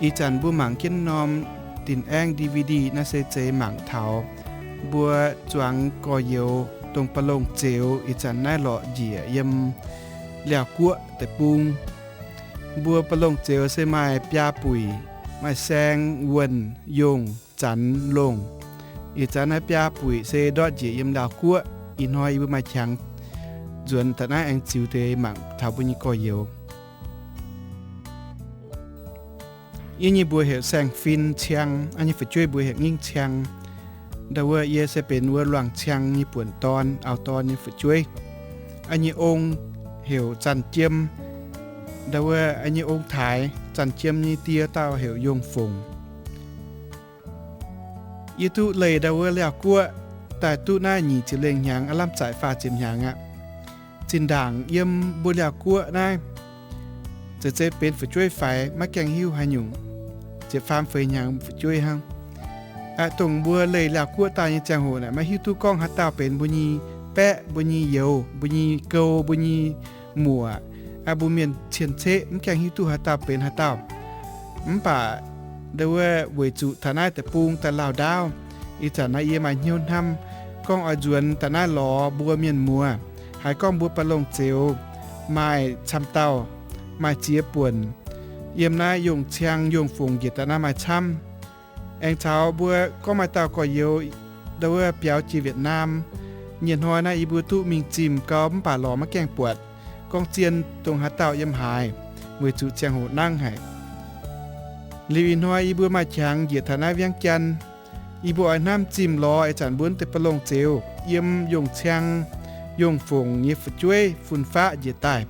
Ih zanc mbuo mangc jienv norm dinc aengv D V D naaiv se zeiz mangc taux mbuo zuangx gorx-youz dongh Ba'longc Zeux ih zanc naaiv lorqc njiec yiem Liaauc Guoqv deic-bung. Mbuo Ba'longc Zeux se maaih biaa buic, maaih saeng, wuonh, yongh, zanx, longh. Ih zanc naaiv biaa buic se ndortv njiec yiem Liaauc Guoqv. Ih hnoi yie mbuo maaih qangx nzuonx daaih naaiv aengx ziux deix mangc taux mbuo nyei gorx-youz. Yie nyei mbuox heuc Saeng-Fin Ciang, yie nyei fu'jueiv mbuox heuc Ngingv Ciang. Ndau wuov yie se benx wuov Luangh Ciang nyei buonc dorn, auv-dorn nyei fu'jueiv. Yie nyei ong heuc Zanh Jiem. Ndau wuov yie nyei ong-taaix, Zanh Jiem nyei die dauh heuc Yongh Fongc. Yie duqv leih ndau wuov Liaauc Guoqv daaih duqv naaiv nyic ziepc lengh hnyangx, aav lamh zaaic faah ziepc hnyangx aqv. Zinh ndaangc yiem mbuo Liaauc Guoqv naaiv, zeiz zeiz benx fu'jueiv faix maiv gaengh hiuv haaix nyungc, ziepc faam feix hnyangx fu'jueiv hnangv. Aqv, dongh mbuo leih Liaauc Guoqv daaih nyei ziangh hoc naaic, maiv hiuv duqv gorngv haaix dauh benx mbuo nyei baeqv, mbuo nyei youz, mbuo nyei gou, mbuo nyei muoc. Aqv, mbuo mienh cien-ceqv mv gaengh hiuv duqv haaix dauh benx haaix dauh. Mv baac ndau wuov weic zuqc taux naaiv deic-bung daaih lauh ndaauv, ih zanc naaiv yie maaih hnyouv hnamv gorngv oix nzuonx daaih naaiv lorz mbuo mienh muoz. Haiz gorngv mbuo Ba'longc Zeux maaih camv dauh, maaih ziex buonc, yiem naaiv Yongh Ciang, Yongh Fongc njiec daaih naaiv maaih camv. Aengx caux mbuo gorngv maaih dauh gorx-youz ndau wuov biaux jiex Vietnam. Nyei hnoi naaiv yie mbuo duqv mingh zimh gau mv baac lorz maiv gaengh buatc gorngv zien dongh haaix dauh yiem haaix, weic zuqc ziangh hoc nangv haic. Liuz ih hnoi yie mbuo maaih qangx njiec taux naaiv Viangv Jaan. Yie mbuo oix hnamv zimh lorz ih zanc mbuo deix Ba'longc Zeux yiem Yongh Ciang, Yongh Fongc nyei fu'jueiv fun-faqv njiec daaih.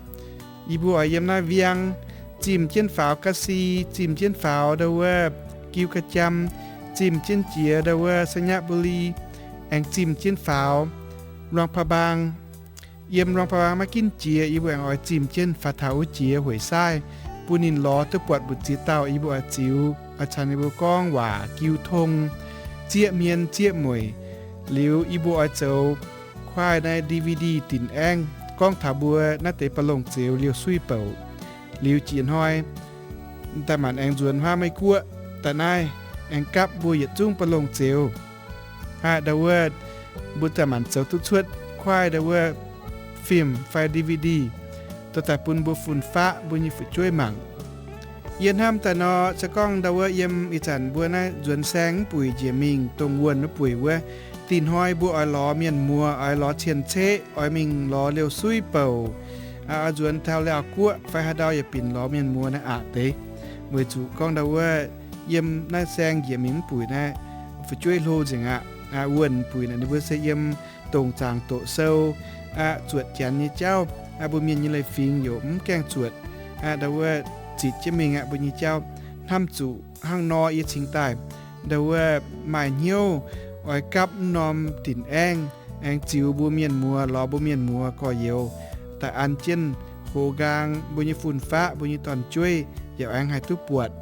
Yie mbuo oix yiem naaiv Viangv zimh jienv faaux Gaasi, zimh jienv faaux ndau wuov Giu Gajam, zimh jienv jiex ndau wuov Sainyabuli, aengx zimh jienv faaux Luang Prabang. Yiem Luang Prabang maiv ginv jiex, yie mbuo aengx oix zimh jienv faaux taux wuov jiex Hueic Saaih, bun ninh lorz duqv buatc mbu'ziex dauh yie mbuo oix ziux, oix caux ninh mbuo gorngv waac jiu tong, zieqv hmien zieqv mueic. Liuz yie mbuo oix zoux kuaaiv naaiv D V D dinc aengv gorngv taux mbuo naaiv deix Ba'longc Zeux liouh suiv bouc. Liuz jiex hnoi daaih maanc aengx nzuonx huaav Meiv Guoqv daaih naaiv, aengx gapv mbuo yietc zungv Ba'longc Zeux aqv. Ndau wuov mbuo daaih maanc zoux duqv cuotv kuaaiv ndau wuov film fai D V D dorh daaih bun mbuo fun-faqv mbuo nyei fu'jueiv mangc. Yie hnamv daaih nor, se gorngv ndau wuov yiem ih zanc mbuo naaiv nzuonx saeng mv buic njiec mingh dongh wuonh wuov buic wuov, dih hnoi mbuo oix lorz mienh muoz, oix lorz cien-ceqv, oix mingh lorz liouh suiv bouc, oix nzuonx taux Liaauc Guoqv fai haaix ndau yaac binc lorz mienh muoz naaiv aqc deix. Weic zuqc gorngv ndau wuov yiem naaiv saeng njiec mingh mv buic naaiv, fu'jueiv hlo nzengc aqv. Wuonh buic naaic ninh mbuo se yiem dongc zaangc doqc sou aqv, zuotc janx nyei jauv aqv. Mbuo mienh nyei leiz-fingx yaac mv gaengh zuotc aqv. Ndau wuov zitc jienv mingh aqv mbuo nyei jauv. Hnamv zuqc hnangv nor yie cingx daaih ndau wuov maaih hnyouv oix gapv mv norm dinc aengv, aengx ziux mbuo mienh muoz, lorz mbuo mienh muoz gorx-youz daaih an jienv hoz nqaang mbuo nyei fun-faqv, mbuo nyei dorn-jueiv yaac aengx haih duqv buatc,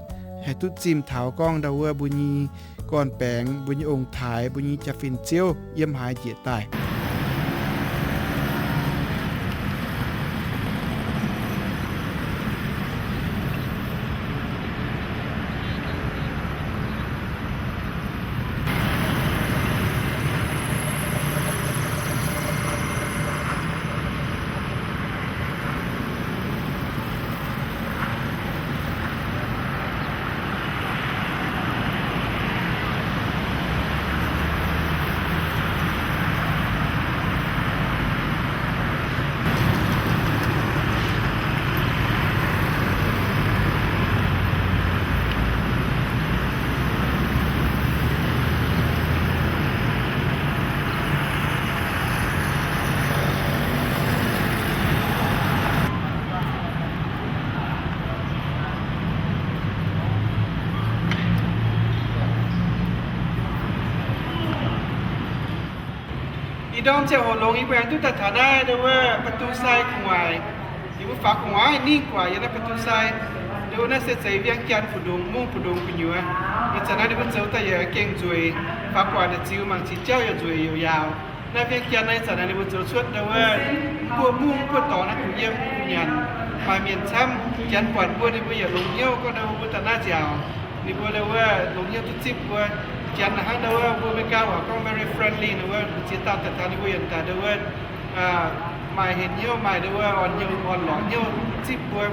haih duqv zimh taux gorngv ndau wuov mbuo nyei gorn-baengx, mbuo nyei ong-taaix, mbuo nyei jaa-fin ziouv yiem haaix njiec daaih. Ih ndorm ziangh hoc longx yie mbuo aengx duqv daaih taux naaiv ndau wuov ประตูทราย gu'nguaaic. Yie mbuo faaux gu'nguaaic ningh guaax yiem naaiv ประตูทราย. Ndau wuov naaiv se zeix เวียงจันทน์ mbu'ndongx mungv mbu'ndongx gu'nyuoz. Ih zanc naaiv ninh mbuo zoux daaih yaac gengh nzueic. Faaux guaax naaic ziux mangc cingx jauv yaac nzueic youc yaauc. Naaiv Viengx Janx naaiv ih zanc naaiv ninh mbuo zoux cuotv ndau wuov buov mungv buov dorngx naaiv kuh yiem kuh nyanc, maaih mienh camv. Janx buatc mbuo ninh mbuo yaac longx hnyouv gorngv ndau wuov mbuo daaih naaiv nziaauc. Ninh mbuo ndau wuov longx hnyouv duqv zipv mbuo. Janx naaiv hnangv ndau wuov mbuo America waac gorngv very friendly, ndau wuov mbuo ziex dauh daaih taux ninh mbuo yaac daaih ndau wuov maaih henv hnyouv, maaih ndau wuov orn hnyouv, orn lorz hnyouv zipv mbuo.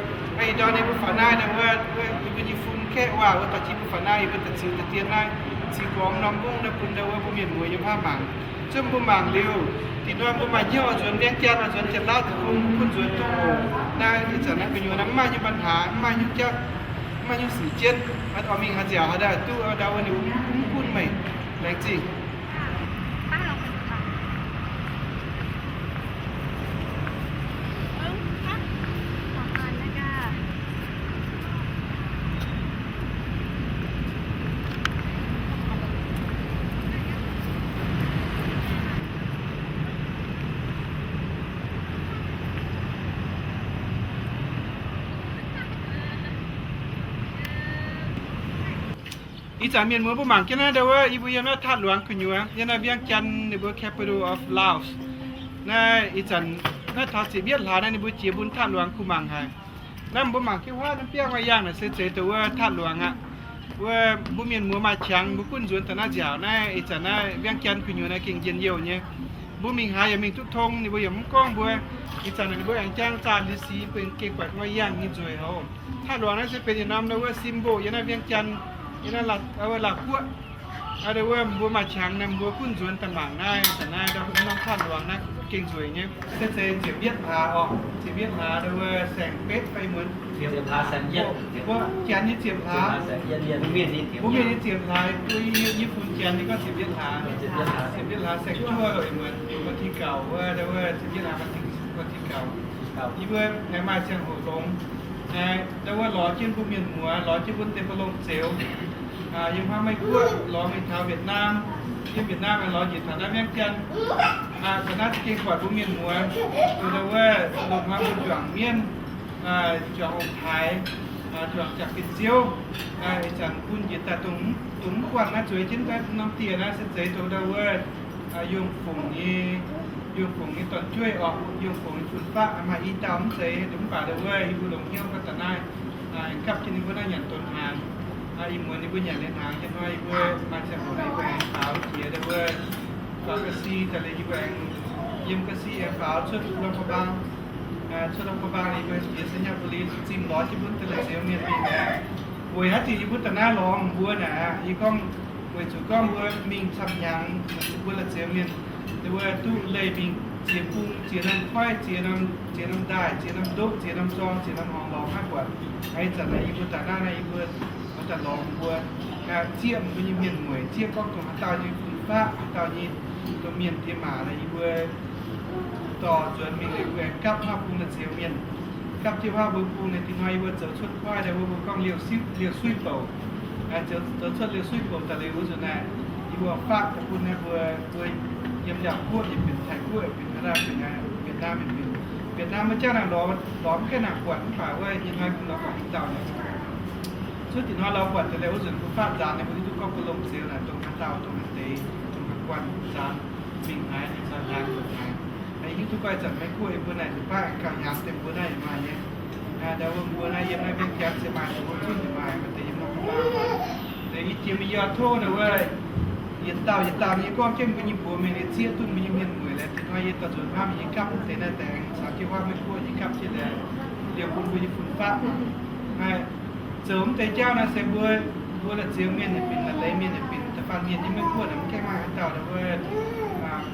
Ih ndorm ninh mbuo faaux naaiv ndau wuov, yie mbuo nyei fun kaeqv waac wuov, dorh jienv mbuo faaux naaiv, yie mbuo daaih ziux deix dien naaiv, ziux gormx norm mungv naaiv bun ndau wuov mbuo mienh muoz yiem haav mangc. Zunv mbuo mangc liuz, da'nyeic mbuo maaih hnyouv oix nzuonx Viengx Janx, oix nzuonx Janx-Laauv deic-bung, mbuo gunv nzuonx duqv oc. Naaiv ih zanc naaiv gu'nyuoz naaiv mv maaih nyungc ปัญหา, mv maaih nyungc jauv, mv maaih nyungc sic jienv. Oix mingh haaix nziaauc haaix daaih duqv ndau wuov ninh mv gunv meih. Laengz zingh. Ih zanc mienh muoz mbuo mangc jienv naaiv ndau wuov, yie mbuo yiem naaiv Tatv Luangz gu'nyuoz, yiem naaiv Viengx Janx ninh mbuo capital of Laos. Naaiv ih zanc naaiv taux ziepc yietv hlaax naaiv ninh mbuo jiex bun Tatv Luangz kuh mangc haic. Naaiv mbuo mangc jienv huaav naaiv biauv maaih yangh naaic se zeiz dongh wuov Tatv Luangz aqv. Wuov mbuo mienh muoz maaih qangx mbuo gunv nzuonx daaih naaiv nziaauc naaiv, ih zanc naaiv Viengx Janx gu'nyuoz naaiv gengh njien-youh nyei. Mbuo mingh haaix yaac mingh duqv tong, ninh mbuo yaac mv gorngv mbuo. Ih zanc naaic ninh mbuo aengx jangv zaah liuz sic, mbuo gengh buatc maaih yangh nyei nzueic haic. Tatv Luangz naaiv se benx yietc norm ndau wuov symbol yiem naaiv Viengx Janx, yiem naaiv Laauv Guoqv. Ndau wuov mbuo maaih qangx naaiv mbuo gunv nzuonx daaih mangc naaiv, ih zanc naaiv ndau wuov norm Tatv Luangz naaiv gengh nzueic nyei. Se zeiz ziepc yietv hlaax oc, ziepc yietv hlaax ndau wuov saeng-betv fai muonz. Mbuo Janx nyei ziepc hlaax, mbuo mienh nyei ziepc hlaax, yie fun Janx nyei gorngv ziepc yietv hlaax, ziepc yietv hlaax saeng-juov loh muonz, วันที่เก้า wuov, ndau wuov ziepc yietv hlaax วันที่เก้า. Yie mbuo aengx maaih ziangh hoc longx, ndau wuov lorz jienv mbuo mienh muoz, lorz jienv mbuo deix mbuo lomh zeux, yiem hnangv Meiv Guoqv lorz mingh taux Vietnam, yiem Vietnam lorz njiec taux naaiv Viengx Janx. Taux naaiv za'gengh buatc mbuo mienh muoz, ndau wuov longc hnoi mbuo juangc mienv, juangc ong-taaix, juangc jaax-fin-ziouv, ih zanc bun njiec daaih dongh mv guanh naaiv zueiz jienv daaih norm dieh naaiv se zeiz dongh ndau wuov Yungh Fungc nyei, Yungh Fungc nyei dorn-jueiv oc, Yungh Fungc nyei fun-faqv maaih i dauh mv zeiz, mv baac ndau wuov yie mbuo longc hnyouv gapv da'naaiv, gapv jienv ninh mbuo naaiv nyanc donx hnaangx. Ih muonz ninh mbuo nyanc liuz hnaangx, ih hnoi yie mbuo maaih ziangh hoc yie mbuo aengx faaux jiex ndau wuov faaux ga'si daaih liuz yie mbuo aengx yiem ga'si aengx faaux cuotv หลวงพระบาง, cuotv หลวงพระบาง yie mbuo jiex ไชยบุรี zimh lorz jienv mbuo deix la'zioux mienh mingh aqv. Weic haaix diuc yie mbuo da'naaiv lorz mbuo naaic, yie gorngv weic zuqc gorngv mbuo mingh camv hnyangx, mbuo la'zioux mienh, ndau wuov duqv leih mingh ziex bung, ziex norm koiv, ziex norm, ziex norm ndaaih, ziex norm ndoqv, ziex norm zorng, ziex norm horngz lorz maiv buatc. Ih zanc naaiv yie mbuo daaih naaiv, naaiv yie mbuo oix daaih lorz mbuo, zieqv mbuo nyei mienh mueic, zieqv gorngv dongh haaix dauh nyei fun-faqv, haaix dauh nyei dongh mienh diex maac naaiv, yie mbuo dorh nzuonx mingh liuz mbuo aengx gapv haav bung la'zioux mienh. Gapv jienv haav bung naaiv, dingc hnoi yie mbuo zoux cuotv kuaaiv naaiv, mbuo gorngv liouh suiv, liouh suiv bouc. Zoux cuotv liouh suiv bouc daaih liuz wuov nzunc naaiv, yie mbuo faatv daaih bun naaiv mbuo, mbuo yiem Laauv Guoqv, yiem benx Taiv Guoqv, benx Canada, benx Vietnam, benx Vietnam mbuo jangv naaic lorz, lorz mv gaengh nangc buatc, mv baac wuov yiem naaiv bun lorz buatc dinh dauh naaiv. Cuotv dinh hnoi lorz buatc daaih liuz wuov nzunc mbuo faatv nzaanx naaic, mbuo hiuv duqv gorngv mbuo lomh zioux naaic dongh haaix dauh, dongh haaix deix, dongh haaix guanh nzaanx, mingh haaix, ninh nzaanx haaix, guanh haaix. Hiuv duqv gorngv ih zanc Meiv Guoqv yie mbuo naaic nzunc baav gauh hnyangx deix mbuo naaiv yaac maaih nyei. Ndau wuov mbuo naaiv yiem naaiv Viengx Janx se maaih, mbuo zunv yaac maaih, maaih deix yiem norm baav. Deix yie jiex mingh yie oix tov ndau wuov yietc dauh yietc dauh nyei gorngv jienv mbuo nyei mbuox mienh nyei zieqv duqv mbuo nyei mienh mueic laeh. Dinh hnoi yie dorh nzuonx hnamv yie gapv mv deix naaiv daaih aengx caux jienv huaav Meiv Guoqv yie gapv jienv laeh, liouh bun mbuo nyei fun-faqv. Naaiv zoux mv deix jauv naaiv se mbuo, mbuo la'zioux mienh yaac binc, la'leiz mienh yaac binc, da'faanh mienh nyei Meiv Guoqv naaic mv gaengh maaih haaix dauh ndau wuov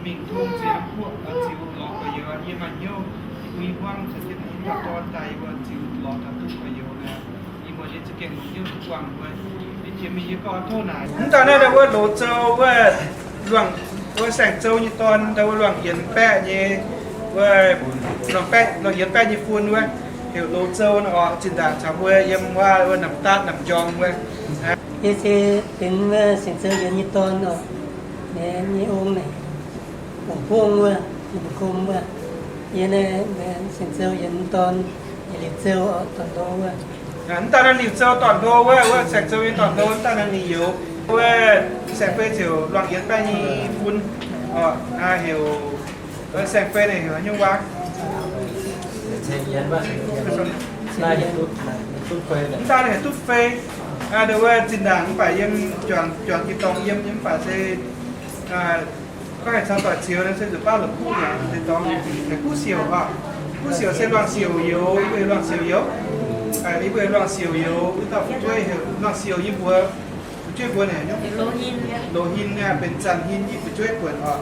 mingh tong ziex norm guoqv ziux lorz gorx-youz. Yie maaih hnyouv, yie mbuo i hmuangv caux jienv i dauh dorn daaih yie mbuo ziux lorz taux duqv gorx-youz naaic. Ih muonz yie za'gengh longc hnyouv duqv buangh mbuo. Yie jiex mingh yie gorngv tov naaic. Mv dauh naaiv ndau wuov loz zou wuov, luangh, wuov saeng-zou nyei dorn, ndau wuov luangh yienx baeqv nyei, wuov, luangh baeqv, luangh yienx baeqv nyei fun wuov, heuc loz zou nor oc. Zinh ndaangc caux mbuo yiem wuov, wuov namx daatv namx njorng wuov. Yie se benx wuov saeng-zou yienx nyei dorn oc. Ninh nyei ong naaic, Bungx Bungv wuov, Bungx Gom wuov. Yie naaiv saeng-zou yienx dorn, Liuz Zou oc, dorn-ndo wuov. Mv dauh naaiv Liuz Zou dorn-ndo wuov, wuov saeng-zou nyei dorn-ndo, mv dauh naaiv ninh youz. Wuov saeng-fei ziouc luangh yienx baeqv nyei fun. Heuc saeng-fei naaic heuc nyungc waac? Mv daan heuc dutv fei. Ndau wuov zinh ndaangc mv baac yiem juangc, juangc jiex dorngx yiem, yiem mv baac se gorngv haaix caux doic zioux se zuqc baav la'kuqv mi'aqv. Se dorngx heuc kuv siouc oc. Kuv siouc se luangh siouc youz, yie mbuo heuc luangh siouc youz. Yie mbuo heuc luangh siouc youz, wuov dauh fu'jueiv heuc luangh siouc nyei mbuox, fu'jueiv mbuox naaic nyungc, loz-hin, benx zanc hin nyei fu'jueiv buonc oc.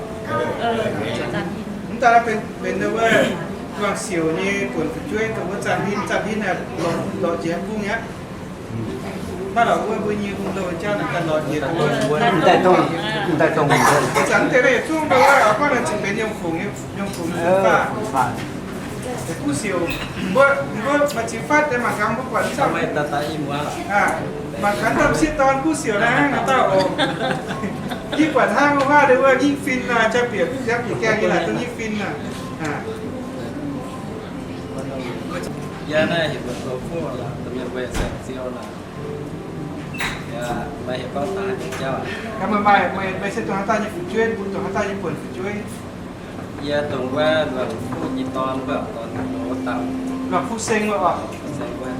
Mv daan benx, benx wuov luangh siouc nyei buonc fu'jueiv dongh wuov zanc hin, zanc hin naaic lorz jiex bung aqv. Maiv lorz wuov mbuo nyei hungh louh jauv naaic ganh lorz jiex. Ih zanc mv deix naaiv yietc zungv ndo wuov, gorngv naaic zingh benx yiem fungx, yiem fungx faah. Kuv siouc, mbuo, mbuo maaih ziex fatv deix mangc gaax mbuo buatc mv camv. Mangc gaax dauh sieqv dorn kuv siouc naaiv hnangv naaiv dauh oc. Yie buatc hnangv wuov ndo wuov nyipv fin aqv, jaa bieqc, jaa bieqc gaengh yie laaic duqv nyipv fin aqv. Yie naaiv heuc mbuo Tov Fuqv, mienh mbuo saeng-ziou naaic. Meih heuc gorngv daaih nyei jauv aac? Meih, meih se dongh haaix dauh nyei fu'jueiv? Mbuo dongh haaix dauh nyei buonc fu'jueiv? Yie dongh wuov Luangc Fuqv nyei dorn, wuov dorn wuov dauh. Luangc Fuqv Seng wuov oc. Seng wuov.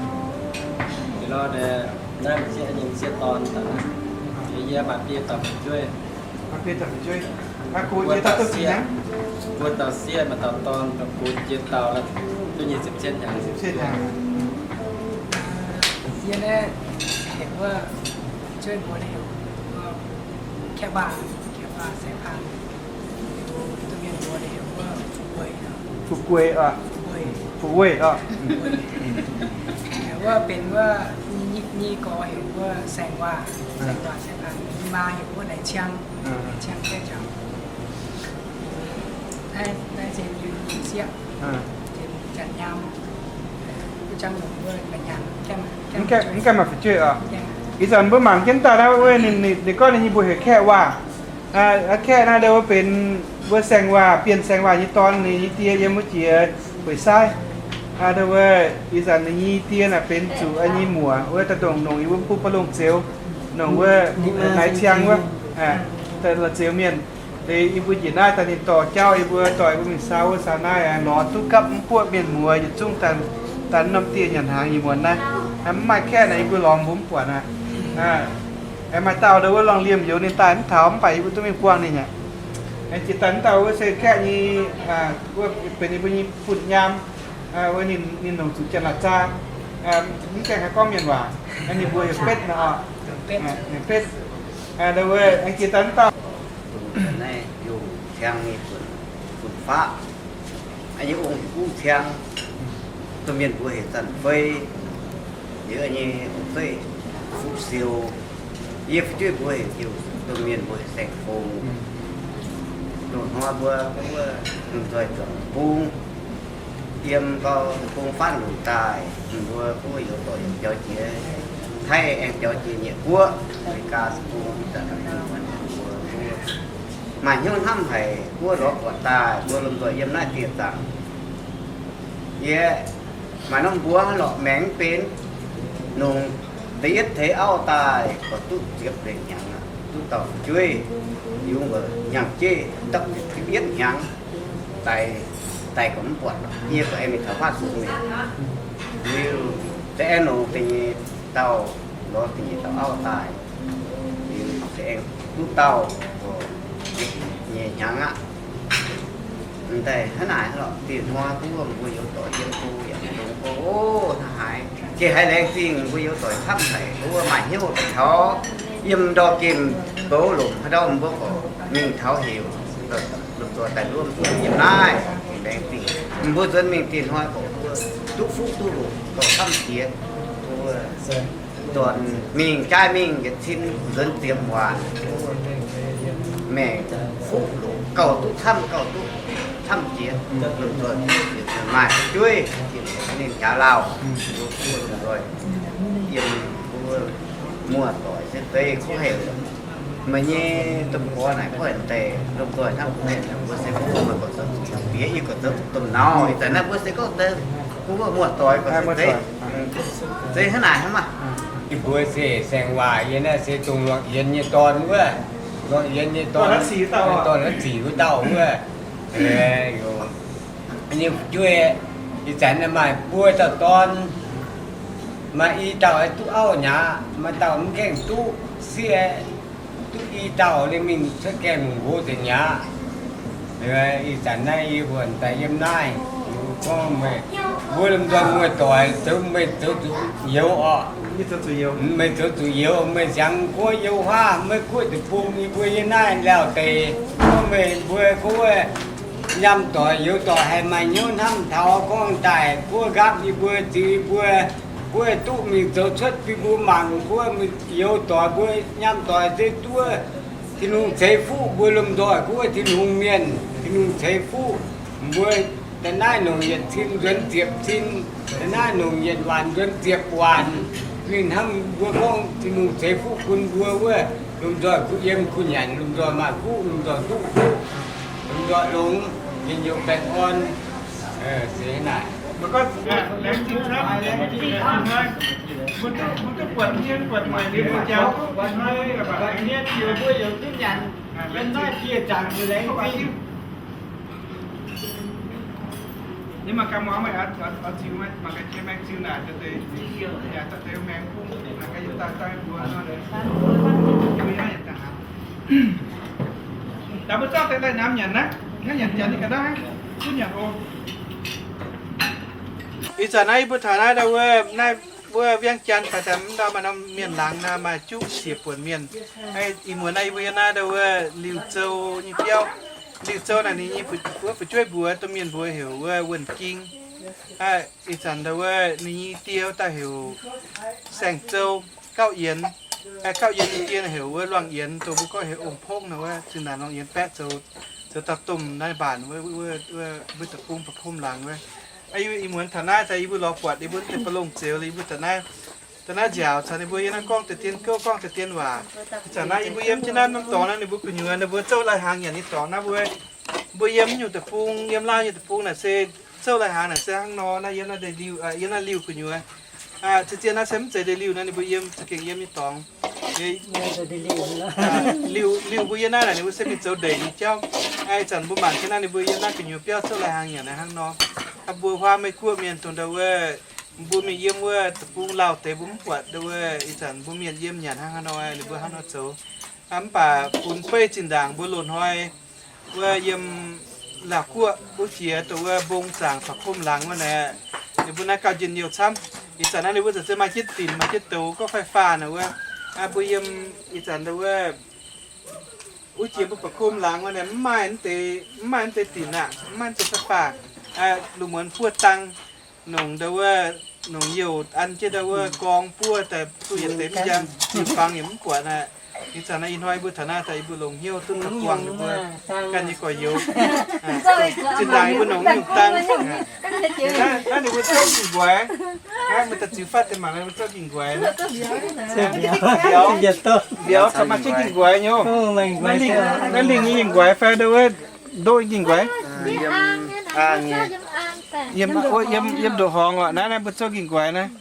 Liuz nor, naaiv m'sieqv nyei m'sieqv dorn daaih. Yie maaih biei dauh fu'jueiv. Maaih biei dauh fu'jueiv. Gox jiex dauh duqv zinh hnyangx? Mbuo dauh sieqv maaih dauh dorn, gox jiex dauh duqv nyic ziepc cietv hnyangx. Nyic ziepc cietv hnyangx. Yie naaiv heuc wuov, fu'jueiv mbuox naaiv heuc wuov Kaeqv Waac, Kaeqv Waac Saeng Paan. Liuz domh mienh mbuox naaiv heuc wuov Fu Guei. Fu Guei oc. Fu Guei. Fu Guei oc. Wuov benx wuov nyei, nyei gorx heuc wuov Saeng Waac, Saeng Waac Saeng Paan. Nyei maa heuc wuov Naaic Ciang, Naaic Ciang Kaeqv Jangc. Naaiv, naaiv se yie nyei sieqv, janx nyaam, wuov jangv longc wuov janx nyaam. Mv gaengh maaih fu'jueiv oc. Ih zanc mbuo mangc jienv daaih naaiv wuov ninh, ninh gorngv ninh nyei mbuox heuc Kaeqv Waac. Kaeqv naaiv wuov benx mbuo Saeng Waac, Bienh Saeng Waac nyei dorn, ninh nyei die yiem wuov jiex Hueic Saaiv. Wuov ih zanc ninh nyei die naaic benx zuqc nyei muoc wuov daaih ndongc nongc yie mbuo mv bung Ba'longh Zeux, nongc wuov Naaiv Ciang wuov, la'zeux mienh. Yie mbuo njiec naaiv daaih ninh dorh jauv yie mbuo, dorh yie mbuo mingh saau wuov saau naaiv, lorz duqv gapv mv buoqv mienh muoz yietc zungv daaih, daaih norm dieh nyanc hnaangx yie muonz naaiv. Mv maaih kaeqv naaic yie mbuo lorz mbuo mv buatc aqv. Maaih dauh ndo wuov lorngh liemh youz ninh daaih mv taux mv baac yie mbuo duqv mingh buangh ninh aqv. Jiex daaih mv dauh wuov se kaeqv nyei, wuov benx yie mbuo nyei fun nyaam, wuov ninh, ninh longc zuqc Janx-Laatc zaang, mv gaengh haih gorngv mienh waac. Ninh mbuox heuc Betv nor oc. Betv. Ndo wuov aengx jiex daaih mv dauh. Naaiv yungh ciang nyei fun, fun faqv, nyei ong heuc Guv Ciang, domh mienh mbuox heuc Zanc Fei. Liuz nyei ong-zeiv Fuqv Siou. Yie fu'jueiv mbuox heuc Diuh, domh mienh mbuox heuc Saeng Fong. Loz-hnoi mbuo, mbuo lomh nzoih zuangx bung, yiem gau bung faanv lunc daaih, mbuo guoqv youz doic yaac biaux jiex Taiv, aengx biaux jiex Nyeic Guoqv, America bung, ih zanc mbuo maaih hnyouv hnamv haic, guoqv lorz buatc daaih, mbuo lomh nzoih yiem naaiv dieh zaangc. Yie maaih norm mbuox lorqc, maengx mv benx. Nongc da'yietv teix auv daaih gorqv duqv ziepc lengh hnyangx aqv, duqv dauh fu'jueiv, yungz wuov hnyangx-jeiv dapv ziepc yietv hnyangx, daic, daic gorqv mv buatc. Yie gorqv aengx mingh taux fatv sung mingh. Liuz se aengx nongc da'nyeic dauh, lorz da'nyeic dauh auv daaih. Liuz se aengx duqv dauh, nyeic hnyangx aqv. M'daaih hnangv naaic lorqc, dieh hnoi duqv mbuo youz doic yiem go yaac dongh go, o, hnangv haaix, geh haiz laengz zingh mbuo youz doic camv haic, wuov maaih hnyouv taux yiem ndorh gemh goux lomc haaix ndau mbuo gorqv mingh taux heuc lomh nzoih daaih luov mbuo yiem naaiv, laengz zingh. Mbuo nzuonx mingh dieh hnoi gorqv mbuo duqv fuqv duqv longc gauh camv jiex. Mbuo dorn mingh jaaix mingh yietc cin nzuonx ziepc waac, maengc fuqv longc gauh duqv camv, gauh duqv camv jiex. Lomh nzoih maaih fu'jueiv, ninh jaax lauh, mbuo lomh nzoih yiem mbuo muoz-doic se deix kuv haic. Meih nyei domh gorx naaic kuv haic deix, lomh nzoih hnangv kuv haic, mbuo se gorngv meih gorqv zoux zuqc diex, yie gorqv zoux zuqc domh naux. Ih zanc naaiv mbuo se gorngv deix, mbuo muoz-doic gorqv se deix. Zeiz hnangv naaic hnangv maah. Yie mbuo se saeng waac, yie naaiv se dongh Luangc Yienx nyei dorn wuov. Dorh yienx nyei dorn, dorh naaiv zic wuov dauh wuov, ninh fu'jueiv ih zanc maaih buo dauh dorn, maaih i dauh duqv auv nyei aqv, maaih dauh mv gaengh duqv, sieqv duqv i dauh liuz mingh cuotv gaengh lungh nqox nzengc nyei aqv. Ih zanc naaiv yie mbuo daaih yiem naaiv, gorngv meih mbuo lomh nzoih muoz-doic zoux, meih zoux zuqc youz orqc. Meih zoux zuqc youz, meih ziangx guoqv youz huaav, meih guoqv deic-bung, yie mbuo yiem naaiv laauh deix, gorngv meih mbuo guoqv nyaam doic youz doic haih maaih hnyouv hnamv taux gorngv daaih guoqv nqaapv yie mbuo, ziux yie mbuo, guoqv duqv mingh zoux cuotv bun mbuo mangc, guoqv youz doic mbuo nyaam doic se duqv Tin-Hungh ceix fuqv mbuo lomh nzoih guoqv Tin-Hungh mienh, Tin-Hungh ceix fuqv mbuo. Da'naaiv nongc yietc cin nzuonx ziepc cin, da'naaiv nongc yietc waanc nzuonx ziepc waanc. Ninh hnamv mbuo gorngv Tin-Hungh ceix fuqv bun mbuo wuov, lomh nzoih kuh yiem kuh nyanc, lomh nzoih maaih fuqv, lomh nzoih duqv fuqv, lomh nzoih longx, njien-youh baengh orn. Se naaic. Ih zanc naaiv yie mbuo taux naaiv ndau wuov, naaiv wuov Viangv Janx daaih daaih mv ndau maaih norm mienh laangz naaiv maaih juqv siec buonc mienh. Ih muonz naaiv yie mbuo yiem naaiv ndau wuov Liuh Zou nyei biauv. Liuh Zou naaic ninh nyei fu'jueiv mbuox domh mienh mbuox heuc wuov Wuonh Ging. Ih zanc ndau wuov ninh nyei die daaih heuc Saeng Zou, Gauv Yienx. Gauv Yienx nyei die naaic heuc wuov Luangh Yienx, dongh mbuo gorngv heuc Ong Pongv naaic wuov. Zinh ndaangc Luangh Yienx baeqv zoux, zoux dauh domh naaiv mbaanc wuov, wuov mbuo deic-bung Ba'kum Laangz wuov. Ih muonz taux naaiv daaih yie mbuo lorz buatc yie mbuo deix ba'longh zioux liuz yie mbuo taux naaiv, taux naaiv nziaauc caux ninh mbuo yiem naaiv gorngv deix dien gouv, gorngv deix dien waac. Ih zanc naaiv yie mbuo yiem jienv naaiv norm dorngx naaiv, ninh mbuo gu'nyuoz ninh mbuo zouv lai-hnaangx nyanc nyei dorngx naaiv mbuo, mbuo yiem nyungc deic-bung, yiem Laauv nyei deic-bung naaic se zouv lai-hnaangx naaic se hnangv nor naaiv, yiem naaiv ndeic-liuh, yiem naaiv liuh gu'nyuoz. Zien-zien naaiv se mv zeiz ndeic-liuh naaiv, ninh mbuo yiem za'gengh yiem nyei dorngx. Liuh, liuh mbuo yiem naaiv naaic ninh mbuo se mingh zoux ndeic nyei jauv. Ih zanc mbuo mangc jienv naaiv ninh mbuo yiem naaiv gu'nyuoz biauv zouv lai-hnaangx nyanc naaiv hnangv nor. Mbuo huaav Meiv Guoqv mienh dongh ndau wuov, mbuo mingh yiem wuov deic-bung Laauh deix mbuo mv buatc ndau wuov, ih zanc mbuo mienh yiem nyanc hnangv haaix nor, ninh mbuo hnangv nor zoux. Mv baac funx beiv zinh ndaangc mbuo loz-hnoi wuov yiem Laauh Guoqv wuov jiex dongh wuov Mbong Zaangc Ba'kum Laangz wuov naaic, ninh mbuo naaiv gauh njien-youh camv. Ih zanc naaiv ninh mbuo za'gengh maaih jienv dinc, maaih jienv douz, gorngv fai faah naaic wuov. Mbuo yiem ih zanc ndau wuov wuov jiex mbuo Ba'kum Laangz wuov naaic mv maaih, mv maaih naaiv deix dinc aqv, mv maaih naaiv deix fai faah. Lungh muonz buov dang, nongc ndau wuov, nongc youh an jienv ndau wuov gorng buov daaih duqv yietc deix mv njang, ziux fangx yaac mv buatc aqv. Ih zanc naaiv ih hnoi mbuo taux naaiv daaih yie mbuo longc hnyouv duqv daaih buangh ninh mbuo ganh nyei gorx-youz. Zinh ndaangc yie mbuo nongc nyungc dang. Naaiv ninh mbuo zouv ging-nquaix. Naaiv meih daaih ziux fatv deix mangc, ninh mbuo zouv ging-nquaix. Mbiauz, mbiauz caux maaih jienv ging-nquaix nyei. Naaiv lingh nyei ging-nquaix fai ndau wuov ndoqv nyei ging-nquaix? Yiem, yiem ndoqv horngz oc. Naaiv, naaiv mbuo zouv ging-nquaix naaiv.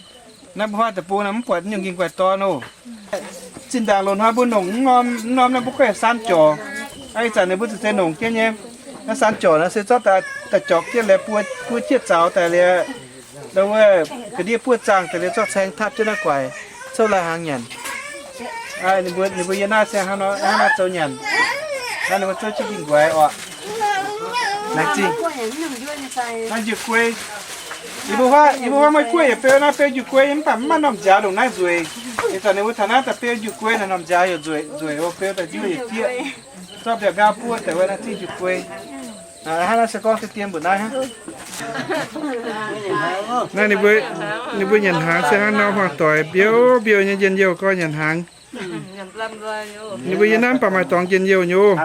Naaiv mbuo huaav deic-bung naaiv mv buatc nyungc ging-nquaix dorn oc. Zinh ndaangc loz-hnoi mbuo nongc mv norm, mv norm naaiv mbuo gorngv heuc saan jorc. Ih zanc ninh mbuo za'gengh nongc jienv nyei. Naaiv saan jorc naaiv se zorqv daaih jorqc jienv liuz buo, buo jieqv zaux daaih liuz, ndau wuov ga'ndiev buov zaangh daaih liuz zorqv caeng tapv jienv naaiv guaix, zouv lai-hnaangx nyanc. Ninh mbuo, ninh mbuo yiem naaiv se hnangv nor, hnangv nor zoux nyanc. Naaiv ninh mbuo zouv jienv ging-nquaix oc. Laengz zingh. Naaiv njiec guei. Yie mbuo huaav, yie mbuo huaav Meiv Guoqv yaac beu naaiv beu njiec guei, mv baac mv maaih normh nziaaux ndongc naaiv nzueic. Ih zanc ninh mbuo taux naaiv daaih beu njiec guei naaic, normh nziaaux yaac nzueic, nzueic oc, beu daaih njuov yaac jieqv. Zorqv mbiaauc ngau buov daaih wuov naaiv zingh njiec guei. Hnangv naaiv se gorngv deix dien mbuoqc naaiv hnangv. Naaiv ninh mbuo, ninh mbuo nyanc hnaangx se hnangv nor, muoz-doic mbiouv mbiouh nyei njien-youh gorx nyanc hnaangx. Ninh mbuo yiem naaiv mv baac maaih dorngx njien-youh nyei oc.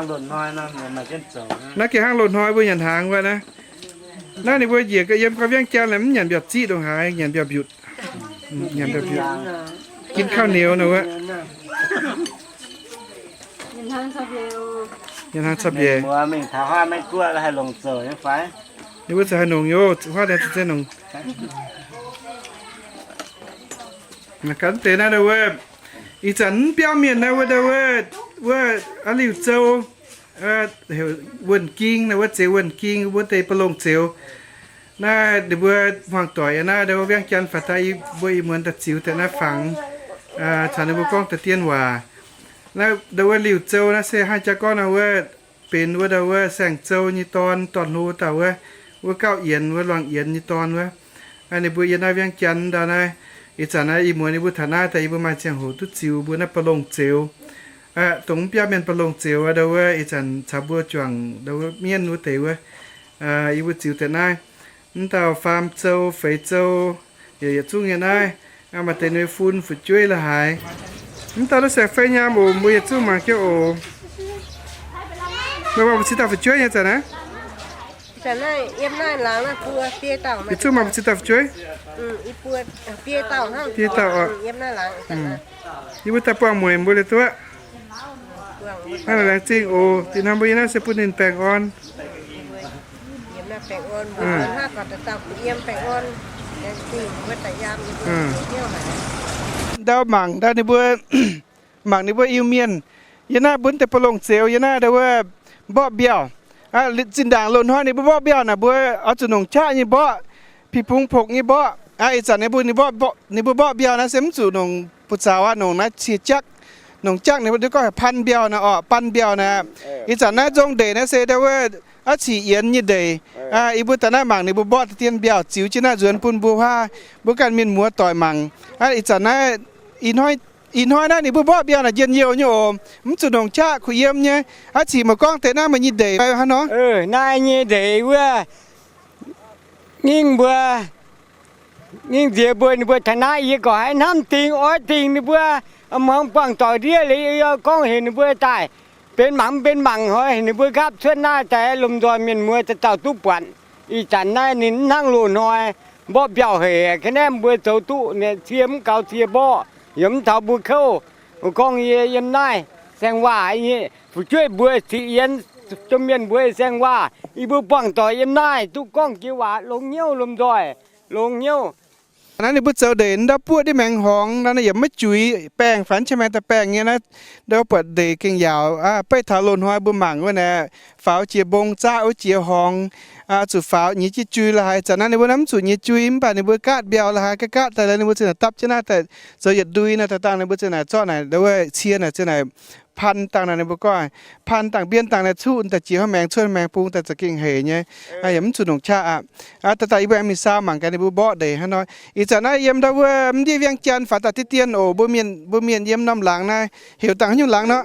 Naaiv gengh hnangv loz-hnoi mbuo nyanc hnaangx wuov naaiv. Naaiv ninh mbuo njiec yiem gau Viangv Jaan naaic mv nyanc mbiauz-ziqv ndongc haaix, nyanc mbiauz-mbiutc. Nyanc mbiauz-mbiutc. Gin ข้าวเหนียว nor wuov. Nyanc hnaangx camv mbiauz. Ninh mbuo za'gengh haih nongc nyei oc, huaav deix za'gengh nongc. Ga'naaiv deix naaiv ndau wuov, ih zanc mv biauv mienh naaiv wuov ndau wuov, Wuov a'liuh zouv, heuc Wuonh Ging, naaiv wuov zeux Wuonh Ging, wuov deix Ba'longh Zeux. Naaiv ninh mbuo hmuangx doic yiem naaiv, ndau wuov Viangv Janx faaux daaih, mbuo ih muonz daaih ziux daaih naaiv fangx, caux ninh mbuo gorngv daaih dien waac. Naaiv ndau wuov liuh zouv naaiv se hnangv jaa gorngv naaiv wuov benx wuov ndau wuov saeng-zouv nyei dorn, dorn hlo dauh wuov, wuov gauh yienx, wuov luangh yienx nyei dorn wuov. Ninh mbuo yiem naaiv Viangv Janx ndau naaiv. Ih zanc naaiv ih muonz ninh mbuo taux naaiv daaih, yie mbuo maaih ziangh hoc duqv ziux mbuo naaiv Ba'longh Zeux. Dongh mv biauv mienh Ba'longh Zeux ndau wuov ih zanc caux mbuo juangc ndau wuov mienv wuov deix wuov, yie mbuo ziux daaih naaiv. Mv dauh Faam Zouv, Feix Zouv, yaac yietc zungv yiem naaiv. Maaih deix ninh fun fu'jueiv la'haaix. Mv dauh duqv saeng-fei nyaam oc, mbuo yietc zungv mangc jienv oc. Meih mangc mbu'ziex dauh fu'jueiv nyei zanc naaiv? Yietc zungv mangc mbu'ziex dauh fu'jueiv? Biei dauh oc. Yie mbuo daaih buangh mueic mbuo liuz duqv. Hnangv naaiv laengz zingh oc. Da'nyeic hnoi mbuo yiem naaiv se bun ninh baengh orn. Ndau mangc ndau ninh mbuo, mangc ninh mbuo Iu-Mienh yiem naaiv mbuo deix Ba'longh Zeux yiem naaiv ndau wuov mborqv mbiauh. Zinh ndaangc loz-hnoi ninh mbuo mborqv mbiauh naaic mbuo oix zuqc nongc qaqv nyei mborqv, pih bung pokc nyei mborqv. Ih zanc ninh mbuo, ninh mbuo mborqv mbiauh naaiv se mv zuqc nongc buoz-zaux aqv, nongc naaiv cie jakv, nongc jakv ninh mbuo gorngv heuc pan mbiauh naaiv orqc, pan mbiauh naaiv. Ih zanc naaiv nzong ndeic naaiv se ndau wuov aqv, cic yienx nyei ndeic. Yie mbuo daaih naaiv mangc ninh mbuo mborqv deix dien mbiauh ziux jienv naaiv nzuonx bun mbuo huaav, mbuo ganh mienh muoz doic mangc. Ih zanc naaiv, ih hnoi naaiv ninh mbuo mborqv mbiauh naaic njien-youh nyei oc, mv zuqc nongc qaqv kuh yiem nyei. Aqv, cic meih gorngv deix naaiv meih nyei ndeic hnangv nor? Naaiv nyei ndeic wuov, ngingv mbuo, ngingv nziex mbuo, ninh mbuo taux naaiv yie gorqv haiz hnamv dingh oix dingh ninh mbuo, a'hnangv buangh doic ndiev liuz yie gorngv heuc ninh mbuo daaih, benx mangc mv benx mangc hnoi heuc ninh mbuo nqaapv cuotv naaiv daaih lomh nzoih mienh muoz dauh dauh duqv buatc. Ih zanc naaiv ninh hnangv loz-hnoi mborqv mbiauh hec, ga'naaiv mbuo zoux duqv cie mv gaux cie mborqv, yaac mv taux mbuo kouv. Gorngv yie yiem naaiv saeng-waac nyei fu'jueiv mbuo ziqc yienx, domh mienh mbuo saeng-waac, yie mbuo buangh doic yiem naaiv duqv gorngv jiex waac longx hnyouv lomh nzoih, longx hnyouv. Naaiv ninh mbuo zoux ndeic ndau buoqv ndiev maengx horngz, naaiv yaac maiv juix, baengh fai qiex maengx daaih baengh nyei naaiv. Ndau buatc ndeic gengh yaauc, beiv taux loz-hnoi mbuo mangc wuov naaic, faaux jiex mbong zaaqv wuov jiex horngz, zuqc faaux nyiex jienv jui la'haaix. Zanc naaiv ninh mbuo naaiv mv zuqc nyiex jui, mv baac ninh mbuo gaatv mbiauh la'haaix, gaatv gaatv daaih liuz ninh mbuo ziouc naaic dapv jienv naaiv daaih zoux yietc ndui naaiv, daaih dangh ninh mbuo ziouc naaic zorqv naaic ndau wuov cie naaic ziouc naaic pan dangh naaic, ninh mbuo gorngv pan dangh mbienv dangh naaic cuqv daaih jiex hnangv maengx cuotv maengx bung daaih za'gengh heic nyei. Yaac mv zuqc nongc qaqv aqv. Daaih dangh yie mbuo aengx mingh saau mangc gaax ninh mbuo mborqv ndeic hnangv nor. Ih zanc naaiv yiem ndau wuov mv ndiev Viangv Janx faaux daaih diqv dien oc. Mbuo mienh, mbuo mienh yiem norm laangz naaiv heuc dangh haaix nyungc laangz nor?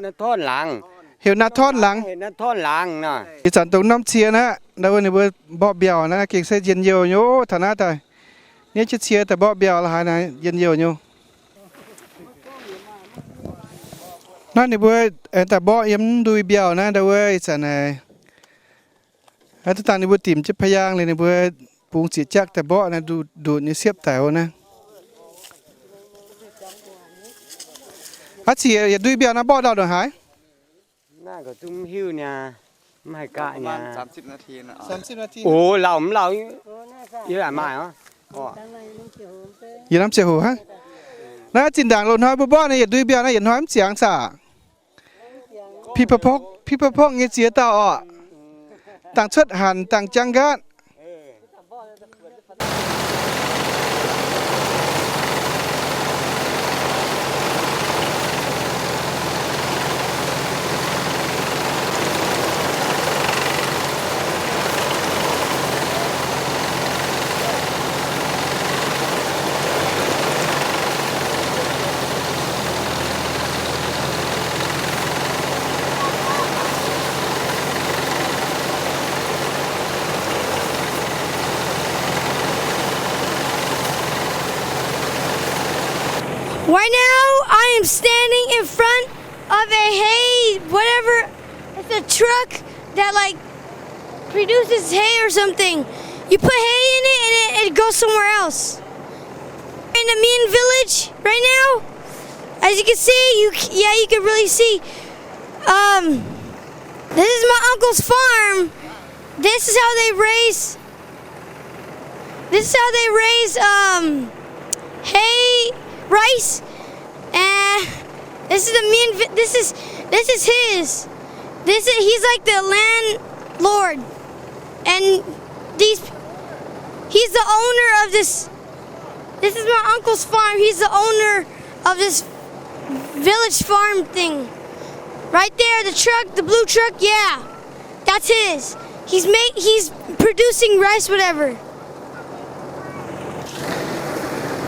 Heuc Naa Torn Laangz. Ih zanc dongh norm cie naaiv, ndau wuov ninh mbuo mborqv mbiauh naaiv gengh se njien-youh nyei oc. Taux naaiv daaih, niev jienv cie daaih mborqv mbiauh la'haaix naaiv njien-youh nyei. Naaiv ninh mbuo aengx daaih mborqv yiem ndui mbiauh naaiv ndau wuov ih zanc naaic. Daaih dangh ninh mbuo dimc jienv pa'yaangh liuz ninh mbuo bungx ziqc jaqv daaih mborqv naaiv nduqc nyei siepv daic wuov naaiv. Aqv, ziqc yietc ndui mbiauh naaiv mborqv ndau ndongc haaix? Naaiv ga'zungv mv hiuv niaa, mv haih gaav niaa. Oc, lauh mv lauh, yie maaih oc. Yie hnamv ziangh hoc hnangv. Naaiv zinh ndaangc loz-hnoi mbuo mborqv naaiv yietc ndui mbiauh naaiv yietc hnoi mv ziangx saah? Pi pa pokv, pi pa pokv nyei ziex dauh orqc. Dangh cuotv hanc, dangh jangv nqaatv. Right now, I am standing in front of a hay, whatever. It's a truck that, like, produces hay or something. You put hay in it and it, it goes somewhere else. In the Mien village right now, as you can see, you c-, yeah, you can really see. Um, this is my uncle's farm. This is how they raise, this is how they raise, um, hay, rice, and this is the Mien vi-, this is This is his. This is, he's like the landlord. And these, he's the owner of this. This is my uncle's farm. He's the owner of this village farm thing. Right there, the truck, the blue truck, yeah. That's his. He's make, he's producing rice, whatever.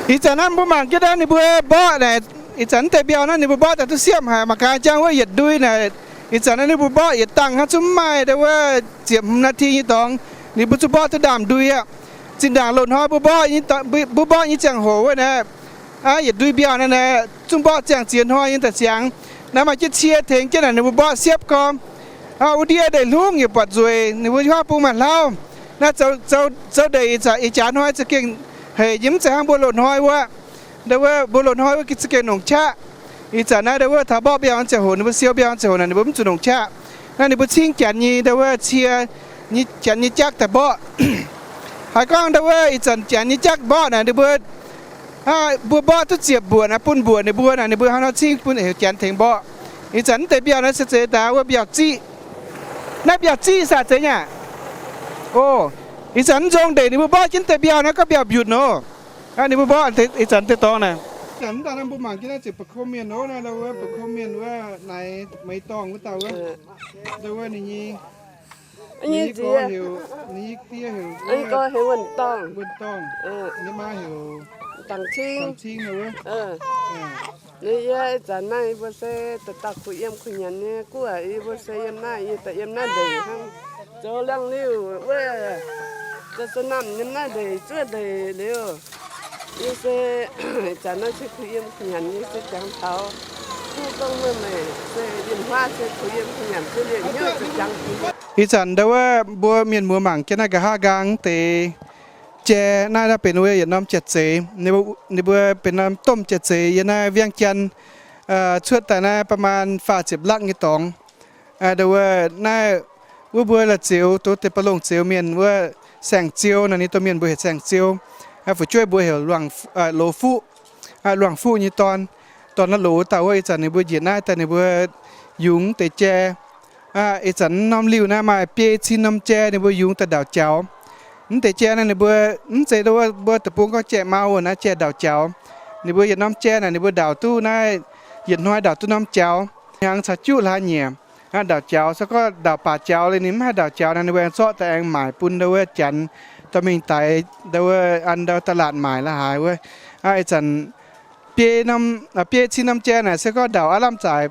Ih zanc naaiv mbuo mangc jienv naaiv ninh mbuo mborqv naaic, ih zanc naaiv deix mbiauh naaiv ninh mbuo mborqv daaih duqv siepv haic, mangc gaax jangv wuov yietc ndui naaic. Ih zanc naaiv ninh mbuo mborqv yietc dangh hnangv zungv mv maaih ndau wuov ziepc hmz นาที nyei dorngx, ninh mbuo zungv mborqv duqv ndaamv-ndui aqv. Zinh ndaangc loz-hnoi mbuo mborqv, mbuo mborqv nyei ziangh hoc wuov naaic, aa, yietc ndui mbiauh naaiv naaic zungv mborqv ziangh ziex hnoi nyei daaih ziangx. Naaiv maaih jienv cie tengx jienv naaic ninh mbuo mborqv siepv gormx. Aa, wuov ndiev ndeic hlungv yaac buatc nzueic, ninh mbuo huaav bung maaih hlauv. Naaiv zoux, zoux, zoux ndeic ih zanc ih jaax hnoi za'gengh hec nyei, mv zeiz hnangv mbuo loz-hnoi wuov. Ndau wuov mbuo loz-hnoi wuov za'gengh nongc qaqv. Ih zanc naaiv ndau wuov taux mborqv mbiauh ziangh hoc, ninh mbuo siou mbiauh ziangh hoc naaic ninh mbuo mv zuqc nongc qaqv. Naaiv ninh mbuo cingv janx nyei ndau wuov cie, nyei janx nyei jaqv daaih mborqv. Haaix gorngv ndau wuov ih zanc janx nyei jaqv mborqv naaic ninh mbuo, aa, mbuo mborqv duqv ziepc mbuoqc naaic bun mbuoqc ninh mbuo naaic, ninh mbuo hnangv nor cingv bun heuc janx tengx mborqv. Ih zanc naaiv deix mbiauh naaiv se zeiz daaih wuov mbiauh ziqv. Naaiv mbiauh ziqv saah zeiz nyei aqv? O, ih zanc mv nzong ndeic ninh mbuo mborqv jienv deix mbiauh naaiv gorngv mbiauh mbiutc nor. Aa, ninh mbuo mborqv ih zanc deix dorngx naaic. Ih zanc mv daaih mbuo mangc jienv naaiv ziouc ba'kom mienh nor, naaiv ndau wuov ba'kom mienh wuov naaic meix dorngh wuov dauh wuov. Ndau wuov ninh nyei, ninh nyei gorx heuc, ninh nyei die heuc Wuonh Dorngh. Wuonh Dorngh. Ninh nyei maa heuc Dangc Cing nor wuov. Ninh yie ih zanc naaiv yie mbuo se dauh dauh kuh yiem kuh nyanc nyei guoqv, yie mbuo se yiem naaiv, yie daaih yiem naaiv ndeic hnangv. Zoux liangx liuh wuov, zoux se namh yiem naaiv ndeic zuov ndeic liuz, yie se ih zanc naaiv se kuh yiem kuh nyanc, yie se jangx taux duqv dongh wuov meih se yiem huaav se kuh yiem kuh nyanc zuov liouh hnyouv se jangx. Ih zanc ndau wuov mbuo mienh muoz mangc jienv naaiv nqa'haav nqaang deix jai naaiv, naaiv benx wuov yietc norm jai-zeix. Ninh mbuo benx norm domh jai-zeix yiem naaiv เวียงจันทน์, cuotv daaih naaiv ประมาณ faah ziepc lakv nyei dorngx. Ndau wuov naaiv, wuov mbuo la'zioux, doz deix ba'longh zioux mienh wuov Saeng-Ziou naaic, ninh domh mienh mbuo heuc Saeng-Ziou. Fu'jueiv mbuo heuc Luangh, Loz Fuqv, Luangh Fuqv nyei dorn. Dorn naaiv loz dauh wuov, ih zanc ninh mbuo njiec naaiv daaih ninh mbuo yungz deix jai. Ih zanc norm liuh naaiv maaih biei cin norm jai ninh mbuo yungz daaih ndaauc jaux. Mv deix jai naaiv ninh mbuo mv zeiz mbuo deic-bung gorngv jai-mau naaiv, jai ndaauc jaux. Ninh mbuo yietc norm jai naaic ninh mbuo ndaauc duqv naaiv, yietc hnoi ndaauc duqv norm jaux, hnyangx caux juqv hlaax nyieqc. Ndaauc jaux, se gorngv ndaauc baac jaux liuz ninh mv haih ndaauc jaux naaic, ninh mbuo aengx zorqv daaih aengx maaic bun ndau wuov janx dorh mingh daix ndau wuov an ndau ตลาด maaic la'haaix wuov. Ih zanc biei norm, biei cin norm jai naaic se gorngv ndaauc aav lamh zaaic,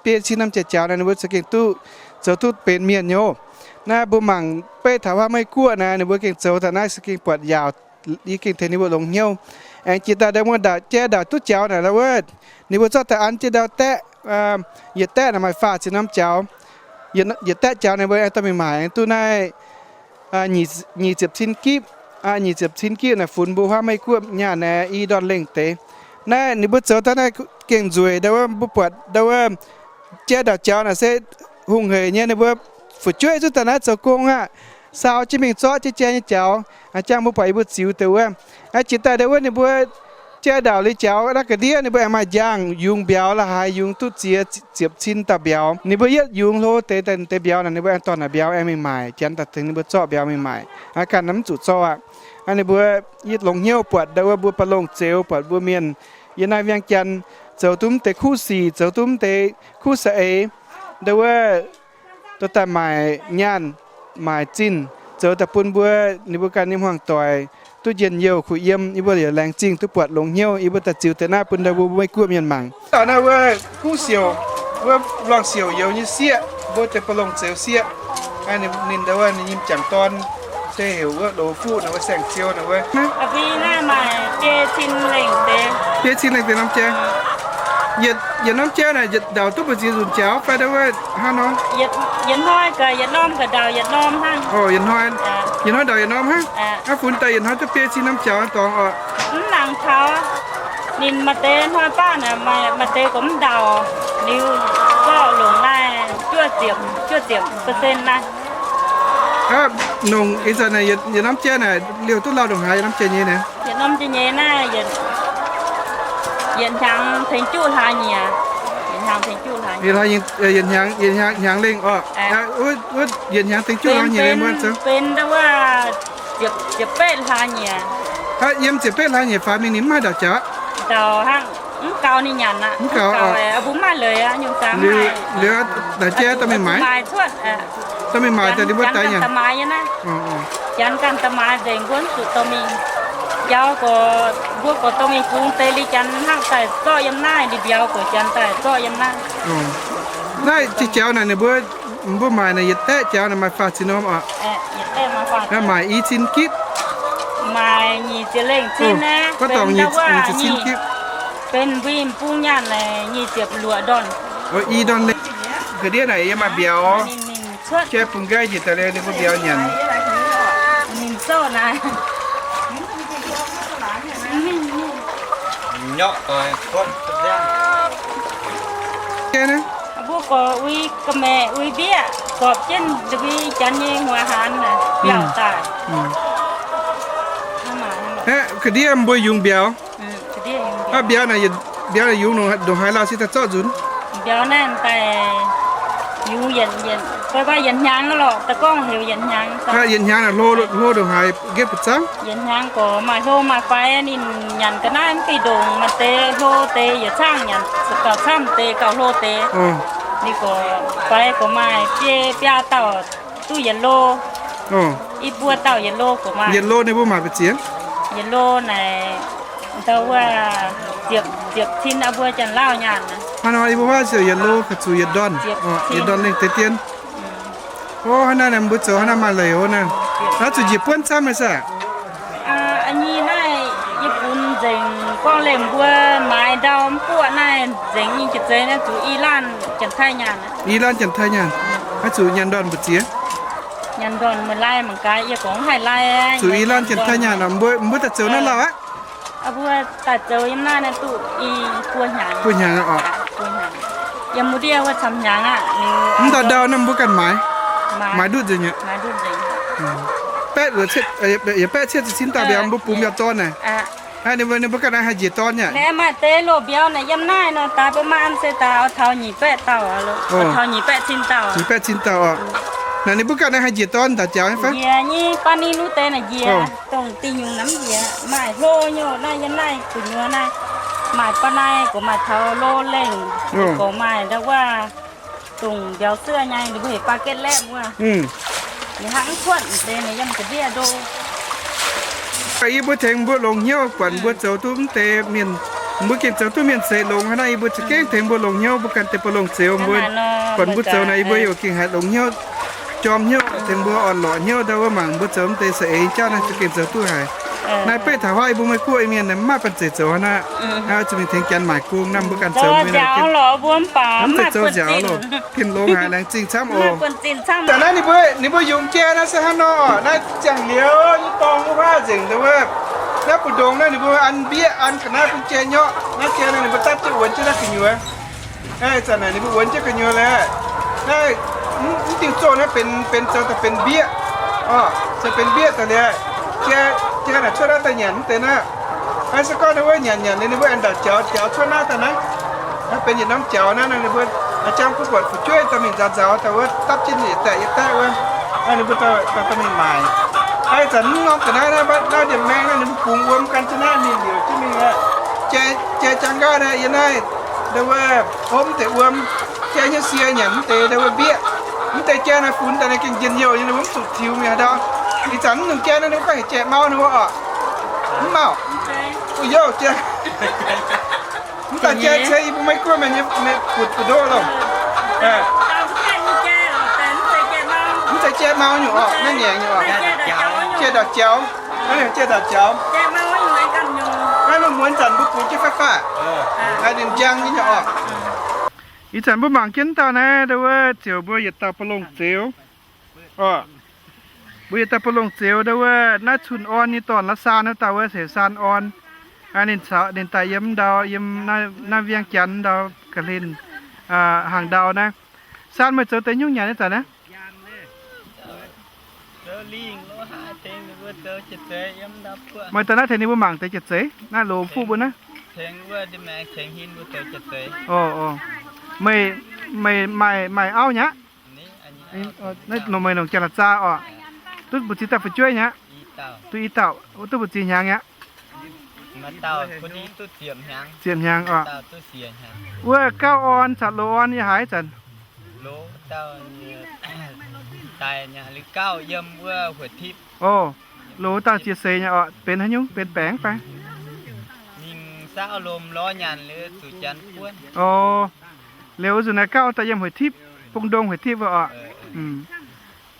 biei cin norm jai jaux naaic ninh mbuo za'gengh duqv zoux duqv benx mienh nyei. Naaiv mbuo mangc beiv taux huaav Meiv Guoqv naaic, ninh mbuo gengh zoux daaih naaiv se gengh buatc yaauc, yie gengh tengx ninh mbuo longx hnyouv. Aengx jiex daaih ndau wuov ndaauc jai ndaauc duqv jaux naaic wuov, ninh mbuo zorqv daaih an jienv ndau daeqv, yietc daeqv naaic maaih faah ziepc norm jaux. Yietc daeqv jaux ninh mbuo aengx dorh mingh maaic aengx duqv naaiv nyic ziepc cin gipv. Nyic ziepc cin gipv naaic funx mbuo huaav Meiv Guoqv nyaanh naaic i ndorn lengh deix. Naaiv ninh mbuo zoux daaih naaiv gengh nzueic, ndau wuov mbuo buatc ndau wuov jai ndaauc jaux naaic se hungh hec nyei, ninh mbuo fu'jueiv zungv daaih naaiv zoux gong aqv, saau jienv mingh zorqv jienv jai nyei jaux. Jangv mbuo buatc yie mbuo ziux deix wuov, jiex daaih ndau wuov ninh mbuo jai ndaauc liuz jaux naaiv ga'ndiev ninh mbuo aengx maaih njang yungz mbiauz la'haaix, yungz duqv ziex ziepc cin dauh mbiauz. Ninh mbuo yietv yungz hlo deix, deix mbiauz naaic ninh mbuo aengx dorh naaic mbiauz aengx mingh maaic, janx daaih tengx ninh mbuo zorqv mbiauz mingh maaic. Ganh mv zuqc zorqv aqv. Ninh mbuo yie longx hnyouv buatc ndau wuov mbuo ba'longh zeux, buatc mbuo mienh yiem naaiv เวียงจันทน์ zoux duqv mv deix kuv sic, zoux duqv mv deix kuv saeng-eix, ndau wuov dorh daaih maaic nyaanh maaic zinh, zoux daaih bun mbuo, ninh mbuo ganh nyei hmuangx-doic duqv njien-youh kuh yiem. Yie mbuo yaac laengz zingh duqv buatc longx hnyouv yie mbuo daaih ziux deix naaiv bun ndau mbuo Meiv Guoqv mienh mangc. Dauh naaiv wuov kuv siouc, wuov luangh siouc youz nyei sieqv, mbuo deix ba'longh zeux sieqv. Ninh ndau wuov ninh nyei m'jangc dorn se heuc wuov Loz Fuqv naaic, wuov Saeng-Ziou naaic wuov. Biei cin lengh deix norm jai. Yietc norm jai naaic ndaauc duqv mbu'ziex nzunc jaux fai ndau wuov hnangv nor? Yietc hnoi gaax yietc norm gaax ndaauc yietc norm hnangv. Yietc hnoi ndaauc yietc norm hnangv. Aa, funx daaih yietc hnoi duqv biei cin norm jaux dorngx oc. Mv nangc taux. Ninh maaih deix hnoi baav naaic maaih deix gorngv mv ndaauc, liuz zorqv longc naaiv juov ziepc, juov ziepc percent naaiv. Nongc ih zanc naaic yietc norm jai naaic liouh duqv lauh ndongc haaix yietc norm jai nyei naaic? Yietc norm jai nyei naaiv yietc hnyangx tengx juqv hlaax nyieqc. Yietc hnyangx, yietc hnyangx lengh orqc. Wuov yietc hnyangx dengv juqv hlaax nyieqc mbuo zoux. Yiem ziepc betv hlaax nyieqc faaux mingh ninh mv haih ndauc jaux aqv. Mv gaux, liuz naaic jaav dorh mingh maaiz, dorh mingh maaiz daaih ninh mbuo daix nyanc. Janx ganh da'maaiz nzengc mbuo zuqc dorh mingh. Mbiauz gorx, mbuo gorx dorh mingh bungx deix, liuz janx hnangv daaih zorqv yiem naaiv, liuz mbiauz gorx janx daaih zorqv yiem naaiv. Naaiv jiex jaux naaic ninh mbuo, mbuo maaic naaic yietc daeqv jaux naaic maaih faah cin norm oc? Maaic i cin gitv. Maaic nyic ziepc lengh cin naaiv, gorngv dorngc nyic ziepc cin gitv. Benx mbui bung nyaanh naaic nyic ziepc luoqc ndorn. I ndorn lengh. Ga'ndiev naaic yie maaih mbiauz. Jai bungx nqaai njiec daaih liuz ninh mbuo mbiauz nyanc. Mbuo gorx uix ga'maeqc uix mbieqv gorpc jienv ndui janx nyei hmuangx haanz biauv daaih. Aeqv, ga'ndiev mbuo yungz mbiauz. Mbiauz naaic, mbiauz naaic yungz ndongc haaix lauh se daaih zorqv nzunc? Mbiauz naaiv daaih yungz yietc, yietc, fai yietc hnyangx lorqc, da'gorngv heuc yietc hnyangx. Yietc hnyangx naaic hlo, hlo ndongc haaix nqetv buoz zaangv? Yietc hnyangx gorx maaih hlo maaih faix, ninh nyanc ga'naaiv mv fih ndongc, maaih deix hlo deix yietc caangv nyanc gauh camv, deix gauh hlo deix. Ninh gorx faix gorx maaih biei biaa dauh duqv yietc lo. I buo dauh yietc lo gorx maaih. Yietc lo ninh mbuo maaic mbu'ziex? Yietc lo naaic ndau wuov ziepc, ziepc cin aqv, mbuo Janx-Lauh nyaanh. Hnangv nor, yie mbuo huaav ziouc yietc lo ka'zuqc yietc ndorn, yietc ndorn lengh deix dien. O, hnangv naaiv mbuo zoux hnangv naaiv maaih leiz oc naaiv. Naaiv zuqc njiec buonv camv nyei saah? Aa, nyei naaiv yie bun nzengc gorngv lemh mbuo maaiz ndau mv buoqv naaiv nzengc nyei jiex zeiz naaiv zuqc i laanh Janx-Taiv nyaanh. I laanh Janx-Taiv nyaanh. Naaiv zuqc nyanc ndorn mbu'ziex? Nyanc ndorn meih lai mangc gaax, yie gorngv haih lai. Zuqc i laanh Janx-Taiv nyaanh nor, mbuo, mbuo daaih zoux naaiv lauh aqv. Mbuo daaih zoux yiem naaiv naaiv duqv i buo hnyangx. Buo hnyangx oc. Yiem wuov ndiev wuov camv hnyangx aqv. Mv ndau ndau naaiv mbuo ganh maaiz. Maaiz ndutv nzengc aqv. Baeqv, yietc baeqv cietv ziepc cin dauh mbiauz mbuo bungx mbiauz dorn naaic. Ninh mbuo, ninh mbuo ganh naaiv haih njiec dorn nyei. Maaih deix loz mbiauz naaic yiem naaiv nor, daaih mbuo maaih an se daaih oix taux nyic baeqv dauh, taux nyic baeqv cin dauh. Nyic baeqv cin dauh oc. Naaic ninh mbuo ganh naaiv haih njiec dorn daaih jaux nyei fai? Njiec nyei, baav ninh wuov deix naaic njiec, dongh diuh nyungc namv njiec, maaih hlo nyei naaiv, yiem naaiv gu'nyuoz naaiv, maaih baav naaiv gorx maaih taux lo lengh, gorx maaih ndau wuov dongh mbiauz suov nyei, ninh mbuo heuc baav getv laeqv wuov. Ninh hnangv kuotv deix naaic yiem ga'ndiev ndo. Yie mbuo tengx mbuo longx hnyouv buatc mbuo zoux duqv mv deix mienh, mbuo gengh zoux duqv mienh seix longx haaix nor, yie mbuo za'gengh tengx mbuo longx hnyouv, mbuo ganh deix ba'longc zeux mbuo buatc mbuo zoux naaic, yie mbuo yaac gengh haiz longx hnyouv, jorm hnyouv, tengx mbuo orn-lorqc hnyouv ndau wuov mangc mbuo zoux mv deix saeng-eix jauv naaiv za'gengh zoux duqv haic. Naaiv beqv taux huaav yie mbuo Meiv Guoqv mienh mv maaih banh zeic zoux hnangv naaiv. Zuqc mingh tengx Janx maaic gong, naaiv mbuo ganh zoux mv zeiz zoux nziaaux loh, gengh longx haic, laengz zingh camv oc. Daaih naaiv ninh mbuo, ninh mbuo yungz jai naaiv se hnangv nor oc. Naaiv ziangh liuz nyei dorngx wuov nzengc ndau wuov, naaiv mbu'ndongx naaiv ninh mbuo an mbieqv an ga'naaiv bun jai nyorqv. Naaiv jai naaiv ninh mbuo dapv jienv wuonx jienv naaiv gu'nyuoz. Ih zanc naaic ninh mbuo wuonx jienv gu'nyuoz laeh. Naaiv mv diuh zoh naaiv benx, benx zoux daaih benx mbieqv oc, zoux benx mbieqv daaih liuz, jai, jai naaic cuotv naaiv daaih nyanc mv deix naaiv. Naaiv se gorngv ninh mbuo nyanc nyanc liuz ninh mbuo aengx ndauc jaux, jaux cuotv naaiv daaih naaiv. Naaiv benx yietc norm jaux naaiv, ninh mbuo jangv kuv buatc fu'jueiv dorh mingh nzaaux nzaaux daaih wuov dapv jienv yietc daeqv yietc daeqv wuov. Naaiv ninh mbuo dorh, dorh mingh maaic. Ih zanc mv norm ga'naaiv naaiv, naaiv ndie-maeng naaiv ninh mbuo bungx wuom gan jienv naaiv mingh liouc jienv mingh aqv. Jai, jai jangv nqaai naaiv yiem naaiv ndau wuov hopv mv deix wuom, jai nyei sie nyanc mv deix ndau wuov mbieqc. Mv deix jai naaiv funx daaih naaiv gengh njien-youh nyei, ninh mbuo mv zuqc tiux mi'aqv ndau. Ih zanc mv nungx jai naaiv ninh mbuo gorngv heuc jai mauv ninh mbuo oc. Mv mauh. Uix youh jai. Mv daaih jai ceix yie mbuo Meiv Guoqv mienh nyei butv butv ndoqv loh. Mv zeiz jai mauv nyungc oc, naaiv ngaengc nyungc oc. Jai ndauc jaux. Naaiv jai ndauc jaux. Naaiv lungh muonz zanc mbuo bungx jienv faix faix. Naaiv ninh njang nyei nyungc oc. Ih zanc mbuo mangc jienv dauh naaiv, ndau wuov ziouc mbuo yietc dauh ba'longc zeux oc. Mbuo yietc dauh ba'longc zeux, ndau wuov naaiv cun orn nyei dorn la'saan naaiv dauh wuov se saan orn. Ninh caux ninh daaih yiem ndau, yiem naaiv Vieng Janx ndau ga'hlen, hangc ndau naaiv. Saan meih zoux deix nyungc nyanc nyei zanc naaiv? Meih daaih naaiv tengx ninh mbuo mangc deix jiex zeiz, naaiv loz fuqv mbuo naaiv. Orv, orv. Meih, meih maaih, maaih auv nyei aqv? Naaiv meih longc Janx-Laauv zaah oc. Duqv mbu'ziex dauh fu'jueiv nyei aqv? Duqv i dauh. Duqv mbu'ziex hnyangx nyei aqv? Ziepc hnyangx oc. Wuov gauv orn caux loz orn yie haiz zanc. O, loz dauh jiex seix nyei oc. Benx haaix nyungc? Benx baengc fai? O, liuz wuov nzunc naaiv gauv daaih yiem hueic tipv, bung ndongh hueic tipv wuov oc.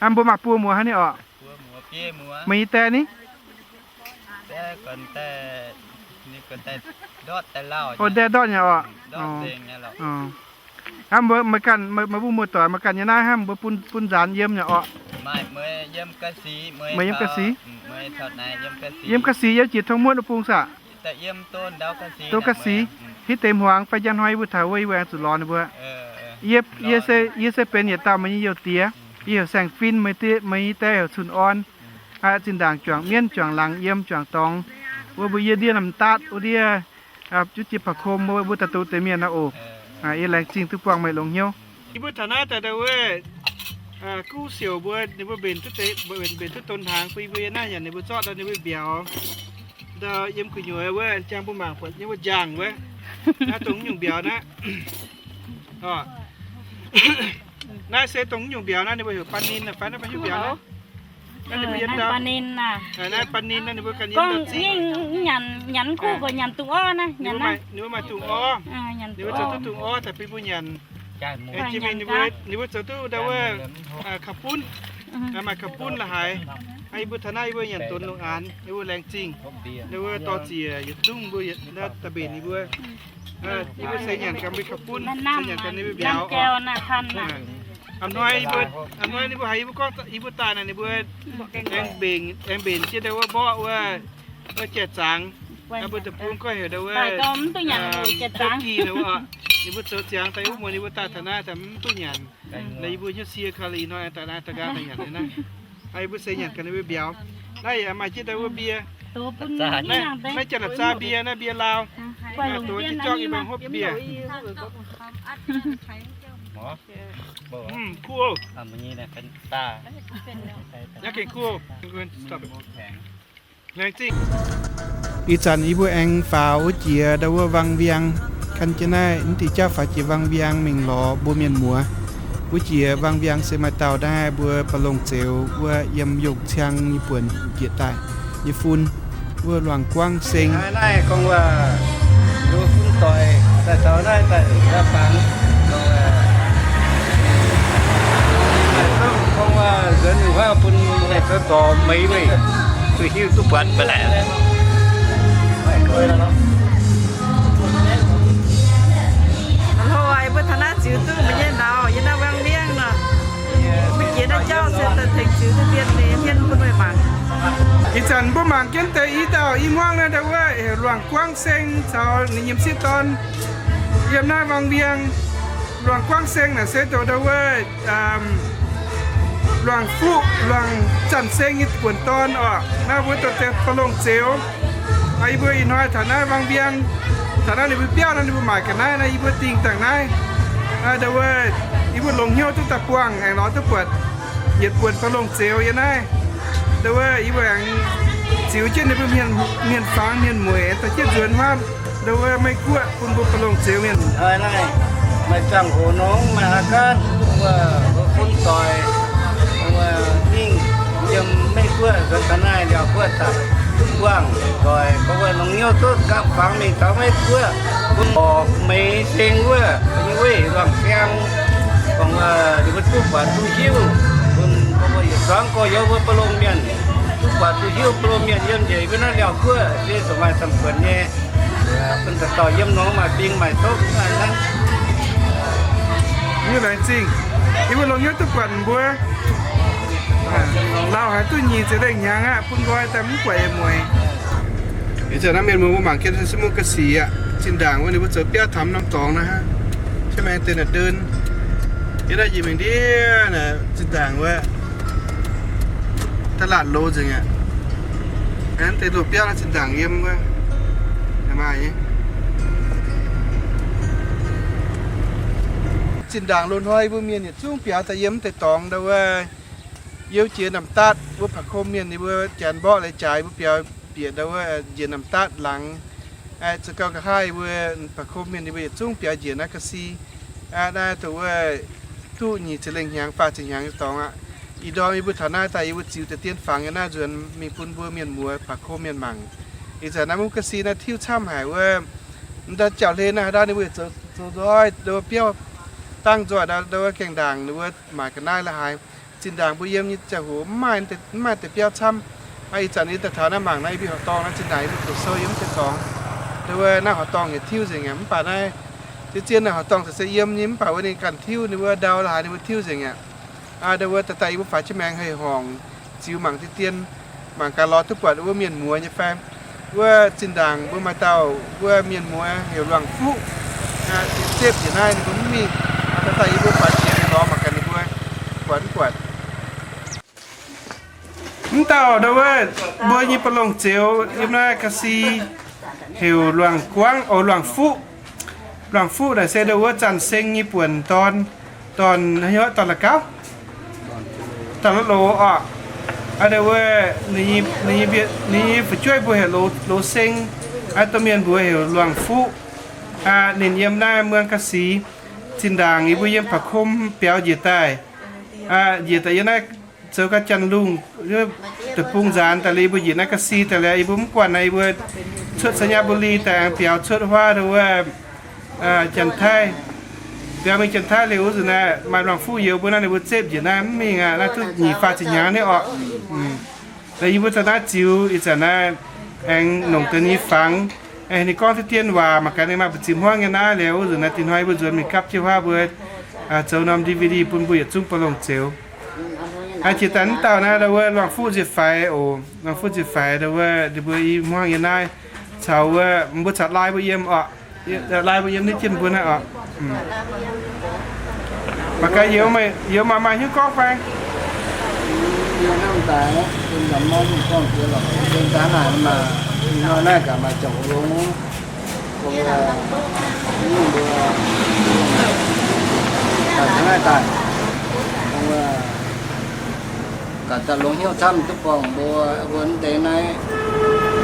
Aa, mbuo maaih buo muoz hnangv ni oc. Meih nyei die ni? O, die ndortv nyei oc. Aa, mbuo meih ganh, meih mbuo muoz-doic meih ganh nyei naaiv hnangv, mbuo bun, bun nzaanx yiem nyei oc. Meih yiem ga'sic? Yiem ga'sic yiem jiex tong muotv wuov bung saah? Doz ga'sic, hitv deix hmuangx fai njang hnoi yie mbuo taux wuov, yie mbuo aengx zuqc lorz ninh mbuo. Yie, yie se benx yietc dauh meih nyei youh diex. Yie heuc Saeng-Fin, meih die, meih nyei die heuc Cun Orn. Zinh ndaangc juangc mienv, juangc laangz yiem, juangc dorngx. Wuov mbuo yie ndiev namx daatv wuov ndiev, juv jiex pa'kom mbuo, mbuo daaih doqc deix mienh aqv oc. Yie laengz zingh duqv buangh meih longx hnyouv. Yie mbuo taux naaiv daaih, daaih wuov guv siouc mbuo, ninh mbuo mbenc duqv deix, mbenc duqv donx hnaangx bun yie mbuo yiem naaiv nyanc ninh mbuo zorqv daaih ninh mbuo mbiauz. Ndau yiem gu'nyuoz wuov, jang mbuo mangc buatc nyei wuov njang wuov. Naaiv dongh nyungc mbiauz naaiv. Naaiv se dongh nyungc mbiauz naaiv, ninh mbuo heuc baan ninh fai naaiv baan nyungc mbiauz naaiv. Naaiv ninh mbuo yiem ndau, naaiv baan ninh naaiv, ninh mbuo ganh yiem ndau zingh. Nyanc kuv nyanc dungz orv naaiv, ninh mbuo maaih dungz orv. Ninh mbuo zoux duqv dungz orv daaih bun mbuo nyanc. Jiex mingh ninh mbuo, ninh mbuo zoux duqv ndau wuov kaux bunv, maaih kaux bunv la'haaix. Yie mbuo taux naaiv yie mbuo nyanc donx longc aanx, yie mbuo laengz zingh. Ninh mbuo dorh ziec yietc zungv mbuo daaih mbenc ninh mbuo. Yie mbuo se nyanc ganh mbuo kaux bunv, se nyanc ganh ninh mbuo mbiauz. A'hnoi, a'hnoi ninh mbuo haiz yie mbuo gorngv yie mbuo daaih naaic, ninh mbuo aengx mbenc, aengx mbenc jienv ndau wuov mborqv wuov, wuov jai zaangx. Mbuo deic-bung gorngv heuc ndau wuov, ninh mbuo zoux ziangx daaih wuov muonz ninh mbuo daaih taux naaiv daaih mv duqv nyanc. Naaiv yie mbuo hnyouv sie kali ih hnoi daaih naaiv daaih nqaang daaih nyanc naaiv. Yie mbuo se nyanc ganh ninh mbuo mbiauz. Naaiv yaac maaih jienv ndau wuov mbie. Naaiv janx-laauv zaah mbie, naaiv mbie Laauh. Dox jienv jorngv yie mbuo hopv mbie. Kuv, naaiv gengh kuv. Ih zanc yie mbuo aengx faaux wuov jiex ndau wuov Wang Wiang. Gan jienv naaiv mv diuh jauv faaux jiex Wang Wiang mingh lorz mbuo mienh muoz. Wuov jiex Wang Wiang se maaih dauh naaiv mbuo Ba'longc-Zeuz wuov yiem Yongh Ciang nyei buonc njiec daaih nyei fun, wuov Luangc Guangv Seng. Naaiv gorngv wuov, mbuo fun doic daaih taux naaiv daaih fangx, gorngv wuov, nzuonx wuov bun meih zoux dorh meix weih, duqv hiuv duqv buatc mv baac naaic. A'hnoi mbuo taux naaiv ziux duqv meih nyei nauz yiem naaiv Wang Wiang nor. Mbuo jiex naaiv jauv se daaih tengx ziux duqv mienh, mienh bun meih mangc. Ih zanc mbuo mangc jienv deix i dauh i hmuangv naaiv ndau wuov heuc Luangc Guangv Seng caux ninh nyei m'sieqv dorn yiem naaiv Wang Wiang. Luangc Guangv Seng naaic se dongh ndau wuov Luangc Fuqv, Luangc Zanc Seng nyei buonc dorn oc. Naaiv mbuo dongh deix Ba'longc-Zeuz. Yie mbuo ih hnoi taux naaiv Wang Wiang, taux naaiv ninh mbuo biauv naaiv, ninh mbuo maaic ga'naaiv naaiv, yie mbuo dingh dangh naaiv. Ndau wuov yie mbuo longx hnyouv duqv daaih buangh aengx lorz duqv buatc yietc buonc Ba'longc-Zeuz yiem naaiv. Ndau wuov yie mbuo aengx ziux jienv ninh mbuo mienh, mienh fangx mienh mueic daaih jienv nzuonx wuov ndau wuov Meiv Guoqv bun mbuo Ba'longc-Zeuz mienh. Hnoi naaiv maaih ziangh hoc nor maaih a'gaanv wuov, wuov fun doic, wuov mingh yiem Meiv Guoqv nzuonx taux naaiv Liaauc Guoqv daaih duqv buangh doic, gorngv wuov longx hnyouv duqv gapv fangx mingh taux Meiv Guoqv bun dorh meix seng wuov, nyei weih luangh siang, gorngv wuov ninh mbuo duqv buatc duqv hiuv, bun gorngv wuov yietc zuangx gorx-youz mbuo Ba'longc mienh duqv buatc duqv hiuv Ba'longc mienh yiem njiec mbuo naaiv Liaauc Guoqv se zoux maaih samx buonc nyei. Bun dauh dauh yiem nor maaih bing maaih cov hnangv. Yie laengz zingh, yie mbuo longx hnyouv duqv buatc mbuo. Lauh haiz duqv nyic ziepc lengh hnyangx aqv, bun nqoi daaih mv buatc yietc mueiz. Ih zanc naaiv mienh muoz mbuo mangc jienv se mbuo ga'sic aqv. Zinh ndaangc wuov ninh mbuo zoux biauv tamx norm dorngx naaiv hnangv. Hnangv maengx deix naaic ndeen. Yie naaiv njiec mingh ndiev naaic zinh ndaangc wuov da'laatc loz nzengc aqv. Hnangv deix loz-biauv naaiv zinh ndaangc yiem wuov maaih nyei. Zinh ndaangc loz-hnoi mbuo mienh yietc zungv biaux daaih yiem mv deix dorngx ndau wuov, youh jiex Namh Daatv wuov ผักโขม mienh ninh mbuo janx mborqv leiz-jaaix mbuo biaux bieqc ndau wuov njiec Namh Daatv laangz. Zoux gau nqa'haav mbuo ผักโขม mienh ninh mbuo yietc zungv biaux njiec naaiv Kasi. Naaiv dongh wuov duqv nyic ziepc lengh hnyangx, faah ziepc hnyangx nyei dorngx aqv. Ih ndorm yie mbuo taux naaiv daaih yie mbuo ziux deix dien fangx yiem naaiv nzuonx mingh bun mbuo mienh muoz ผักโขม mienh mangc. Ih zanc naaiv mungv Kasi naaiv tiuv camv haic wuov. M'daaih jauv-hlen naaiv haaix ndau ninh mbuo yietc zoux, zoux nzoih ndau wuov biauv dangv nzoih ndau, ndau wuov gaengh ndaangc ninh mbuo maaic ga'naaiv la'haaix. Zinh ndaangc mbuo yiem nyei ziangh hoc mv maaih, mv maaih deix biauv camv. Ih zanc yie daaih taux naaiv mangc naaiv, yie mbuo horqc dorngh naaiv zinh ndaangc yie mbuo doqc sou yiem mv deix dorngx. Ndau wuov naaiv horqc dorngh yietc tiuv nzengc aqv. Mv baac naaiv zien zien naaiv horqc dorngh se se yiem nyei, mv baac wuov ninh ganh tiuv, ninh mbuo ndau la'haaix ninh mbuo tiuv nzengc aqv. Ndau wuov daaih daaih yie mbuo faix jienv maengx hei horngc ziux mangc deix dien, mangc gaax lorz duqv buatc wuov mienh muoz nyei fai. Wuov zinh ndaangc mbuo maaih dauh wuov mienh muoz heuc Luangc Fuqv, zepv njiec naaiv ninh mbuo mv mingh. Daaih daaih yie mbuo faix jienv lorz mangc gaax ninh mbuo buatc mv buatc. Mv dauh ndau wuov mbuo nyei ba'longc zioux yiem naaiv Kasi heuc Luangc Guangv, o, Luangc Fuqv. Luangc Fuqv naaic se ndau wuov Zanc Seng nyei buonc dorn, dorn, dorn la'gauv, dorn la'loz orqc. Ndau wuov ninh nyei fu'jueiv mbuo heuc Loz Seng, domh mienh mbuox heuc Luangc Fuqv. Ninh yiem naaiv muangx Kasi. Zinh ndaangc yie mbuo yiem ผักโขม biaux njiec daaih, njiec daaih yiem naaiv zoux ga'janx lungh, deic-bung nzaanx daaih liuz, yie mbuo njiec naaiv Kasi daaih liuz, yie mbuo mv guanh naaiv, yie mbuo cuotv สัญบุรี daaih aengx biaux cuotv huaav ndau wuov Janx-Taiv. Biaux mingh Janx-Taiv liuz wuov nzunc naaiv maaih Luangc Fuqv youz mbuo naaiv, ninh mbuo zepv njiec naaiv mv mingh aqv. Naaiv duqv nyic faah ziepc hnyangx nyei orqc. Yie mbuo daaih naaiv ziux ih zanc naaiv aengx nongc deix nyei fangx. Ninh gorngv deix dien waac mangc gaax ninh maaih mbu'ziex hmuangv nyei naaiv liuz wuov nzunc naaiv, dingc hnoi mbuo nzuonx mingh gapv jienv huaav mbuo zoux norm D V D bun mbuo yietc zungv ba'longc zioux. Jiex daaih mv dauh naaiv ndau wuov Luangc Fuqv nziec faix oc. Luangc Fuqv nziec faix ndau wuov ninh mbuo i hmuangv nyei naaiv, caux wuov mbuo caux lai mbuo yiem orqc. Lai mbuo yiem naaiv jienv mbuo naaiv orqc. Mangc gaax youz maaih, youz maaih maaih hnyouv gorngv fai? Yie hnamv daaih, zinh ndaangc maiv gorngv jiex lorqc, zinh ndaangc naaic maaih, ih hnoi naaiv gaax maaih ziangh hoc longx, mbuo, mbuo, daaih taux naaiv daaih, mbuo gaax daaih longx hnyouv camv duqv borngc mbuo, mbuo mv deix naaiv,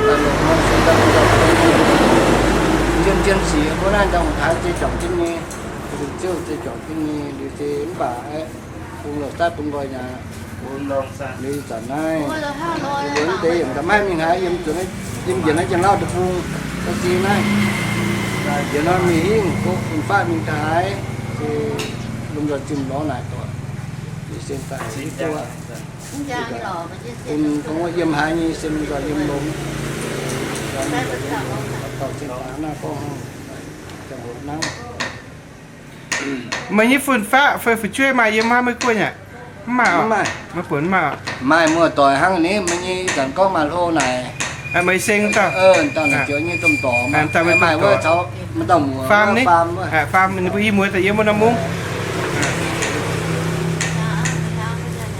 daaih longx nor se daaih njien-njien sic mbuo naaiv ndau haaix zeiz juangc jienv nyei, liuz ziouv zeiz juangc jienv nyei, liuz se mv baac bungx longc saatv bungx nqoi nyei. Liuz zanc naaiv, liuz mv deix yaac mv maaih mingh haaix, yiem zuqc, yiem njiec naaiv Janx-Lauh deic-bung, Kasi naaiv, njiec nor mingh hingh, fun-faqv mingh taux haaix, se lomh nzoih zimh lorz naaic doic, se daaih duqv, bun dongh wuov yiem haaix nyei se lomh nzoih yiem longx, dauh zinh ndaangc naaiv gorngv, ziangh hoc hnangv. Meih nyei fun-faqv fai fu'jueiv maaih yiem hnangv Meiv Guoqv nyei? Mv maaih oc. Maiv buonc mv maaih oc. Maaih muoz-doic hnangv ni, meih nyei ih zanc gorngv maaih hlo naaic. Meih seng dauh. Dauh naaic joux nyei domh dorc, maaih wuov caux maaih dauh muoz faam ni, faam ninh mbuo i muoz daaih yiem wuov norm mungv.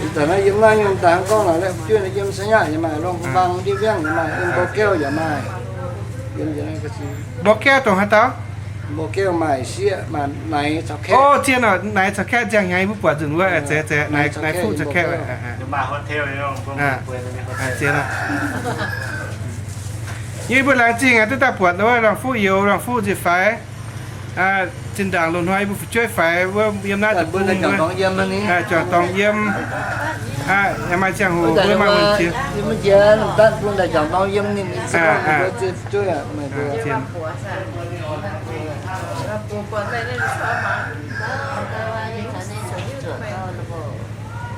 Ih zanc naaiv yiem naaiv nyei daaih hnangv gorngv naaic, fu'jueiv yiem Saav Nyaqv yaac maaih, Longx Bang, Ndiev Mbiangv yaac maaih, yiem Mbou Geuv yaac maaih. Mbou Geuv dongh haaix dauh? Mbou Geuv maaih sieqv, maaih naaic caux kaeqv. O, zien oc, naaic caux kaeqv ziangh hnyangx yie mbuo buatc nzunc wuov, zeiz, zeiz, naaic, naaic fuqv caux kaeqv. Zien oc. Yie mbuo laengz zingh aqv, duqv daaih buatc wuov Luangc Fuqv youz, Luangc Fuqv nziec faix. Zinh ndaangc loz-hnoi yie mbuo fu'jueiv faix wuov yiem naaiv deic-bung, juangc dorngx yiem, maaih ziangh hoc mbuo maaih wuonh jiex.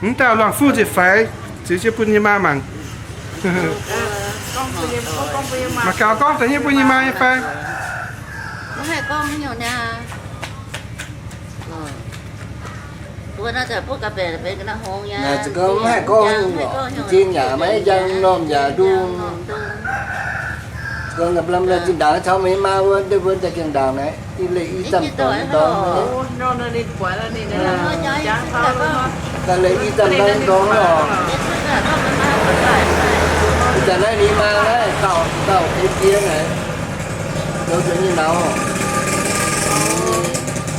Mv dauh Luangc Fuqv nziec faix, ziux jienv bun yie maa mangc. Mangc gaax gorngv daaih nyei bun yie maa nyei fai? Naaic za'gengh mv haih gorngv nyungc lorqc, m'zing yaac maiv njang, m'normh yaac ndung. Za'gengh lamh lamh zinh ndaangc caux meih maa wuov, ndeiv mbuo daaih giengh ndaangc naaiv, i leih i zamh dorngx dorngx. Daaih leih i zamh dorngx dorngx lorqc. Ih zanc naaiv ninh maa naaiv dauh, dauh deix diex naaic, zoux nzengc nyei nauz,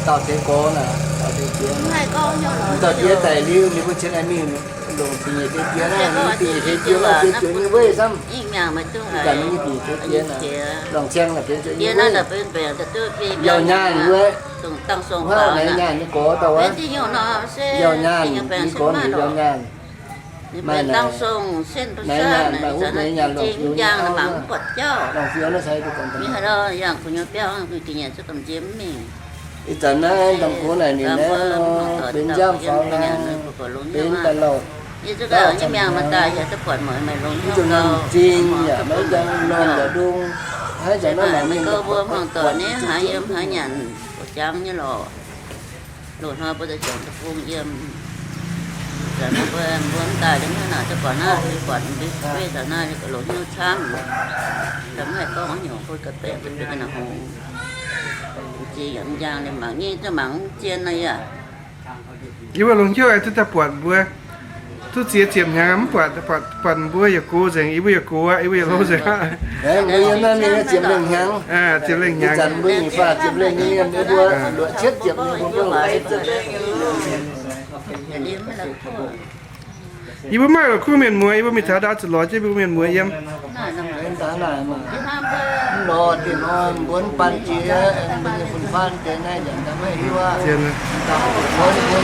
dauh deix gorx naaic, dauh Dauh diex daic liuz, ninh mbuo cien aengx mingh longc dingc nyeic deix diex naaiv, dingc nyeic deix diex naaiv, diex ziouc nyei weiv camv. Ganh nyei dingc nyeic deix diex naaiv, longc ciang naaic benx ziouc nyei weiv. Yauh nyaanh wuov, wuov naaic nyaanh nyei gorx dauh wuov. Yauh nyaanh nyei gorx, ninh yauh nyaanh. Maaih naaic, naaiv nyaanh maaih wuov naaiv nyaanh longc fiou nyei auv, longc fiou naaiv sai duqv gorn. Ih zanc naaiv ndamv gox naaic ninh naaiv nor, benx nziaamv faaux naaiv, benx daaih lauh, lauh camv hnyangx. Mv zuqc norm zing yaac maiv njang, norm yaac ndong, haaix zanc naaiv mangc mienh buatc buatc jangv nyei lorqc. Loz-hnoi mbuo za'gengh deic-bung yiem, mbuo mv daaih liemh hnangv naaic, za'gengh naaiv buatc mbuo zueih taux naaiv, longc hnyouv camv. Mv haih gorngv haaix nyungc, mbuo ga'benx mbuo ga'naaiv hngongx. Zingh yaac mv njang, mangc nyei za'gengh mangc mv zien nor yaac. Yie mbuo longc hnyouv aengx duqv daaih buatc mbuo. Duqv ziex ziepc hnyangx mv buatc, buatc mbuo yaac gox nzengc, yie mbuo yaac gox aqv, yie mbuo yaac hlo nzengc aqv. Mbuo yiem naaiv mingh ziepc lengh hnyangx. Ziepc lengh hnyangx. Ih zanc mbuo nyei faah ziepc lengh nyei mienh, yie mbuo luoqc cietv ziepc nyei mbuo. Yie mbuo maiv longc kuv mienh muoz, yie mbuo mingh taux ndau zuqc lorz jienv mbuo mienh muoz yiem. Mv lorz diex hnoi mbuo mv baan jiex, mbuo nyei fun-faan deix naaiv yaac maiv hiuv aqv. Mbuo, mbuo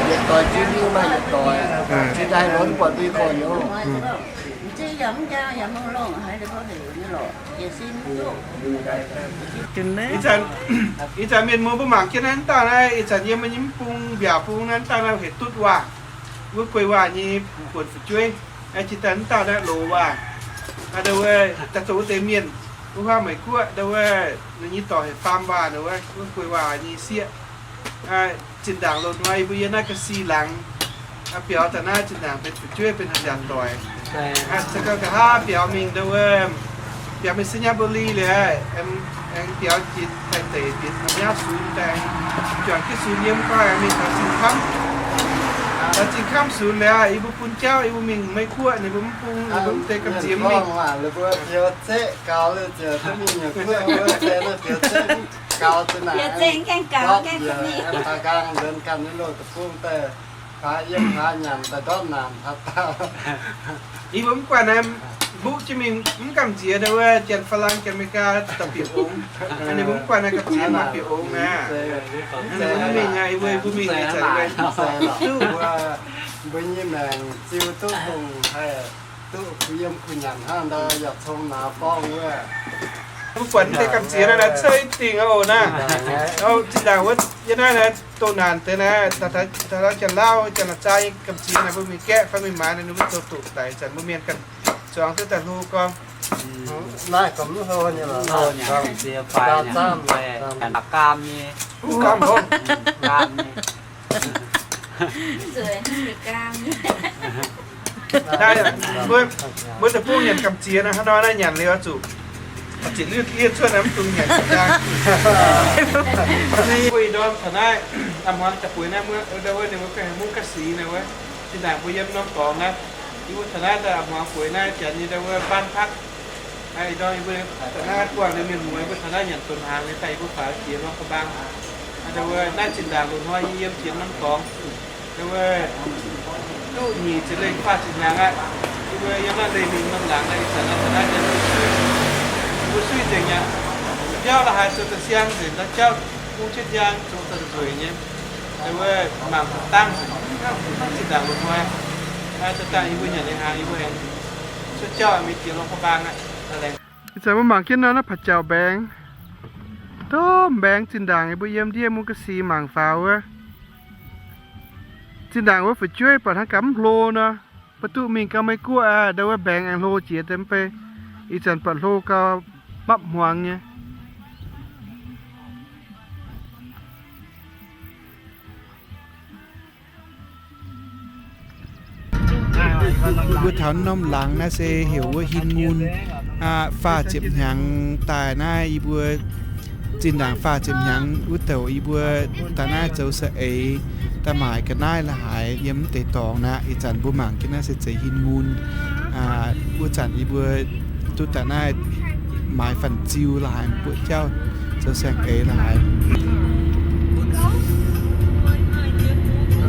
yietc doic jiex mingh maaih yietc doic, jiex daaih lorz mv buatc mbuo korv-youz. Ih zanc, ih zanc mienh muoz mbuo mangc jienv naaiv dauh naaiv, ih zanc yiem mbuo nyei mv bung mbiaauc bung naaiv dauh naaiv heuc Dutv Waac, wuov Guei Waac nyei buonc fu'jueiv. Jiex daaih naaiv dauh naaiv Loz Waac, aa, ndau wuov daaih zoux wuov deix mienh, wuov huaav Meiv Guoqv, ndau wuov ninh nyei dorc heuc Faam Waac, ndau wuov, wuov Guei Waac nyei sieqv. Zinh ndaangc loz-hnoi yie mbuo yiem naaiv Ga'sie laangz, biaux daaih naaiv zinh ndaangc benx fu'jueiv benx haaix nziaauc doic. Se gorngv nqa'haav biaux mingh ndau wuov, biaux mingh ไชยบุรี liuz, aengx biaux jiex Taiv deic bieqc norm nyauv sunx daaih, juangc jienv sunx yiem gau aengx mingh taux Zingh Kamv. Taux Zingh Kamv sunx liuz, yie mbuo bun jauv yie mbuo mingh Meiv Guoqv, ninh mbuo mv bung, ninh mbuo mv deix gamh nziex mingh. Yie mbuo mv guanh naaiv mbuqv jienv mingh mv gamh nziex ndau wuov janx Faa lang, janx Meigaa daaih bieqc ongx. Ninh mbuo mv guanh naaiv gamh nziex mangc bieqc ongx naaiv. Ninh mbuo mv mingh aqv, yie mbuo, yie mbuo mingh ih zanc duqv mbuo nyei maengc ziu duqv dongh haih duqv kuh yiem kuh nyanc hnangv ndau yaac cong nauz gorngv wuov. Mv guanh deix gamh nziex naaiv ceix dingh oc naaiv. Zinh ndaangc wuov yie naaiv doh naanc deix naaiv, taux janx-lauv janx-laauv zaah nyei gamh nziex naaiv, mbuo mingh gaeqv fai mingh maaiz naaiv, ninh mbuo zoux doqc daic zanc mbuo mienh ganh zuangx duqv daaih hlo gorngv. Naaiv gorngv mv hlo nyei lorqc, gamh nziex faix nyei, gaam nyei, gaam nyei. Mbuo deic-bung nyanc gamh nziex naaiv, hnangv nor naaiv nyanc liuz oix zuqc, oix zuqc liev cuotv naaiv mv dungx nyanc gamh nziex. Mbuo ih ndorm taux naaiv, a'hmuangx daaih bueix naaiv, wuov ninh mbuo ganh mungv ga'sic naaiv wuov, zinh ndaangc mbuo yiem norm dorngx naaiv, yie mbuo taux naaiv daaih a'hmuangx bueix naaiv janx nyei ndau wuov บ้านพัก. Ih ndorm yie mbuo taux naaiv buangh liuz mienh muoz, yie mbuo taux naaiv nyanc donx hnaangx liuz daaih yie mbuo faaux jiex norm กระบัง. Ndau wuov naaiv zinh ndaangc loz-hnoi yie yiem jiex norm dorngx. Ndau wuov duqv nyic ziepc lengh faah ziepc hnyangx aqv. Yie mbuo yiem naaiv leih mingh norm laangz naaiv ih zanc naaiv taux naaiv janx mbuo suiv nzengc aqv. Biauv la'haaix zoux da'siang nzengc, ndau jauv bung jienv njang zoux da'nzueic nyei. Ndau wuov mangc dangh, zinh ndaangc loz-hnoi, dangh yie mbuo nyanc nyei hnaangx yie mbuo aengx cuotv jauv mingh jiex norm กระบัง aqv. Ih zanc mbuo mangc jienv nor naaiv Pa'jauh Mbaengx. Tov mbaengx zinh ndaangc yie mbuo yiem ndiev mungv ga'sie mangc faaux wuov. Zinh ndaangc wuov fu'jueiv buatc hnangv gaax mv hlo nor, mbuo duqv mingh gau Meiv Guoqv aqv, ndau wuov mbaengx aengx hlo jiex deix mv bei. Ih zanc buatc hlo gau, mapv hmuangx nyei. Mbuo taux norm laangz naaiv se heuc wuov Hin Mun, faah ziepc hnyangx daaih naaiv yie mbuo zinh ndaangc faah ziepc hnyangx wuov douc yie mbuo daaih naaiv zoux saeng-eix, daaih maaic ga'naaiv la'haaix yiem mv deix dorngx aqv. Ih zanc mbuo mangc jienv naaiv se zeiz Hin Mun. Wuov zanc yie mbuo duqv daaih naaiv maaiz fan-ziu la'haaix, mbuoqc jauv zoux saeng-eix la'haaix.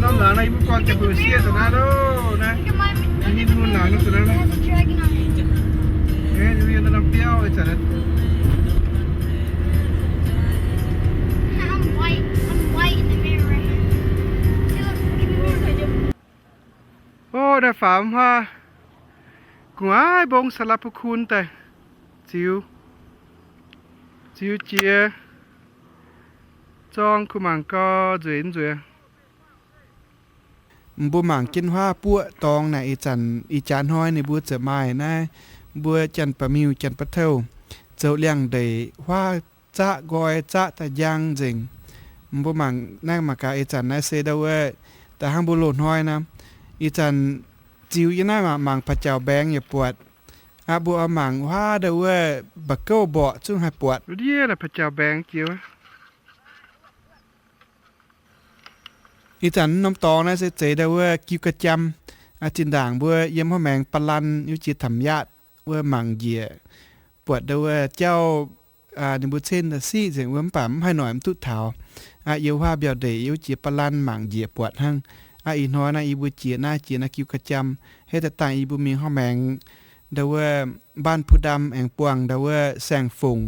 Norm laangz naaiv yie mbuo buangh ziangh hoc sieqv daaih naaiv loh, naaiv. Ninh mun laangz naaiv daaih naaiv. Yie mbuo yiem naaiv norm biauv ih zanc naaiv. Ov, naaiv faaux mv huaav, gu'nguaaic mbong Saalapukun daaih, ziux, ziux jiex zorng kuh mangc gau nzueic nzueic. Mbuo mangc jienv huaav buoqv dorngx naaic, ih zanc ih jaax hnoi ninh mbuo ziouc maaih naaiv mbuo janx-baeqc miuh, janx-baeqc touv zoux liangx-ndeic huaav zaqv nqoi zaqv daaih njang nzengc. Mbuo mangc naaiv mangc gaax, ih zanc naaiv se ndau wuov, da'hnangv mbuo loz-hnoi nor, ih zanc ziux yiem naaiv mangc, mangc ba'jauc mbaengx yaac buatc. Aqv, mbuo oix mangc huaav ndau wuov mba'gouv mborqc zungv haih buatc. Ndiev naaiv ba'jauc mbaengx jiex. Ih zanc norm dorngx naaiv se zeiz ndau wuov Giu Ga Jam. Zinh ndaangc mbuo yiem hnoi maengx ba'lan yiem jiex Tamc Yaatv wuov mangc njiec, buatc ndau wuov jauv, ninh mbuo cen daaih siqv nzengc wuov, mv baac mv haih noic mv duqv taux. Aqv, yiem huaav mbiauh ndeic yiem jiex ba'lan mangc njiec buatc hnangv. Aqv, ih hnoi naaiv yie mbuo jiex naaiv, jiex naaiv Giu Ga Jam, hnangv daaih dangh yie mbuo mingh hnoi maengx ndau wuov Mbaan Phu Ndam aengx buangh ndau wuov Saeng-Fongc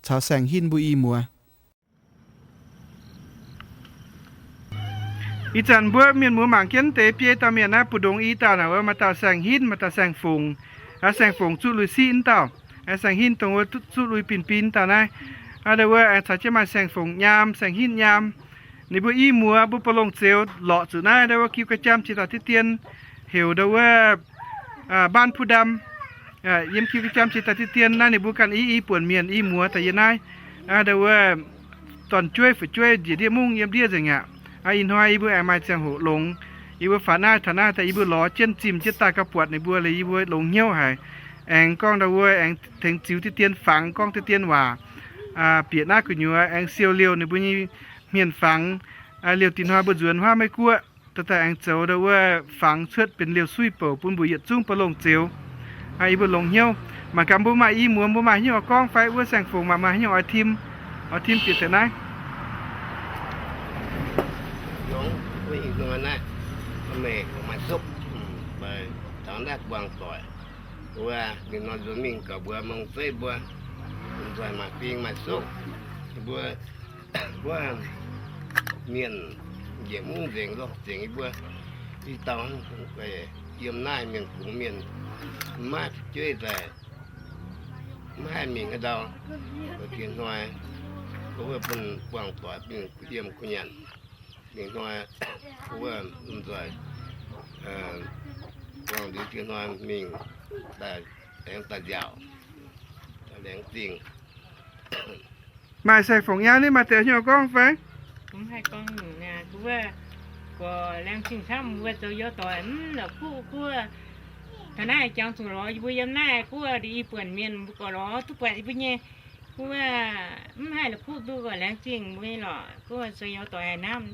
caux Saeng-Hinv mbuo i muoz. Ih zanc mbuo mienh muoz mangc jienv deix biei dauh mienh naaiv, mbu'ndongx i dauh naaic wuov, maaih dauh Saeng-Hinv, maaih dauh Saeng-Fongc. Aa, Saeng-Fongc zuqv lui siqv wuov dauh. Aa, Saeng-Hinv dongh wuov zuqv lui bin bin dauh naaiv. Aa, ndau wuov aengx caux jienv maaih Saeng-Fongc nyaam, Saeng-Hinv nyaam. Ninh mbuo i muoz mbuo mbu'ndongx zeux lorqc zuqc naaiv ndau wuov Giu Ga Jam jiex daaih diqv dien, heuc ndau wuov Mbaan Phu Ndam. Yiem Giu Ga Jam jiex daaih diqv dien naaiv ninh mbuo ganh i i buonc mienh i muoz daaih yiem naaiv. Aa, ndau wuov dorn-jueiv fu'jueiv njiec ndiev mungv yiem ndiev nzengc aqv. Aa, ih hnoi yie mbuo aengx maaih ziangh hoc longx. Yie mbuo faaux naaiv taux naaiv daaih yie mbuo lorz jienv zimh jienv daaih gauh buatc ninh mbuo liuz yie mbuo longx hnyouv haic. Aengx gorngv ndau wuov aengx tengx ziux diqv dien fangx, gorngv diqv dien waac bieqc naaiv gu'nyuoz, aengx siou liouh ninh mbuo nyei hmien fangx. Liouh dinh hnoi mbuo nzuonx huaav Meiv Guoqv daaih, daaih aengx zoux ndau wuov fangx cuotv benx liouh suiv bouc bun mbuo yietc zungv mbu'ndongx zeux. Yie mbuo longx hnyouv. Mangc gaax mbuo maaih i muoz mbuo maaih haaix nyungc oix gorngv fai wuov Saeng-Fongc maaih, maaih haaix nyungc oix tim, oix tim bieqc deix naaiv. Meih maaih sokv, taux naaiv buangh doic, wuov ninh nor nzuonx mingh gaax mbuo mong zeiv mbuo, nzoih maaih fing maaih sokv, mbuo, wuov mienh njiec mungv nzengc lorqc, nzengc yie mbuo i dauh yiem naaiv mienh fungx mienh, maiv fu'jueiv daaih, maiv haih mingh haaix ndau. Diex hnoi wuov bun buangh doic, bun yiem gu'nyanc. Diex hnoi wuov nzoih buangh liuz diex hnoi mingh daaih, aengx daaih nziaauc, daaih laengz zingh. Maaih Saeng-Fongc nyaam ni, maaih deix haaix nyungc gorngv fai? Mv haih gorngv nyungc aqv. Mbuo gorx laengz zingh camv, mbuo zoux youz doic mv la'kuqv guoqv. Taux naaiv jangx zuqc lorz yie mbuo yiem naaiv guoqv, i buonc mienh mbuo gorx lorz duqv buatc yie mbuo nyei guoqv, mv haih la'kuqv duqv gorx laengz zingh mbuo nyei lorqc. Guoqv zoux youz doic haic hnamv,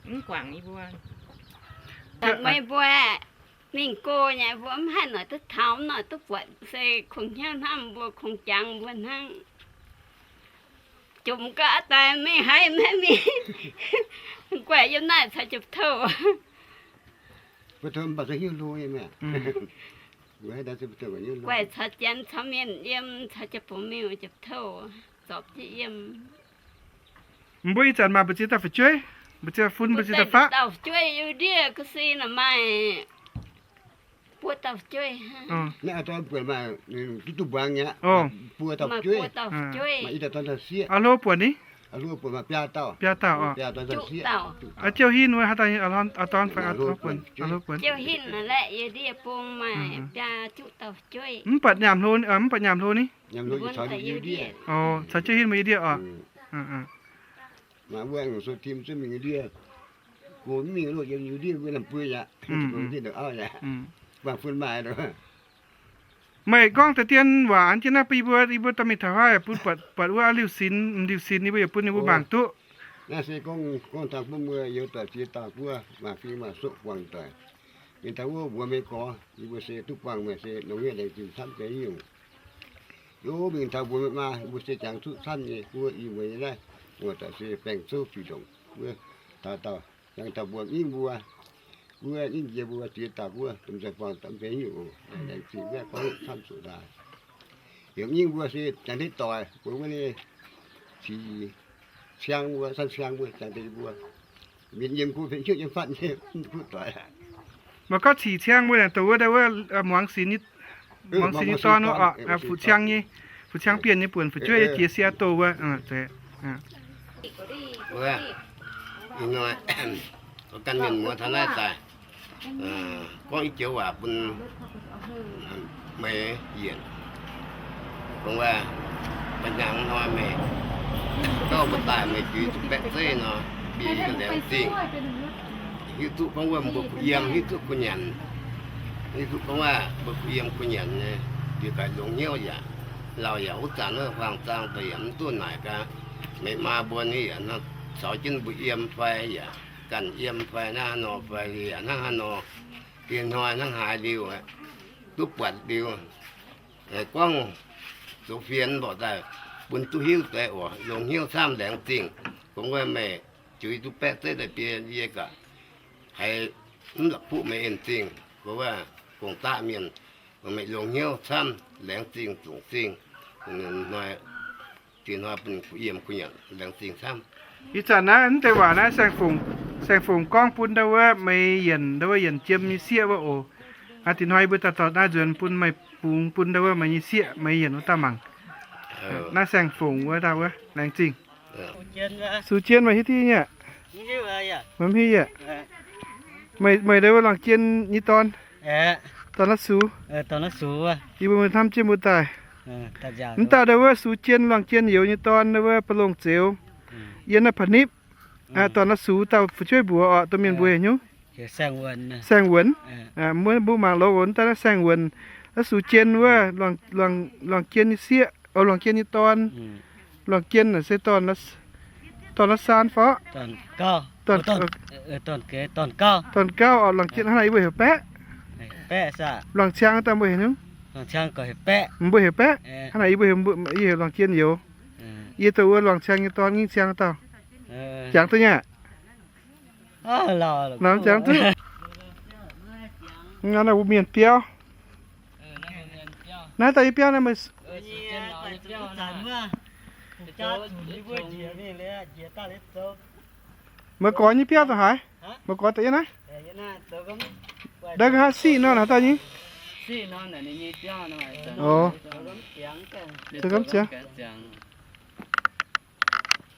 mv guangc yie mbuo. Meih mbuo mingh go nyei, mbuo mv haih noic duqv taux, mv noic duqv buatc, se kungx hnyouv hnamv mbuo, kungx jangx mbuo hnangv. Jomc gaax daaih mingh haiz maiv mingh. Guaih yiem naaiv caux jomc touv. Guaih caux janx caux mienh yiem, caux jomc bungx miuc jomc touv zorpc jienv yiem. Mbuo ih zanc maaih mbu'ziex dauh fu'jueiv? Mbu'ziex fun, mbu'ziex dauh faqv? Dauh fu'jueiv, Iu-Ndiev ga'sie naaic maaih buo dauh fu'jueiv. Naaiv dorn buonc maaih duqv duqv mbuangz nyei aqv. Buo dauh fu'jueiv. A'hlo buonc ni? A'hlo buonc maaih biaa dauh. Biaa dauh oc. Biaa dauh. Ziouv Hinv wuov haaix dauh, a'hlo dorn fai a'hlo buonc? Ziouv Hinv naaic laeqv yie ndiev bung maaih biaa juqv dauh fu'jueiv. Mv baac nyaanh hlo, mv baac nyaanh hlo ni? Caux Ziouv Hinv mbuo yie ndiev oc. Maaih wuov aengx sou tim zuov mingh ndiev. Gox mv mingh loz yiem ndiev mbuo lamh buo yaac, ndiev ndongc auv yaac, bangc fun maaih. Meih gorngv deix dien waac an jienv naaiv bun yie mbuo, yie mbuo dorh mingh taux haaix bun buatc, buatc wuov liuh sinx, m'liuh sinx yie mbuo yaac bun ninh mbuo mangc duqv. Naaiv se gorngv, gorngv taux bun mbuo youz doic ziex dauh buov maaih fing maaih soqv buangh doic. Mingh taux wuov mbuox meih gorx, yie mbuo se duqv buangh meih se longx nyei, laengz zingh camv deix nyungc. Yie mingh taux mbuox meih maa, yie mbuo se jangx duqv camv nyei, wuov i mueiz nyei naaiv, muoz-doic se baengh zouv fih ndongc wuov taux dauh. Jangx dauh mbuo m'ingv mbuo, wuov m'ingv jiex mbuo ziex dauh wuov, domh nzoih buangh domh nzoih nyungc, laengz zingh wuov gorngv camv zuqc daaih. Heuc m'ingv mbuo se jangx deix doic, mbuo wuov nyei cic ciang mbuo, san ciang mbuo jangx deix mbuo. Mienh yiem kuv fih hnyouv yiem fatv nyei, mv kuv doic. Maiv gorngv cic ciang mbuo naaic, dongh wuov, wuov, muangx sinx nyei, muangx sinx nyei dorn wuov, fuqv ciang nyei, fuqv ciang bienh nyei buonc fu'jueiv jiex siaa doh wuov. Wuov, ih hnoi, ganh mienh muoz taux naaiv daaih, gorngv i joux waac bun meih yienc. Dongh wuov, ba'hnoi haaix hnoi meih gauh mbuo daaih meih juix duqv baeqv zeiv nor, mbiei ga'laengz zingh. Hiuv duqv gorngv wuov mbuo kuh yiem, hiuv duqv kuh nyanc. Hiuv duqv gorngv wuov mbuo kuh yiem kuh nyanc nyei, mbiei ga'longx hnyouv yaac, lauh yaac wuov zanc wuov huaang zaang daaih yaac mv duqv naaic gaax. Meih maa mbuo nyei yaac caux jienv mbuo yiem fai yaac ganh yiem fai hnangv haaix nor fai yaac hnangv haaix nor, diex hnoi hnangv haaix liuz, duqv buatc liuz, gorngv zoux fienx mborqc daaih bun duqv hiuv deix oc. Longx hnyouv camv laengz zingh. Gorngv wuov meih juix duqv baeqv zeiv daaih bie yie gaax, haiz mv la'kuqv meih en zingh. Gorngv wuov gong-daqv mienh, meih longx hnyouv camv laengz zingh zongc zingh. Ih zanc naaiv mv deix waac naaiv Saeng-Fongc, Saeng-Fongc gorngv bun ndau wuov meih yienc, ndau wuov yienc jiem nyei sieqv wuov oc. Aa, dinh hnoi mbuo daaih dorh naaiv nzuonx bun meih bungx bun ndau wuov meih nyei sieqv meih yienc wuov dauh mangc. Naaiv Saeng-Fongc wuov dauh wuov laengz zingh. Sux jien meih hiuv duqv nyei aqv? Meih mv hiuv yaac? Meih, meih ndau wuov luangh jien nyei dorn? Dorn naaiv sux? Yie mbuo hnamv jienv mbuo daaih. Mv dauh ndau wuov sux jien, luangh jien youz nyei dorn ndau wuov, ba'longh zeux. Yiem naaiv Pa'nipv. Dorn naaiv sux dauh fu'jueiv mbuox oc, domh mienh mbuox heuc nyungc? Saeng-Wenx. Mbuo mangc lorz oc, dauh naaiv Saeng-Wenx. Naaiv sux jien wuov, luangh jien nyei sieqv, o, luangh jien nyei dorn. Luangh jien naaic se dorn naaiv saan fai? Dorn gauh oc, luangh jien. Hnangv naaic yie mbuo heuc baeqv. Luangh ciang dauh mbuo heuc nyungc? Mbuo heuc baeqv. Hnangv naaic yie mbuo heuc, yie heuc luangh jien youz. Yie dongh wuov luangh ciang nyei dorn, ngingv ciang dauh. Jangx duqv nyei aqv? Jangx duqv. Naaiv mbuo mienh biauv. Naaiv dauh nyei biauv naaiv meih Meih gorx nyei biauv dongh haaix? Meih gorx da'yietv naaiv? Ndau nqa'haav siqv nor naaiv dauh nyei?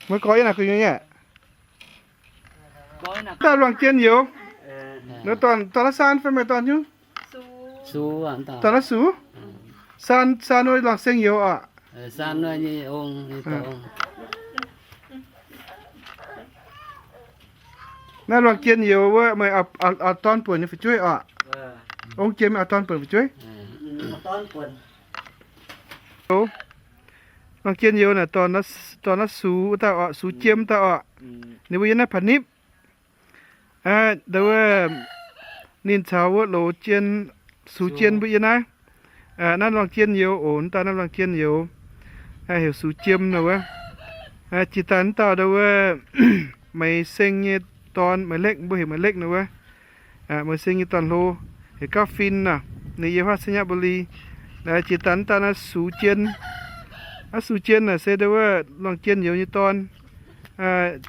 Meih gorx yiem naaic gu'nyuoz nyei aqv? Dauh luangh jien youz. Dorn, dorn naaiv saan fai meih dorn nyungc? Dorn naaiv sux? Saan, saan wuov luangh seng youz oc. Naaiv luangh jien youz wuov meih auv-dorn buonc nyei fu'jueiv oc. Ong jien meih auv-dorn buonc fu'jueiv. Luangh jien youz naaic dorn naaiv sux wuov dauh oc, sux jiem dauh oc. Ninh mbuo yiem naaiv Pa'nipv. Ndau wuov ninh caux wuov loz jien, sux jien mbuo yiem naaiv. Naaiv luangh jien youz oc, dauh naaiv luangh jien youz heuc sux jiem nor wuov. Jiex daaih wuov dauh ndau wuov Meix Seng nyei dorn, Meix Lekv, mbuo heuc Meix Lekv nor wuov. Meix Seng nyei dorn-hlo heuc Gauv Fin nor, ninh yiem huaav Sainyabuli. Jiex daaih wuov dauh naaiv sux jien. Naaiv sux jien naaic se ndau wuov luangh jien youz nyei dorn.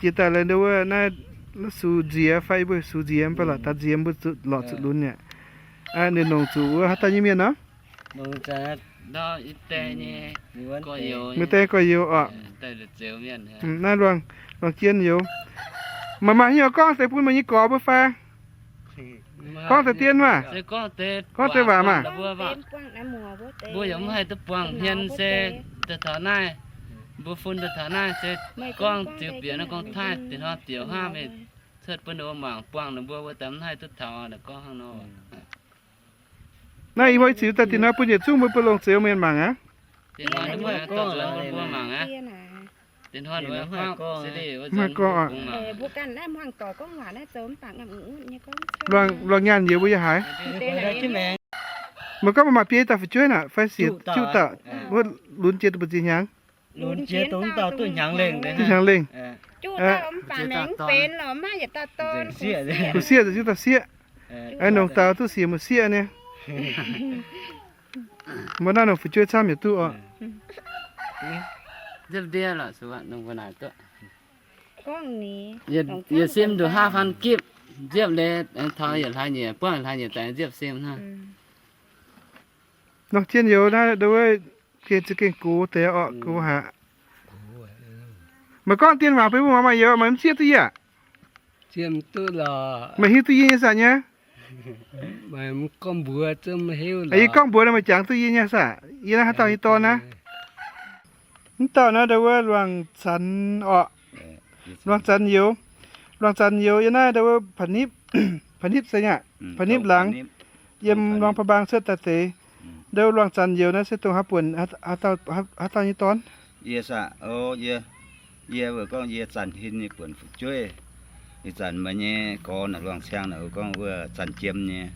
Jiex daaih laaix ndau wuov naaiv, naaiv sux nziex fai, mbuo sux nziex mv baac lorqc, daaih nziex mbuo zuqc lorqc zuqc lunx nyei. Ninh longc zuqc wuov haaix dauh nyei mienh nor? Meix Deng gorx-youz oc. Naaiv luangh jien youz. Maaih maaih haaix nyungc gorngv deix bun meih nyei gorx mbuo fai? Gorngv deix dien maah! Gorngv deix waac maah! Mbuo yaac mv haih duqv buangh hmien se daaih taux naaiv, mbuo fun daaih taux naaiv se gorngv ziux bieqc naaiv gorngv Taiv dinh hnoi ziouc hnangv meih cuotv bun ninh mbuo mangc buangh ninh mbuo, mbuo daaih mv haih duqv taux, gorngv hnangv nor. Naaiv ih hnoi ziux daaih dinh hnoi bun yietc zungv mbuo, mbuo longc zeux mienh mangc aqv. Mv haih gorngv aqv. Luangh nyaanh youz mbuo yaac haiz. Meih gorngv meih maaih biei dauh fu'jueiv naaic fai siec juqv dauh, wuov lunx jiex duqv mbu'ziex hnyangx? Duqv hnyangx lengh. Kuv sieqv, sieqv, sieqv, sieqv. Aengx nongc dauh duqv siec muoz sieqv nyei. Mbuo naaiv nongc fu'jueiv camv yietc duqv oc. Nziepv ndie lorqc, nongc mbuo naaic duqv. Yietc sim nduqc haav fan gipv, nziepv leiz, taux yietc hlaax nyeic, buangv yietc hlaax nyeic daaih nziepv sim hnangv. Nor, jien youz naaiv ndo wuov gengh za'gengh gox deix orqc, gox haic. Meih gorngv dien waac bun mbuo muangx, maaih youz meih mv zieqv duqv yie aqv. Meih hiuv duqv yie nyei saah nyei? Yie gorngv mbuox meih jangx duqv yie nyei saah? Yie naaiv haaix dauh nyei dorn naaiv? Mv dauh naaiv ndo wuov Luangh Zanx orqc. Luangh Zanx youz. Luangh Zanx youz yiem naaiv ndo wuov Pa'nipv, Pa'nipv se nyei, Pa'nipv laangz, yiem Luang Prabang cuotv daaih deix. Ndo wuov Luangh Zanx youz naaiv se dongh haaix buonc, haaix dauh nyei dorn? Yie saah? O, yie, yie weic gorngv yie Zanc Hin nyei buonc fu'jueiv. Ih zanc meih nyei gorx naaic Luangh Ciang naaic, weic gorngv wuov Zanc Jiem nyei.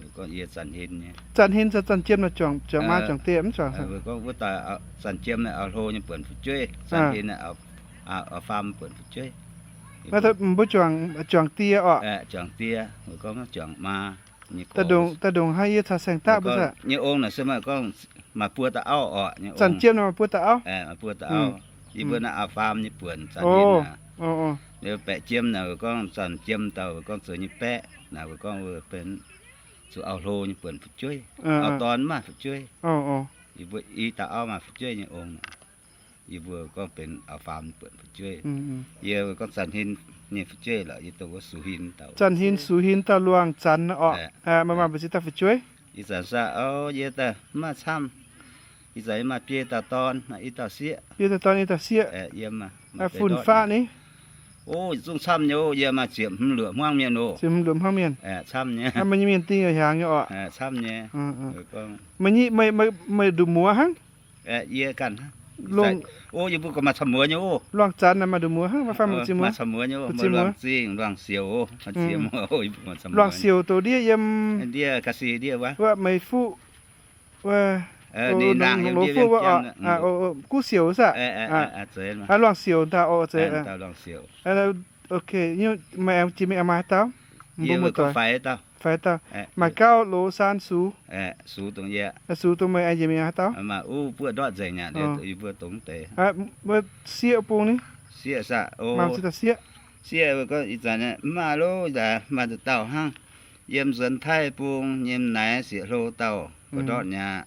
Weic gorngv yie Zanc Hin nyei. Zanc Hin caux Zanc Jiem naaic juangc maa juangc die mv zuangx? Weic gorngv wuov dauh Zanc Jiem naaic auv-hlo nyei buonc fu'jueiv, Zanc Hin naaic auv-faam buonc fu'jueiv. Mbuo juangc die orqc? Juangc die, weic gorngv juangc maa nyei gorx. Daaih ndongc hnangv yie caux saeng-daqv mbuo nyei ong naaic se maaih gorngv maaih buo dauh auv orqc. Zanc Jiem maaih buo dauh auv. Maaih buo dauh auv. Yie mbuo naaiv auv-faam nyei buonc, Zanc Hin naaic. Liuz Baeqc Jiem naaic weic gorngv Zanc Jiem dauh weic gorngv zoux nyei baeqv naaic weic gorngv benx zuqc auv-hlo nyei buonc fu'jueiv. Auv-dorn mv maaih fu'jueiv. Yie mbuo i dauh auv maaih fu'jueiv nyei ong naaic. Yie mbuo gorngv benx auv-faam nyei buonc fu'jueiv. Yie gorngv Zanc Hin nyei fu'jueiv lorqc, yie dongh wuov Sux Hin dauh. Zanc Hin, Sux Hin dauh Luangh Zanx orqc. Maaih maaih mbu'ziex dauh fu'jueiv? Ih zanc saah? O, yie daaih mv maaih camv. Ih zanc yie maaih biei dauh dorn, maaih i dauh sieqv. Biei dauh dorn, i dauh sieqv. Fun-faqv ni? O, zungv camv nyei oc. Yie maaih ziepc hmz luoqc hmuangv mienh oc. Ziepc hmz luoqc hmuangv mienh. Camv nyei. Meih nyei mienh dingh yaac hiaangx nyei orqc. Camv nyei. Meih, meih nduqc muoz hnangv? Yie ganh. O, yie mbuo maaih camv muoz nyei oc. Luangh Zanx maaih nduqc muoz hnangv, maaih camv muoz nyei oc. Luangh Zingh, Luangh Siouc. Luangh Siouc douz ndiev yiem ndiev, wuov meih fuqv, wuov, loz fuqv wuov orqc. Guv Siouc saah? Luangh Siouc dauh oc, zeiz. Ok, meih aengx jiex mingh aengx maaih haaix dauh? Mbuo muoz-doic. Faix dauh. Maaih gauh loz saan Sux. Sux dongh meih aengx jiex mingh haaix dauh? Mbuo sieqv bung ni. Sieqv saah? Sieqv, ih zanc mv maaih loh, maaih nduqc dauh hnangv. Yiem nzuonx Taiv bung nyei naaiv sieqv hlo dauh ga'ndortv nyei aqv.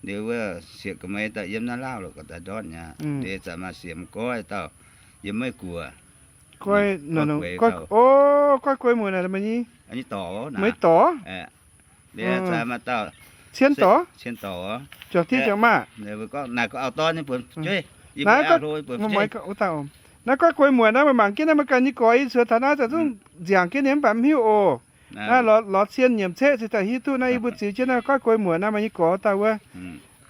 Liuz wuov sieqv ga'meix dauh yiem naaiv Laauv loqc ga'ndortv nyei aqv. Liuz zanc maaih sieqv m'goiv dauh yiem Meiv Guoqv. O, goiv gueix muonc naaic meih nyei dorc? Liuz zanc maaih dauh cien dorc, juangc diev juangc maah. Naaic gorngv auv-dorn nyei buonc fu'jueiv. Naaiv goiv gueix muonc naaiv meih mangc jienv naaiv meih ganh nyei gorx, yie zuonx taux naaiv zanc zungv nziangc jienv nyei mv baac mv hiuv oc. Naaiv lorz cien nyiemc ceqv cingx daaih hiuv duqv naaiv yie mbuo ziux jienv naaiv goiv gueix muonc naaiv meih nyei gorx dauh wuov.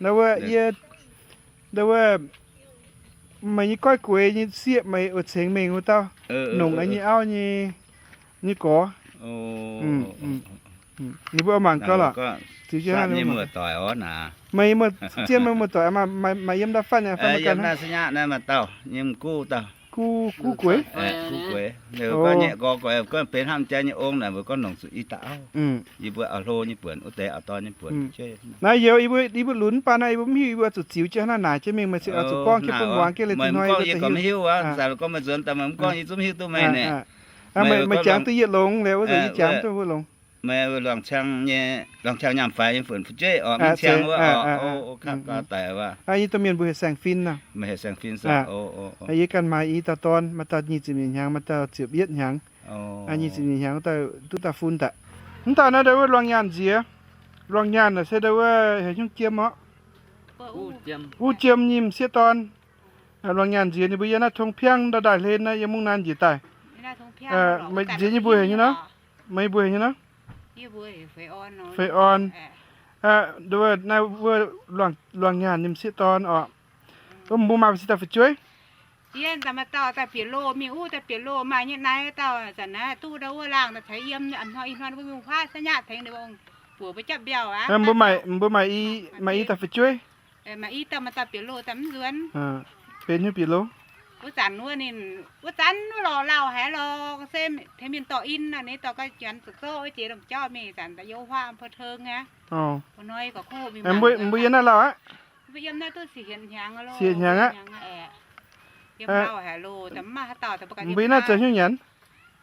Naaiv wuov yie, naaiv wuov meih nyei goiv gueix nyei sieqv meih oix cengx mengh wuov dauh, nongc naaiv nyei auv nyei, nyei gorx. Ninh mbuo mangc gaax lorqc. Meih zien meih muoz-doic maaih yiem ndau fatv nyei, guv, guv gueix. Gorngv benx hnamv jaax nyei ong naaic mbuo gorngv nongc zuqc i dauh auv. Yie mbuo auv-hlo nyei buonc, wuov deix auv-dorn nyei buonc. Naaiv youz yie mbuo lunx mv baac naaiv yie mbuo mv hiuv, yie mbuo zuqc ziux jienv hnangv naaic jienv mingh, meih ziouc oix zuqc gorngv jienv bun muangx jienv liuz, meih gorngv yie gorngv mv hiuv aqv, gorngv meih nzuonx daaih meih mv gorngv yie zungv mv hiuv duqv meih naaic. Meih jangx duqv yietc longx liuz, wuov nzunc yie jangx duqv wuov longx. Meih Luangc Ciang nyei, Luangc Ciang nyaam faix nyei fu'jueiv orqc, Mingh Ciang wuov orqc. Yie domh mienh mbuo heuc Saeng Fin nor. Meih heuc Saeng Fin saah? Yie ganh maaih i dauh dorn, maaih dauh nyic ziepc nyeic hnyangx, maaih dauh ziepc yietv hnyangx. Nyic ziepc nyeic hnyangx duqv dauh fun daaih. Mv dauh naaiv ndo wuov Luangh Nyaanh nziex. Luangh Nyaanh naaic se ndo wuov heuc nyungc Jiem orqc. Uv Jiem nyei m'sieqv dorn. Luangh Nyaanh nziex ninh mbuo yiem naaiv Tong Piangv ndau ndaaih hlen naaiv yiem Mungv Naan njiec daaih. Nziex nyei mbuo heuc nyei nor? Meih mbuo heuc nyei nor? Feix Orn. Ndo wuov naaiv wuov Luangh Nyaanh nyei m'sieqv dorn orqc. Mbuo maaih m'sieqv dauh fu'jueiv? Zien daaih maaih dauh daaih bieqc loh mingh uv, daaih bieqc loh maaih nyei naaiv dauh zanc naaiv duqv ndau wuov laangh daaih caux yiem ih hnoi mbuo mingh huaav saav nyaqv tengx ninh mbuo buoc mbuo japv mbiauh aqv. Mbuo maaih, mbuo maaih i, maaih i dauh fu'jueiv. Maaih i dauh, maaih dauh bieqc loh daaih mv nzuonx. Benx nyei bieqc loh. Wuov zanc wuov ninh, wuov zanc wuov lorz lauh haic lorz, se tengx mienh dorh in, ninh dorh ga'nyanc zoux zorqv wuov jiex lomh jauv mingh, zanc da'you huav mv baac tong aqv. Mbuo yiem naaiv lauh aqv. Siec hnyangx aqv. Mbuo yiem naaiv zoux hnyouv nyanc?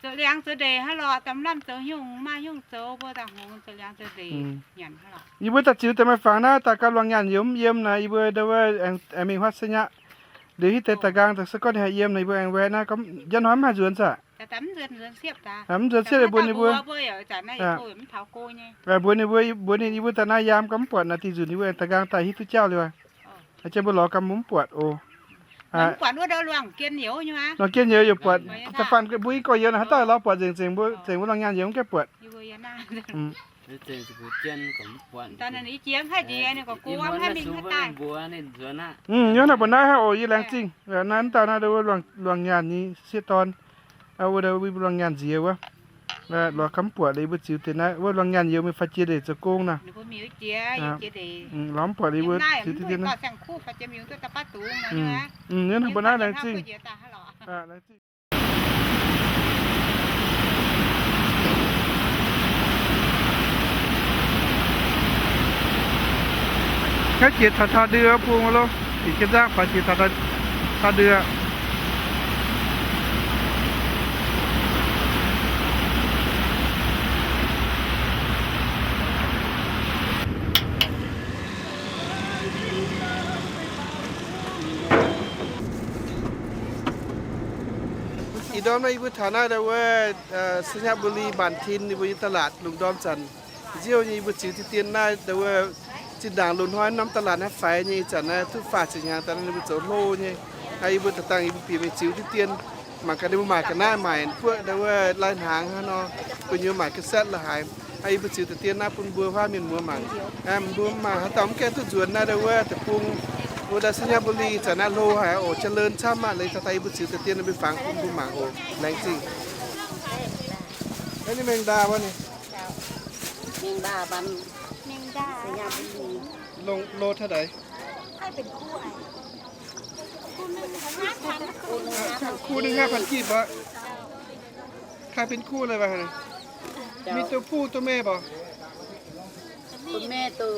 Zoux liangx zoux ndeic hnangv lorqc, da'lamh zoux hnyouv, maaih hnyouv zoux, mbuo daaih hngongx zoux liangx zoux ndeic nyanc hnangv lorqc. Yie mbuo daaih ziux deix maaih fangx naaiv, daaih gauh luangh nyanc youz mv yiem naaic, yie mbuo ndo wuov aengx mingh huaav se nyaqv. Liuz hitv deix da'nqaang daaih se gorngv ninh haih yiem naaic, yie mbuo aengx wetv naaiv, njang hnoi mv haih nzuonx aqv. Mv nzuonx siepv, mbuox ninh mbuo, mbuox ninh mbuo, mbuox ninh yie mbuo daaih naaiv yaam gorngv mv buatc naaic, dih nzunc yie mbuo aengx da'nqaang daaih hitv duqv jauv liuz, aa, jang mbuo lorz ganh mv buatc oc. Luangh gien youz yaac buatc, da'faanh mbuo yie gorx-youz naaic haaix dauh lorz buatc nzengc, nzengc mbuo, nzengc mbuo luangh nyanc youz mv gaengh buatc. Yie naaiv mbuo naaiv hnangv oc, yie laengz zingh. Naaiv dauh naaiv wuov luangh nyanc nyei sieqv dorn, wuov luangh nyanc nziex wuov. Lorz ganh mv buatc liuz yie mbuo ziux deix naaiv wuov luangh nyanc youz mingh faix jiex ndeic zoux gong nor. Lorz mv buatc liuz yie mbuo ziux deix naaiv. Naaiv hnangv mbuo naaiv laengz zingh. Naaiv jiex taux taux ndie bung loh, jiex jienv nzangv faaux jiex taux ndie. Ih ndorm naaiv yie mbuo taux naaiv ndau wuov สัญบุรีบางพลี ninh mbuo nyei ตลาด lungh ndorm zanc. Nziouv nyei yie mbuo ziux deix dien naaiv ndau wuov zinh ndaangc loz-hnoi norm ตลาด naaiv faix nyei ih zanc naaiv duqv faah ziepc hnyangx daaih naaiv ninh mbuo zoux hlo nyei. Yie mbuo daaih dangh yie mbuo bieqc mingh ziux deix dien, mangc gaax ninh mbuo maaic ga'naaiv maaic guoqv ndau wuov lai-hnaangx hnangv nor, gu'nyuoz maaic ga'setv la'haaix. Yie mbuo ziux deix dien naaiv bun mbuo huaav mienh muoz mangc. Mbuo mangc haaix dauh mv gaengh duqv nzuonx naaiv ndau wuov deic-bung, wuov ndau สัญบุรี zanc naaiv hlo haic oc, เจริญ camv aqv. Leiz taux daaih yie mbuo ziux deix dien mbuo fangx bun mbuo mangc oc. Laengz zingh. Naaiv nyei แมงดา wuov ninh. แมงดา ลงโลเท่าไหร่? คู่หนึ่งห้าพันกีบบ่? ขายเป็นคู่เลยบ่ะ มีตัวผู้ตัวแม่บ่? ตัวแม่ตัว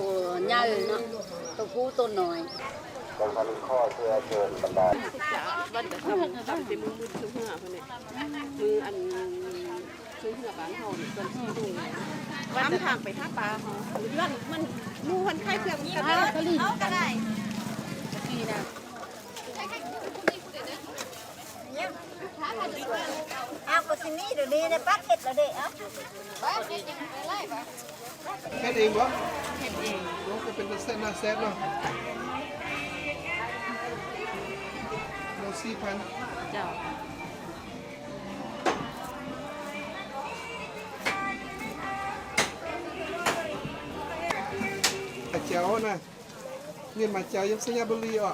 ใหญ่เนาะ ตัวผู้ตัวน้อย วันแต่เช้าเต็มมือมืดคือหัวคนนี้ มืออัน คือหัวบ้านเขาเนี่ย ตอนที่ลุงเนี่ย วันทางไปหาปลาเขา เพื่อนมัน หมู่มันขายเครื่องกัน เอาก็ได้ นี่นะ เอาก็สิมีเดี๋ยวนี้นะ ปั๊บเห็ดแล้วเด้อ เอา เฮ็ดเองบ่? เฮ็ดเอง โอ้ ก็เป็นตาแซ่บ น่าแซ่บเนาะ โลสี่พัน เจ้า แจ๋วนะ เนี่ย หมากแจ๋ว ยำ ไชยบุรี อ่ะ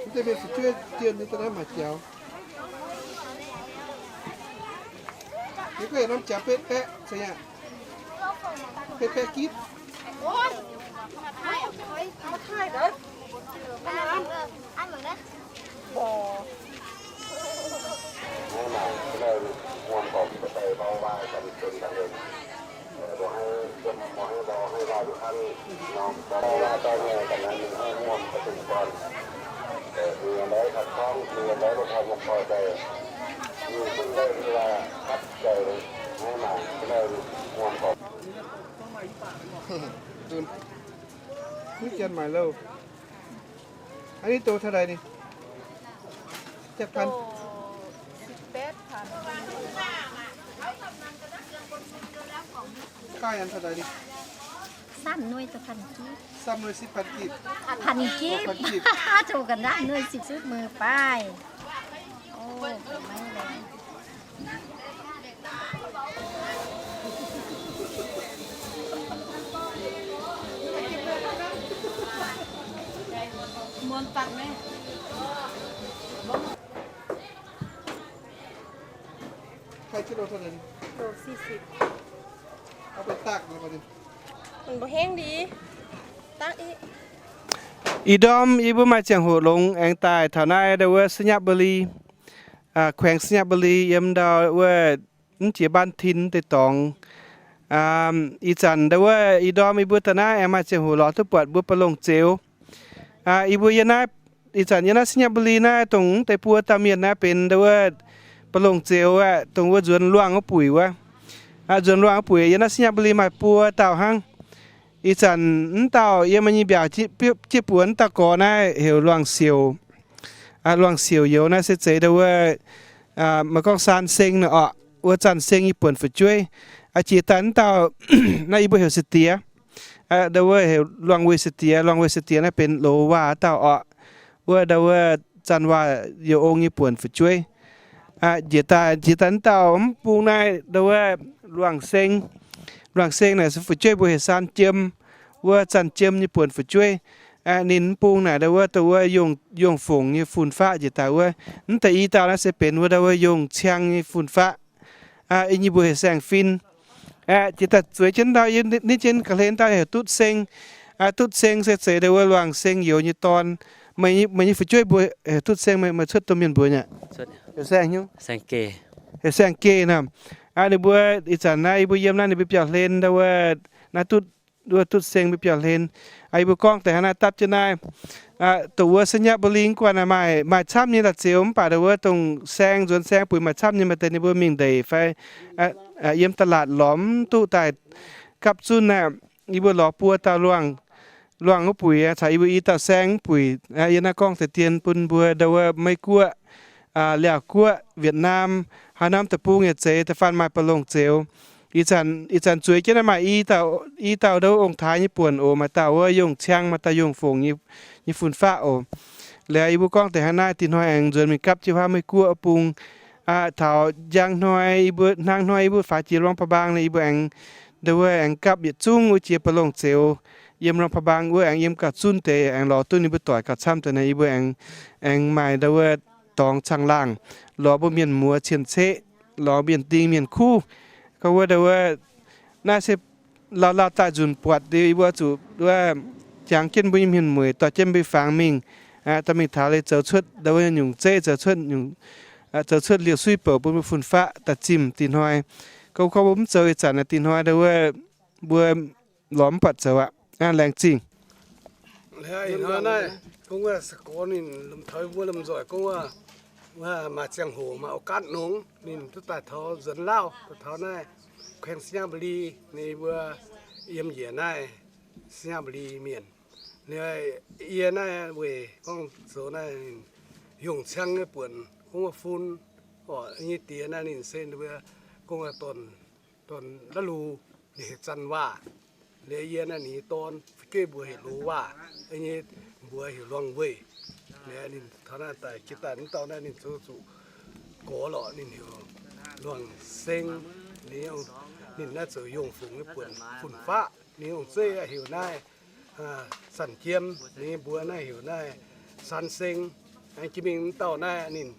มันจะเป็นสุดยอดเจียนนี่ตัวนั้น หมากแจ๋ว นี่ก็เห็นน้ำแจ๋วเป๊ะๆ ใช่ไหม เป๊ะๆ กิ๊บ โอ้ย เอาถ่ายเด้อ อันเหมือนนะ บ่ นี่เจียนใหม่แล้ว อันนี้ตัวเท่าไหร่นี่ เจ็ดพัน ตัวสิบแปดพัน ค่ายอันเท่าไหร่นี่ สามหน่วยตัวพันกีบ สามหน่วยสิบพันกีบ พันกีบ โอ้ พันกีบ ถูกกันนะ หน่วยสิบ ซื้อมือไป โอ้ ไม่เลย มวนตัดไหม ขายกิโลเท่าไหร่นี่ โลสี่สิบ เอาไปตากเลยบัดนี้ มันบ่แห้งดี ตากอีก Ih ndorm yie mbuo maaih ziangh hoc longx aengx daaih taux naaiv ndau wuov ໄຊຍະບູລີ, ແຂວງໄຊຍະບູລີ, yiem ndau wuov ນະຄອນບານທິນ deic-dorngx. Ih zanc ndau wuov ih ndorm yie mbuo daaih naaiv aengx maaih ziangh hoc lorz duqv buatc mbuo ປາໂລງເຈວ. Yie mbuo yiem naaiv, ih zanc yiem naaiv ໄຊຍະບູລີ naaiv, dongh mv deix buo dauh mienh naaiv benx ndau wuov ປາໂລງເຈວ aqv, dongh wuov nzuonx luangh wuov buic wuov. Nzuonx luangh wuov buic yiem naaiv ໄຊຍະບູລີ maaih buo dauh hnangv. Ih zanc mv dauh yiem meih nyei mbiaauc jieqv buoz mv dauh gorx naaiv heuc Luangh Siouc. Luangh Siouc youz naaiv se zeiz ndau wuov, meih gorngv Saan Seng naaic orqc, wuov Zanh Seng nyei buonc fu'jueiv. Jiex daaih mv dauh naaiv yie mbuo heuc Sa'diex. Ndau wuov heuc Luangh Weih Sa'diex. Luangh Weih Sa'diex naaiv benx loz waac dauh orqc, wuov ndau wuov Zanh Waac Youh Ong nyei buonc fu'jueiv. Njiec daaih, njiec daaih mv dauh mv bung naaiv ndau wuov Luangh Seng. Luangh Seng naaic se fu'jueiv mbuo heuc Saan Jiem, wuov Zanh Jiem nyei buonc fu'jueiv. Ninh mv bung naaic ndau wuov, ndau wuov Yongh, Yongh Fongc nyei fun-faqv njiec daaih wuov. Mv deix i dauh naaiv se benx wuov ndau wuov Yongh Ciang nyei fun-faqv. Yie nyei mbuox heuc Saeng Fin. Jiex daaih zueiz jienv ndau, yiem naaiv jienv ga'hlen ndau heuc Dutv Seng. Dutv Seng se zeiz ndau wuov Luangh Seng youz nyei dorn. Meih nyei fu'jueiv mbuo heuc Dutv Seng, meih cuotv domh mienh mbuox nyei aqv? Heuc Saeng Geh nor. Ninh mbuo ih zanc naaiv yie mbuo yiem naaiv ninh mbuo biauv-hlen ndau wuov, naaiv Dutv, wuov Dutv Seng mbuo biauv-hlen. Yie mbuo gorngv deix hnangv naaiv dapv jienv naaiv. Dongh wuov ໄຊຍະບູລີ guanh maaih, maaih camv nyei la'zioux, mv baac ndau wuov dongh saeng, nzuonx saeng buic maaih camv nyei, maaih deix ninh mbuo mingh ndeic fai yiem ຕະຫຼາດ lorz mv duqv daaih gapv zunv aqv. Yie mbuo lorz buo dauh luangh, luangh wuov buic caux yie mbuo i dauh saeng wuov buic. Yie naaiv gorngv deix dien bun mbuo ndau wuov Meiv Guoqv, Laauv Guoqv, Wietc Naamh, haaix norm deic-bung yietc zeiz da'faanh maaih ປາໂລງເຈວ. Ih zanc, ih zanc zueiz jienv naaiv maaih i dauh, i dauh ndau wuov ong-taaix nyei buonc oc. Maaih dauh wuov Yongh Ciang, maaih dauh Yongh Fongc nyei, nyei fun-faqv oc. Liuz yie mbuo gorngv deix hnangv naaiv, dinh hnoi aengx nzuonx mingh gapv jienv wuov Meiv Guoqv wuov bung. Taux njang hnoi, yie mbuo hnangv hnoi yie mbuo faaux jiex Luang Prabang naaic, yie mbuo aengx ndau wuov aengx gapv yietc zungv wuov jiex ປາໂລງເຈວ yiem Luang Prabang wuov, aengx yiem gauh zunv deix aengx lorz duqv ninh mbuo doic gauh camv deix naaic, yie mbuo aengx, aengx maaih ndau wuov dorngx caangh laangh lorz mbuo mienh muoz cien-ceqv, lorz mienh ding mienh kuv. Gorngv wuov ndau wuov naaiv se lauh lauh daaih nzunc buatc, yie mbuo zuqc wuov jangx jienv mbuo nyei mienh mueic dorh jienv mbuo fangx mingh, dorh mingh taux leiz zoux cuotv ndau wuov nyungc zeiv, zoux cuotv nyungc, zoux cuotv liouh suiv bouc bun mbuo fun-faqv daaih zimh dinh hnoi. Gorngv, gorngv mbuo mv zoux ih zanc dinh hnoi ndau wuov mbuo lorz mv buatc zoux aqv. Laengz zingh. Ih hnoi naaiv gorngv wuov se gorngv ninh lomh taux mbuo lomh nzoih gorngv wuov, maaih ziangh hoc maaih ໂອກາດ nongx ninh duqv daaih taux nzuonx Laauv, daaih taux naaiv ແຂວງໄຊຍະບູລີ, ninh mbuo yiem njiec naaiv ໄຊຍະບູລີ mienh. Yie naaiv weic gorngv zoux naaiv ninh Yongh Ciang nyei buonc gorngv wuov fun, orqc, nyei diex naaiv ninh se ninh mbuo gorngv wuov dorn, dorn La'lu, ninh heuc Zanh Waac. Liuz yie naaiv ninh nyei dorn fu'jueiv mbuox heuc Loz Waac, nyei mbuox heuc Luangh Weih. Liuz ninh taux naaiv daaih jiex daaih mv dauh naaiv ninh zoux zuqc gorx lorqc, ninh heuc Luangh Seng. Ninh, ninh naaiv zoux Yongh Fongc nyei buonc fun-faqv. Ninh ong-zeiv heuc naaiv Zanc Jiem, ninh nyei mbuox naaiv heuc naaiv Saan Seng. Aengx jiex mingh mv dauh naaiv ninh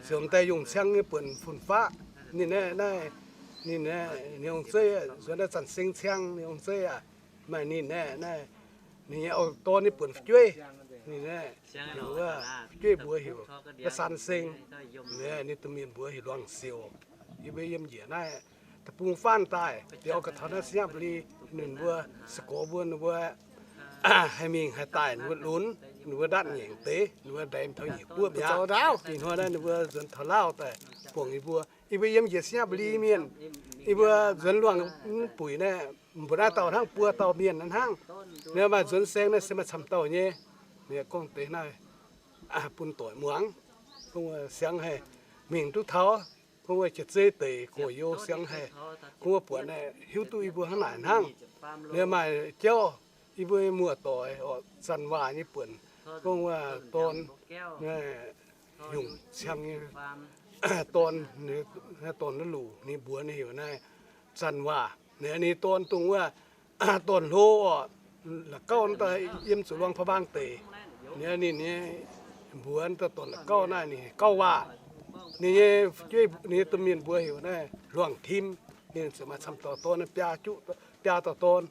ziouc daaih Yongh Ciang nyei buonc fun-faqv. Ninh naaiv, naaiv, ninh, ninh ong-zeiv nzuonx naaiv Zanc Seng Ciang, ninh ong-zeiv aac. Maaih ninh naaiv, naaiv, ninh nyei auv-dorn nyei buonc fu'jueiv. Ninh naaiv, ninh wuov fu'jueiv mbuox heuc Saan Seng. Ninh domh mienh mbuox heuc Luangh Siouc. Yie mbuo yiem njiec naaiv deic-bung faanv daaih, liuz ga'taux naaiv ໄຊຍະບູລີ, ninh mbuo se gorx mbuo, ninh mbuo haih mingh haih daaih, ninh mbuo lunx, ninh mbuo ndatv nyanc deix, ninh mbuo ndaix taux nyiec guoqv mi'aqv. Ih hnoi naaiv ninh mbuo nzuonx taux Laauv daaih buangh yie mbuo. Yie mbuo yiem njiec ໄຊຍະບູລີ mienh, yie mbuo nzuonx luangh buic naaiv, mbuo naaiv dauh hnangv buo dauh mienh naaiv hnangv. Ninh maaih nzuonx saeng naaiv se maaih camv dauh nyei. Ninh gorngv deix naaiv bun doic muangx. Gorngv siangx haic, mingh duqv taux. Gorngv wuov jiex zeiv deic gorx-youz siangx haic. Gorngv wuov buatc naaiv hiuv duqv yie mbuo hnangv naaic hnangv. Liuz maaih jauv yie mbuo muoz-doic orqc, Zanc Waac nyei buonc, gorngv wuov dorn, Yongh Ciang nyei dorn, dorn La'lu, ninh mbuox ninh heuc naaiv Zanc Waac. Ninh nyei dorn dongh wuov dorn hlo orqc, la'gauv daaih yiem zuqc Luang Prabang deic. Ninh, ninh nyei mbuox daaih dorn la'gauv naaiv ninh Gauv Waac. Ninh nyei fu'jueiv, ninh nyei domh mienh mbuox heuc naaiv Luangh Tim. Ninh ziouc maaih camv dauh dorn, biaa juqv, biaa dauh dorn.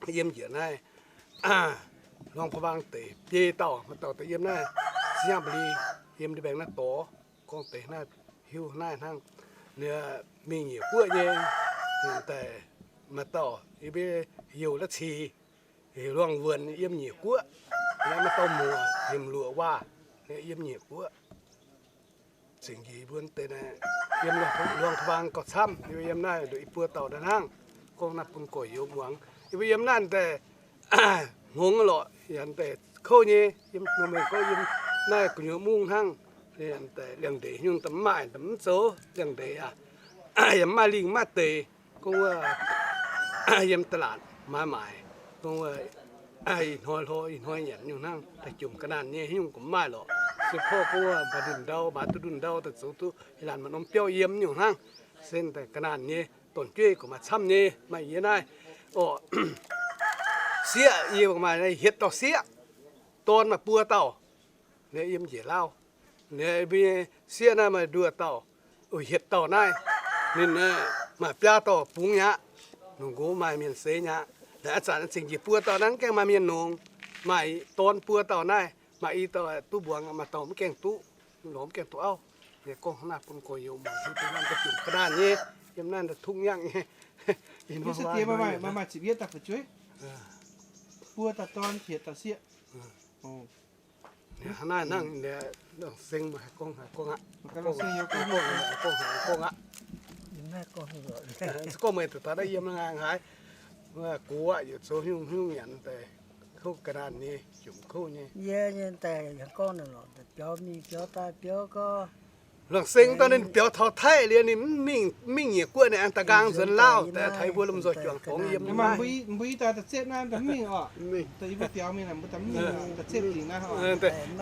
Yiem njiec naaiv Luangh Prabang deic biei dauh, maaih dauh daaih yiem naaiv Siang Beli, yiem ndiev mbaengx naaiv dorh, gorngv deix naaiv hiuv naaiv hnangv. Ninh mingh nyiec guoqv nyei, ninh daaih maaih dauh yie mbuo heuc La'cix, heuc Luangh Wuonc yiem nyiec guoqv. Maaih dauh muoc heuc Luoqc Waac yiem nyiec guoqv. Zingc njiec mbuo deix naaiv yiem Luangh Prabang gauh camv, yie mbuo yiem naaiv nduqc i buo dauh daaih hnangv. Gorngv naaiv bun gorx-youz muangx. Yie mbuo yiem naaiv daaih hngongx lorqc, yaac daaih kouv nyei. Yiem meih gorngv yiem naaiv gu'nyuoz mungv hnangv, liangx-ndeic nyungc daaih mv maaih, daaih mv zoux liangx-ndeic aqv. Yaac mv maaih lingh mv maaih deic. Gorngv wuov yiem da'laatc maaiz maaic, gorngv wuov ih hnoi hlo ih hnoi nyanc nyungc hnangv, daaih jomc ga'naanh nyei, haaix nyungc gorngv mv maaih lorqc. Se porv gorngv wuov mbaaux ndunh ndau, mbaaux duqv ndunh ndau daaih zoux duqv laanh maaih norm biauv yiem nyungc hnangv. Se daaih ga'naanh nyei, dorn-jueiv gorngv maaih camv nyei, maaih yie naaiv orqc. Sieqv yie maaih hietc dauh sieqv, dorn maaih buo dauh. Ninh yiem njiec Laauv. Ninh mbuo sieqv naaiv maaih nduoh dauh, hietc dauh naaiv. Ninh maaih biaa dauh bungx nyei aqv. Longc nqox maaih mienh seix nyei aqv. Naaiv zanc zingc njiec buo dauh naaiv mv gaengh maaih mienh longc. Maaih dorn buo dauh naaiv, maaih i dauh duqv mbuangz, maaih dauh mv gaengh duqv, lorz mv gaengh duqv auv. Ninh gorngv hnangv naaiv bun gorx-youz muangx, daaih jomc ga'naanh nyei, yiem naaiv daaih tungv nyangv nyei. Maaih maaih ziepc yietv dauh fu'jueiv, buo dauh dorn, hietc dauh sieqv. Hnangv naaiv hnangv, seng haiz gorngv, haiz gorngv aqv. Gorngv haiz gorngv aqv. Se gorngv meih daaih taux naaiv yiem nqaang haaix, gox aqv, yietc zoux haaix nyungc haaix nyungc nyanc daaih kouv ga'naanh nyei, jomc kouv nyei. Yie nyei daaih yangh gorngv naaic lorqc, biaux mingh biaux daaih biaux gorx. Luangh seng daaih ninh biaux taux Taiv liuz, ninh mv mingh, mv mingh nyiec guoqv, ninh aengx daaih nqaang nzuonx Laauv, daaih taux mbuo lomh nzoih juangc dorngx yiem naaiv. Mbuo i dauh daaih zepv naaiv, mbuo mv mingh orqc.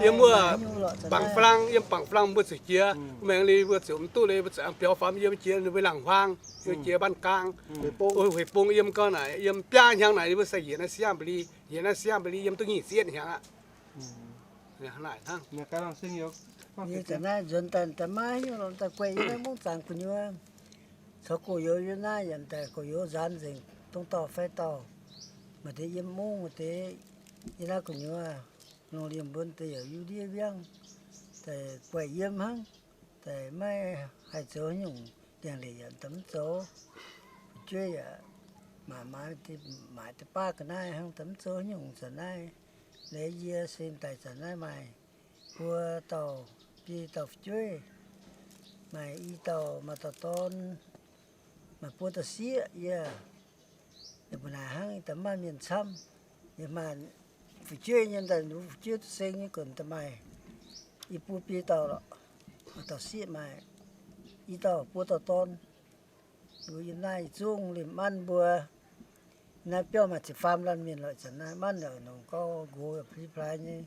Yiem wuov bangc flang, yiem bangc flang mbuo ziouc jiex, maengx liuz mbuo ziouc mv duqv liuz, mbuo ziouc biaux faam yiem jiex ninh mbuo laangc huaang, yiem jiex Mbaan Gaang, Hueic Bung yiem gau naaic, yiem biaa hnyangx naaic mbuo se njiec naaiv Siang Beli, njiec naaiv Siang Beli yiem duqv nyic ziepc yietv hnyangx aqv. Ih zanc naaiv nzuonx daaih daaih maiv hiuv lorqc, daaih guei yiem naaiv mungv zaangc gu'nyuoz. Caux gorx-youz yiem naaiv yaac daaih gorx-youz nzaanx nzengc, dongh dauh fai dauh. Maaih deix yiem mungv, maaih deix yiem naaiv gu'nyuoz. Lungh liemh mbuo deix yaac yiem ndiev wiangv, daaih guei yiem hnangv, daaih maiv haih zoux haaix nyungc, ndiangx-ndeic yaac daaih mv zoux. Fu'jueiv yaac maaiz, maaiz deix baav ga'naaiv hnangv, daaih mv zoux haaix nyungc zanc naaiv. Leiz yie se daaih zanc naaiv maaih buo dauh, biei dauh fu'jueiv, maaih i dauh, maaih dauh dorn, maaih buo dauh sieqv. Yie yaac mbuo naaic hnangv, yie daaih mv maaih mienh camv. Yie maaih fu'jueiv nyei, daaih fu'jueiv duqv seng nyei gunc daaih maaih i buo biei dauh lorqc. Maaih dauh sieqv, maaih i dauh, buo dauh dorn. Mbuo yiem naaiv zungv liemh manv mbuo. Naaiv biauv maaih ziepc faam laanh mienh lorqc, zanc naaiv manv yaac nongc gauh nqox yaac pli plaaix nyei.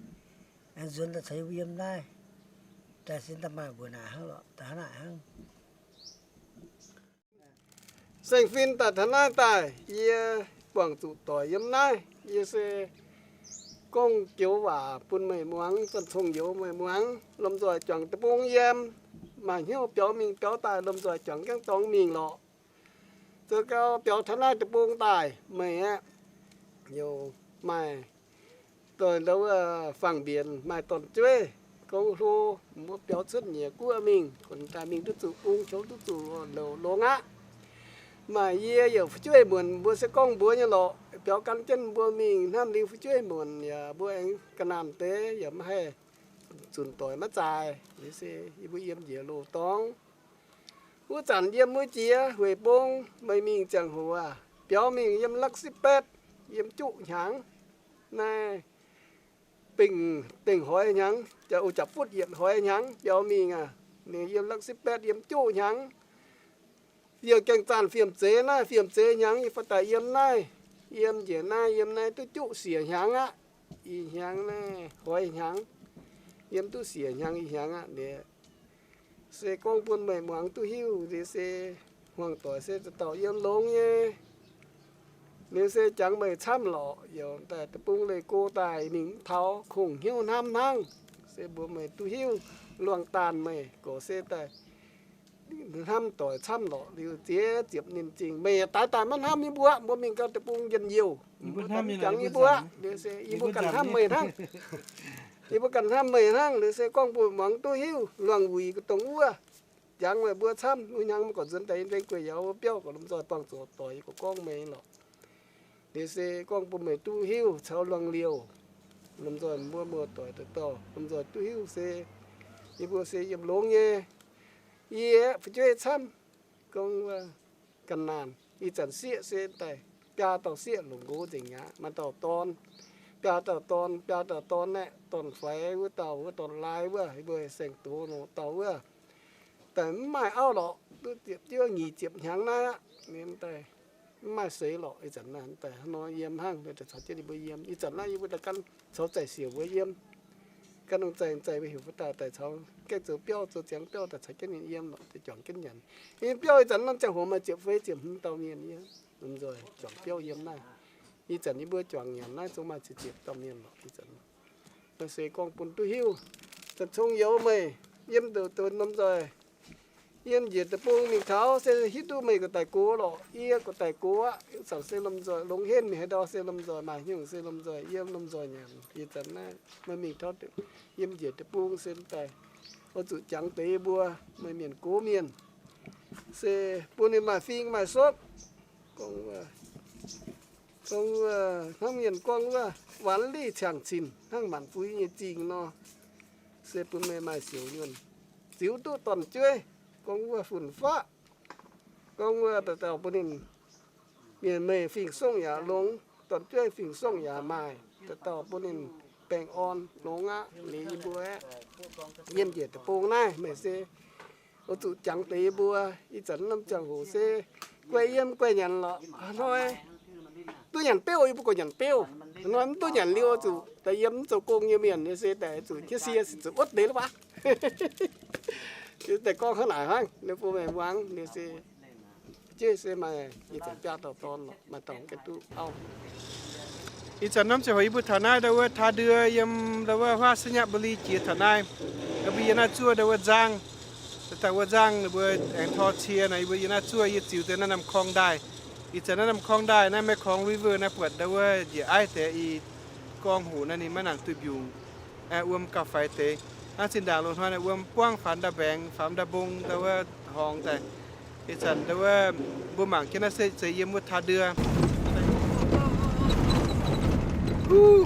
Aengx nzuonx daaih caux yie mbuo yiem naaiv, daaih sin daaih maaih mbuo naaic hnangv lorqc, daaih hnangv naaic hnangv. Saeng-fin daaih taux naaiv daaih, yie buangh zuqc doic yiem naaiv, yie se gorngv joux waac bun meih muangx, zanc cong-youz meih muangx, lomh nzoih juangc deic-bung yiem, maaih hnyouv biaux mingh biaux daaih, lomh nzoih juangc gaengh dorngx mingh lorqc. Zoux gau biaux taux naaiv deic-bung daaih, meih aeqv, youc maaih doic ndau wuov fangx mbienc maaih dorn-jueiv, gorngv hlo, mbuo biaux cuotv nyiec guoqv mingh, gunv daaih mingh duqv zuqc bung, qiemx duqv zuqc louc longx aqv. Maaih yie youc fu'jueiv muonc, mbuo se gorngv mbuox nyei lorqc, biaux gan jienv mbuo mingh hnamv liuz fu'jueiv muonc yaac mbuo aengx ga'naanh deix yaac maiv haih zunc doic maiv zaaix, liuz se yie mbuo yiem njiec loz-dorngx. Wuov zanc yiem wuov jiex Hueic Bung, meih mingh ziangh hoc aac, biaux mingh yiem Lac Sipv Betv, yiem juqv hnyangx. Naaiv bingh dengh hoz hnyangx, jaa-, jaax-futv yietc hoz hnyangx biaux mingh aac, ninh yiem Lac Sipv Betv yiem juqv hnyangx. Yie gaengh zanc fiem zeiz naaiv, fiem zeiz hnyangx yie fai daaih yiem naaiv, yiem njiec naaiv, yiem naaiv duqv juqv siec hnyangx aqv. Ih hnyangx naaiv hoz hnyangx, yiem duqv siec hnyangx ih hnyangx aqv. Liuz se gorngv bun meih muangx duqv hiuv, liuz se hmuangx doic se dauh dauh yiem longx nyei. Liuz se jangx meih camv lorqc, youc daaih deic-bung leih go daaih mingh mv taux, kungx hnyouv hnamv hnangv. Se mbuox meih duqv hiuv, luangh daanh meih gorx se daaih hnamv doic camv lorqc liuz ziex ziepc ninh zingh. Meih daaih daaih maiv hnamv yie mbuo, mbuo mingh gau deic-bung njien-youh, mbuo jangx yie mbuo. Liuz se yie mbuo ganh hnamv meih hnangv. Yie mbuo ganh hnamv meih hnangv. Liuz se gorngv mbuo muangx duqv hiuv luangh wuic dongh wuov, jangx meih mbuo camv. Wuov hnyangx maiv gorqv nzuonx daaih yie nzengc guei yaac wuov biauv gorqv lomh nzoih buangh zoqc doic, yie gorqv gorngv meih lorqc. Liuz se gorngv bun meih duqv hiuv caux luangh liouh. Lomh nzoih mbuo muoz-doic daaih dorh lomh nzoih duqv hiuv se yie mbuo se yiem longx nyei. Yie fu'jueiv camv, gorngv wuov ga'naanh ih zanc sieqv se daaih biaa dauh sieqv longc nqox nzengc aqv. Maaih dauh dorn, biaa dauh dorn, biaa dauh dorn aeqv, dorn-faix wuov dauh, wuov dorn-laai wuov, yie mbuo saeng-doz nor dauh wuov, daaih mv maaih auv lorqc, duqv ziepc juov nyic ziepc hnyangx naaiv aqv. Ninh daaih mv maaih seix lorqc. Ih zanc naaiv daaih hnangv nor yiem hnangv, daaih caux jienv ninh mbuo yiem. Ih zanc naaiv yie mbuo daaih gan caux Zaih Siouc mbuo yiem. Gan Nongh Zaih, Zaih mbuo heuc mbuo daaih, daaih caux gaengh zoux biauv, zoux ziangx biauv daaih caux jienv ninh yiem lorqc, daaih juangc jienv nyanc. Yiem biauv ih zanc norm ziangh hoc maaih ziepc feix ziepc hmz dauh mienh yiem, lomh nzoih juangc biauv yiem naaiv. Ih zanc yie mbuo juangc nyanc naaiv zungv maaih ziepc ziepc dauh mienh lorqc ih zanc. Naaiv se gorngv bun duqv hiuv, zanc cong youz meih yiem ndouc donx lomh nzoih yiem njiec deic-bung mingh taux se hiuv duqv meih gu'daic gox lorqc, yie gu'daic gox aqv. Ih zanc se lomh nzoih longx henv mingh haaix ndau se lomh nzoih maaih hnyouv se lomh nzoih yiem lomh nzoih nyanc. Ih zanc naaiv meih mingh taux yiem njiec deic-bung se daaih oix zuqc jangx deix yie mbuo meih mienh gox mienh, se bun ninh maaih fing maaih sopv. Gorngv wuov, gorngv wuov hnangv mienh gorngv wuov, วันนี้ ziangh cin hnangv maanc fuix nyei zingh nor, se bun meih maaih siouc nyuonh, ziux duqv dorn-jueiv, gorngv wuov fun-faqv, gorngv wuov dauh dauh bun ninh, mienh meih fing-songv yaac longx, dorn-jueiv fing-songv yaac maaih, dauh dauh bun ninh baengh orn longx aqv. Liuz yie mbuo aeqv, yiem njiec deic-bung naaiv meih se oix zuqc jangx deix yie mbuo. Ih zanc norm ziangh hoc se guai yiem guai nyanc lorqc. Hnoi duqv nyanc beuv yie mbuo gorngv nyanc beuv. Hnoi mv duqv nyanc liuz oix zuqc daaih yiem mv zoux gong nyei mienh se daaih zuqc jienv sie se zuqc wuotv deix lorqc. Daaih gorngv hnangv naaic hnangv, ninh mbuo meih muangx ninh se, jeiv se maaih ih zanc biaa dauh dorn lorqc, maaih dauh gaengh duqv auv. Ih zanc norm ziangh hoc yie mbuo taux naaiv ndau wuov Thaa Ndie yiem ndau wuov huaav Sainyabuli jiex taux naaiv. Mbuo yiem naaiv zuov ndau wuov nzangv. Daaih wuov nzangv ninh mbuo aengx tor cie nor, yie mbuo yiem naaiv zuov, yie ziux deix naaiv norm korng ndaaih. Ih zanc naaiv norm korng ndaaih naaiv, Mekong River naaiv, buatc ndau wuov njiec aiv deix i gorngv hoc naaiv ninh maiv nangc duih mbiungc. Aengx wuom gauh faix deix. Hnangv zinh ndaangc loz-hnoi naaiv wuom buangv faaux ndau mbaengx, faaux ndau mbong ndau wuov horngz daaih. Ih zanc ndau wuov mbuo mangc jienv naaiv se zeiz yiem wuov Thaa Ndie.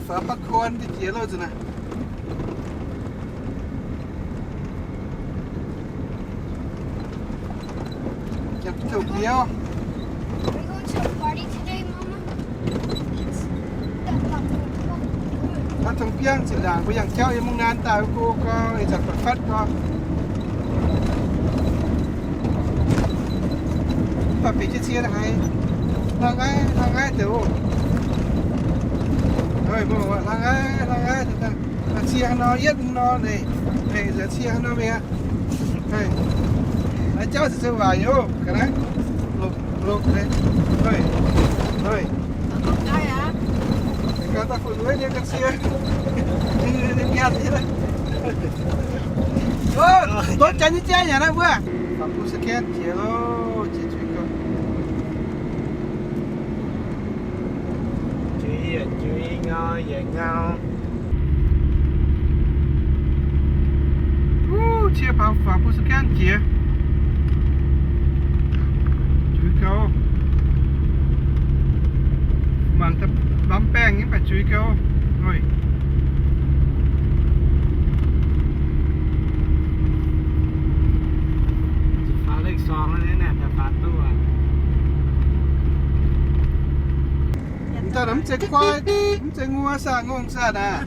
Faaux baqv kuon jiex loh nzunc naaiv. Jangx taux biauv. Taux tong biangv zinh ndaangc mbuo yangh jauv yiem mungh naaiv daaih wuov go gau, ih zanc buatc fatv gau. Mv baac bieqc jienv cie haiz hlang aiv hlang aiv deix oc. Hlang aiv hlang aiv, cie haaix nor yietv nor, ninh cie haaix nor mingh aqv. Naaiv jauv se waac nyei oc, ga'naaiv longc, longc, ga'naaiv daaih funx wuov nyei ga'cie, nyanc nyei. Ndortv janx nyei jaiv nyanc naaiv wuov. Faaux bun scan jiex loh, jiex juiz gau. Juiz yietc juiz, ngau yietc ngau. Wuov, cie faaux bun scan jiex. Juiz gau. Mangc lamh baengh nyei mv baac juiz gau. Mv daaih mv zeiz guai, mv zeiz ngua saah, ngongh saah naaic.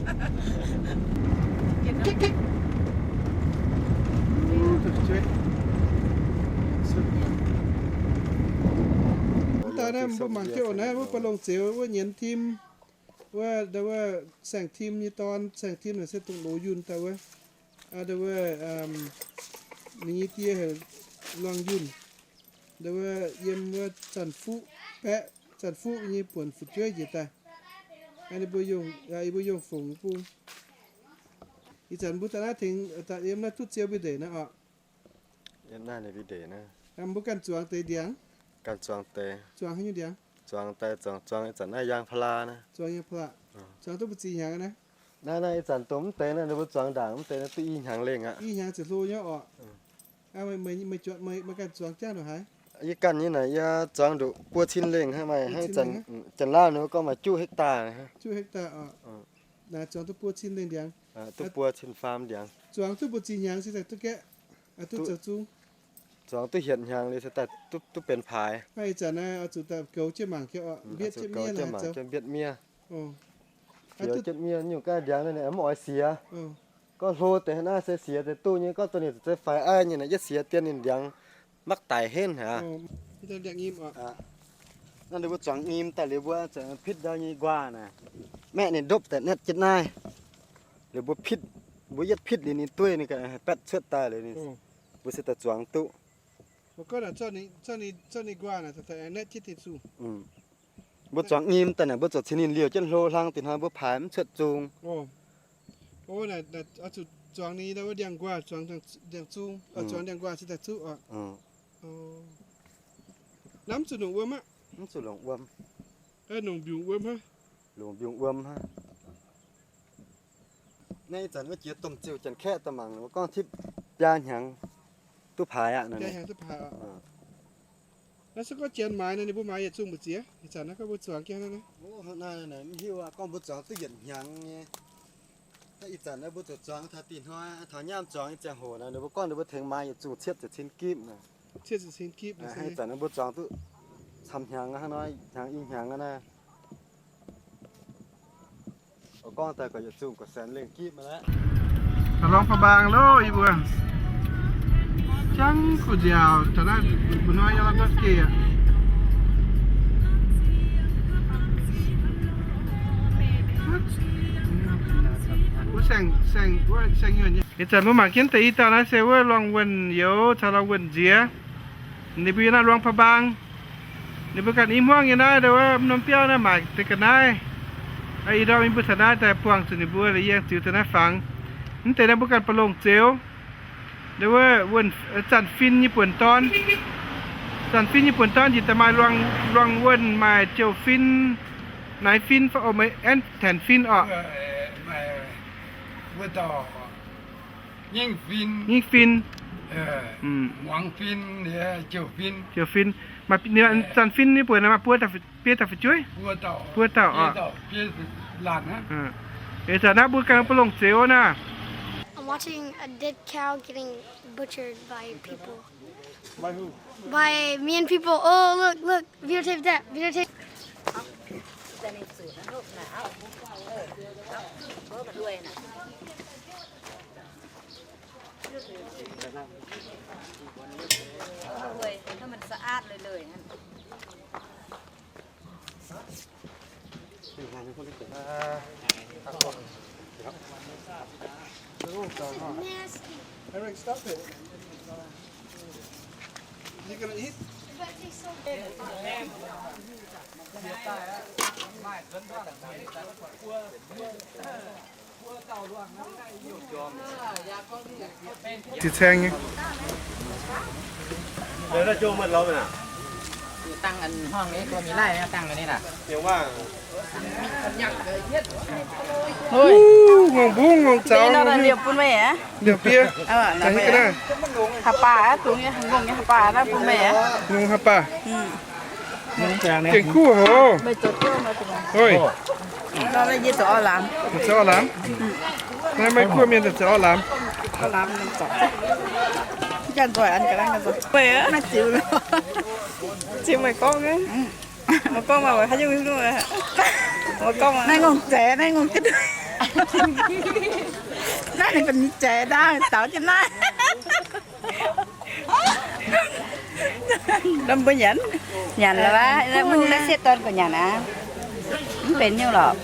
Mv daaih naaiv mbuo mangc jienv oc, naaiv wuov ba'longc zeux wuov nyienz tim, wuov, wuov saeng-tim nyei dorn, saeng-tim naaic se dongh loz yunh daaih wuov. Wuov, ninh nyei die heuc Luangh Yunh. Wuov yiem wuov Zanc Fuqv baeqc, Zanc Fuqv nyei buonc fu'jueiv njiec daaih. Ninh mbuo yungh, yie mbuo yungh fungx bung. Ih zanc mbuo daaih naaiv tengx, yiem naaiv duqv ziou mbuo ndeic naaiv oc. Naaiv ninh mbuo ndeic naaiv. Mbuo ganh zuangx deix ndiangx. Ganh zuangx deix. Zuangx haaix nyungc ndiangx? Zuangx daaih zuangx, zuangx ih zanc naaiv yangh pa'laa naaiv. Zuangx yangh pa'laa. Zuangx duqv mbu'ziex hnyangx naaiv? Naaiv, naaiv ih zanc dongh mv deix naaiv, ninh mbuo zuangx ndaangc mv deix naaiv duqv i hnyangx lengh aqv. I hnyangx ziepc hlo nyei orqc. Meih, meih ganh zuangx jangv nduqc haaix? Yie ganh nyei naaic, yie zuangx nduqc buo cin lengh hnangv. Maaih hnangv ih zanc Janx-Laauv ninh mbuo gorngv maaih juqv hektar. Juqv hektar orqc. Zuangx duqv buo cin lengh ndiangx. Duqv buo cin faam ndiangx. Zuangx duqv mbu'ziex hnyangx se daaih duqv gaeqv, duqv zoux zung? Zuangx duqv hietc hnyangx liuz se daaih duqv benx paaix. Naaiv ih zanc naaiv oix zuqc daaih goux jienv mangc jienv orqc, mbietv jienv miev, mbietv miev. Fioux jienv miev, nyungc gaav ndiangx naaiv ninh mv oix siex. Gorngv hlo deix naaiv se siex deix duqv nyei, gorngv dongh ninh zuqc zeiv faix aiv nyei naaic, yietv siex dien ninh ndiangx makv daic henv aqv. Naaiv ninh mbuo zuangx nyim daaih liuz mbuo zuqc pitv ndau nyei nquaah naaic, maeqv ninh ndopv daaih natv jienv naaiv. Liuz mbuo pitv, mbuo yietv pitv liuz ninh dueiv ninh ganh haih baetv cuotv daaih liuz ninh, mbuo se daaih zuangx duqv. Mbuo zuangx nyim daaih naaic, mbuo zuqc cingx ninh liouh jienv hlo hlang dinh hnoi mbuo paaix mv cuotv zung. Zuangx ndiangx-nquaah, zuangx ndiangx-nquaah se daaih zuqv oc. Naaiv mv zuqc longc wuom aqv. Mv zuqc longc wuom. Longc mbiungc wuom hnangv. Longc mbiungc wuom hnangv. Naaiv ih zanc wuov jiex domh ziuh Janx-Kaeqv daaih mangc, mbuo gorngv tipv biaa hnyangx duqv paaix aqv. Biaa hnyangx duqv paaix oc. Naaiv se gorngv janx maaiz nor, ninh mbuo maaiz yietc zungh mbu'ziex? Ih zanc naaiv gorngv mbuo zuangx jienv naaiv, mv hiuv aqv. Gorngv mbuo zuangx duqv yietc hnyangx nyei. Naaiv ih zanc naaiv mbuo zuqc zuangx taux dih hnoi, taux nyaam zuangx nyei ziangh hoc naaic, ninh mbuo gorngv ninh mbuo tengx maaiz yietc zungh cietv ziepc cin gipv naaic. Ih zanc naaiv mbuo zuangx duqv camv hnyangx hnangv nor, hnyangx i hnyangx aqv naaiv. Gorngv daaih gorqv yietc zungh gorqv saen lengh gipv maiv aqv. Luang Prabang loh yie mbuo. Jangv kuh nziaauc taux naaiv mbuo hnoi yiem gorngv geh aqv. Wuov saeng, saeng, wuov saeng nyuonh nyei. Ih zanc mbuo mangc jienv deix i dauh naaiv se wuov Luang Wuonh Youz caux Luang Wuonh Nziex. Ninh mbuo yiem naaiv Luang Prabang. Ninh mbuo ganh i hmuangv nyei naaiv, wuov norm biauv naaiv maaic deix ga'naaiv. Ih ndorm yie mbuo taux naaiv daaih buangh zuqc ninh mbuo, yie aengx ziux daaih naaiv fangx. Mv deix naaiv mbuo ganh ba'longc zeux. Wuov, Zanc Fin nyei buonc dorn. Zanc Fin nyei buonc dorn njiec daaih maaih Luang Wuonh, maaih Jouh Fin, Naaiv Fin, aengx Tanc Fin orqc. Nyingv Fin, Jouh Fin. Maaih Zanc Fin nyei buonc maaih buo, biei dauh fu'jueiv? Buo dauh orqc. Ih zanc naaiv mbuo ganh ba'longc zeux naaiv. I'm watching a dead cow getting butchered by people. By who? By me and people. Oh, look, look. Videotape that. Videotape. Eric, stop it. You gonna eat? Ziqc caeng nyei. Wuov, ngongh mbungv ngongh zaux, liouh bun meih aqv. Liouh biev. Haih baac aqv, dungx nyei, ngongh nyei haih baac naaiv bun meih aqv. Ngongh haih baac. Gengh kuv hoc. Oi. Zoux orv lamz. Naaiv maiv kuv mienh zoux orv lamz. Ganh nzoih an ga'naaiv. Meih ziux, ziux meih gorngv. Naaiv ngongh zeiz, naaiv ngongh ga'ndui. Naaiv ninh benx zeiz daaih taux jienv naaiv. Mbuo nyanc, nyanc lorqc, mv baac sieqv dorn gorqv nyanc aqv. Mv benx nyungc lorqc.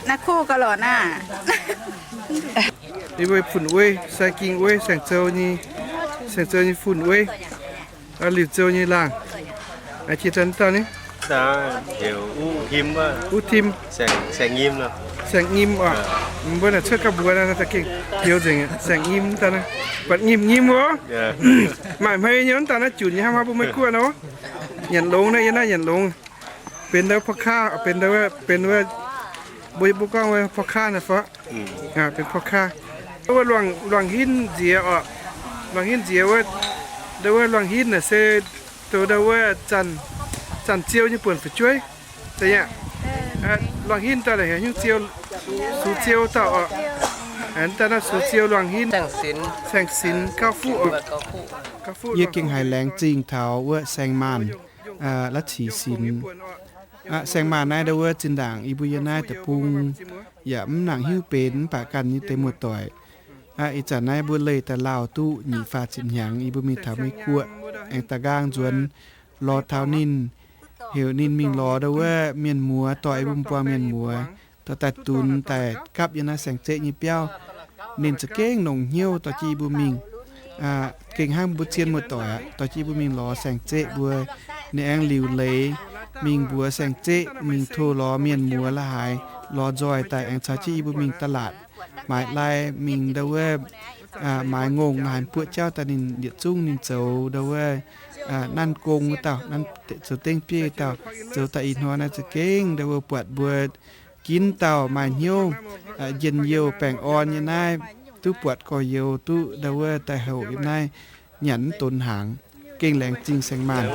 Naaiv kuv gauh lorqc naaiv. Yie mbuo fun-wei, sai ging wei, saeng-zoux nyei, saeng-zoux nyei fun-wei. Liuz zoux nyei laangh. Jiex daaih dauh ni? Uv Tim, saeng nyim oc. Mbuo naaic cuotv gauh mbuox naaiv da'gengh heuc nzengc, saeng-nyim daaih naaiv. Buatc nyim nyim oc. Maaih hmei nyei wuov dauh naaiv junc nyei hnangv, mbuo Meiv Guoqv nor. Nyanc longx naaiv, yie naaiv nyanc longx. Benx ndau พ่อค้า, benx ndau, benx wuov, mbuo, mbuo gorngv wuov พ่อค้า naaiv fai? Benx พ่อค้า. Wuov luangh, luangh hinv nziex oc. Luangh hinv nziex wuov, ndau wuov luangh hinv naaic se zoux ndau wuov zanc, zanc ziou nyei buonc fu'jueiv. Luangh hinv daaih naaic heuc nyungc ziou, sux ziou dauh oc. Daaih naaiv sux ziou luangh hinv. Saeng-sinx gauv fuqv oc. Yie gengh haiz laengz zingh taux wuov saeng-maanh, la'cic sinx. Saeng-maanh naaiv ndau wuov zinh ndaangc yie mbuo yiem naaiv deic-bung yaac mv nangc hiuv benx mv baac ganh nyei deix muoz-doic. Ih zanc naaiv mbuo leih daaih lauh duqv nyic faah ziepc hnyangx, yie mbuo mingh taux Meiv Guoqv aengx da'nqaang nzuonx lorz taux ninh, heuc ninh mingh lorz ndau wuov mienh muoz dorh yie mbuo buangh mienh muoz dorh daaih dunx daaih gapv yiem naaiv saeng-zeqv nyei biauv. Ninh za'gengh longc hnyouv dorh jienv yie mbuo mingh. Gengh hnangv mbuo zien muoz-doic aqv, dorh jienv yie mbuo mingh lorz saeng-zeqv mbuo. Ninh aengx liuc leiz mingh mbuox saeng-zeqv mingh tov lorz mienh muoz la'haaix lorz nzoih daaih aengx caux jienv yie mbuo mingh ตลาด maaiz lai, mingh ndau wuov maaiz ngongh la'haaix buoqv jauv daaih ninh yietc zungv ninh zoux ndau wuov nanv gong wuov dauh, zoux dengv bieiv dauh, zoux daaih ih hnoi naaiv za'gengh ndau wuov buatc mbuo ginv dauh maaih hnyouv njien-youh baengh orn nyei naaiv, duqv buatc gorx-youz duqv ndau wuov daaih houc yiem naaiv nyanc mv donx hnaangx. Gengh laengz zingh saeng-maanh.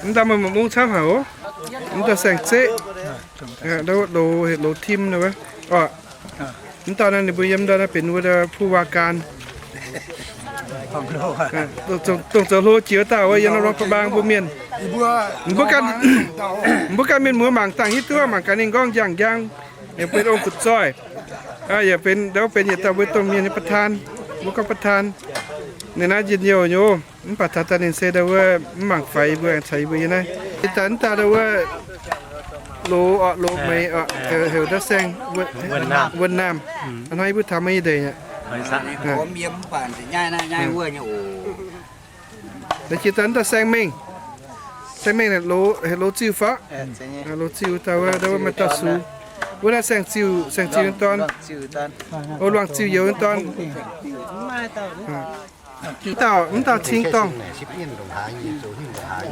Mv dauh maaih ma'mungv camv haic oc. Mv dauh saeng-zeqv, loz, loz tim. Mv dauh naaiv ninh mbuo yiem ndau naaiv benx wuov ผู้ว่าการ dongh zoux hlo jiex dauh wuov yiem norm พระบาง mbuo mienh. Mbuo ganh mienh muoz mangc dangh hiuv duqv, mangc gaax ninh nqorngv njang-njang, yaac benx ong-kuv zoih, yaac benx ndau benx yietc dauh mbuo domh mienh nyei ประธาน, mbuo gorngv ประธาน. Ninh naaiv njien-youh nyei oc. Mv baac taux daaih ninh se ndau wuov mv mangc faix yie mbuo, aengx caux yie mbuo yiem naaiv. Ih zanc mv dauh ndau wuov loz oc, loz meix oc, heuc ndau saeng Wuonh Naamh. Hnoi yie mbuo taux meih nyei ndeic aqv. Jiex daaih mv dauh saeng Mengh. Saeng Mengh heuc loz ziuh fai? Loz ziuh dauh wuov, ndau wuov maaih dauh sux. Wuov naaiv saeng ziuh, saeng ziuh nyei dorn. O, luangh ziuh youz nyei dorn. Mv dauh, mv dauh cing dorngh.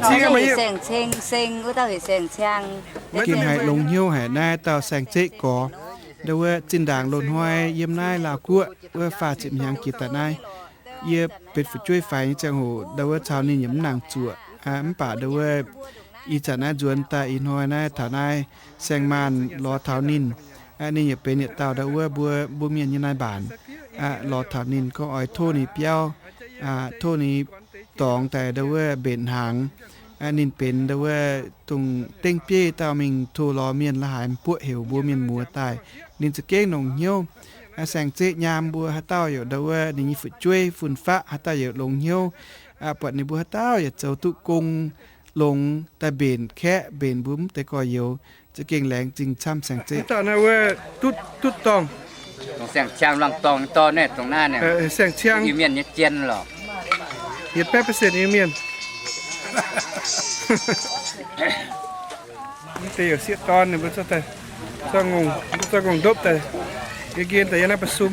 Cing, saeng Ceng, Seng, wuov dauh heuc saeng Ciang. Gengh haiz longx hnyouv haic naaiv dauh saeng-zeqv gorx. Ndau wuov zinh ndaangc loz-hnoi yiem naaiv Laauh Guoqv wuov faah ziepc hnyangx jiex daaih naaiv, yie benx fu'jueiv faix nyei ziangh hoc ndau wuov caux ninh yaac mv nangc zuoqc. Mv baac ndau wuov ih zanc naaiv nzuonx daaih ih hnoi naaiv taux naaiv saeng-maanh lorz taux ninh. Ninh yaac benx yietc dauh ndau wuov mbuo, mbuo mienh nyei naaiv mbaanc. Lorz taux ninh gorngv oix tov ninh biauv, tov ninh dorngx daaih ndau wuov mbenc hnaangx. Ninh benx ndau wuov dongh dengv bieiv dauh mingh tov lorz mienh la'haaix buoqv heuc mbuo mienh muoz daaih. Ninh za'gengh longc hnyouv. Saeng-zeqv nyaam mbuo haaix dauh yaac ndau wuov ninh nyei fu'jueiv fun-faqv haaix dauh yaac longc hnyouv. Buatc ninh mbuo haaix dauh yaac zoux duqv gong longx daaih mbenc kaeqv, mbenc mbuo mv deix gorx-youz. Za'gengh laengz zingh camv saeng-zeqv. Dutv, dutv dorngh. Dongh saeng-ciang luangh dorngh nyei dorn naaiv, dongh naaiv naaic. Saeng-ciang. Iu-Mienh nyei jien lorqc. Yietc baeqv percent Iu-Mienh. Mv deix youc sieqv dorn ninh mbuo zorqv daaih, zorqv ngongh, mbuo zorqv ngongh ndopv daaih. Yie nqien daaih yiem naaiv ประชุม.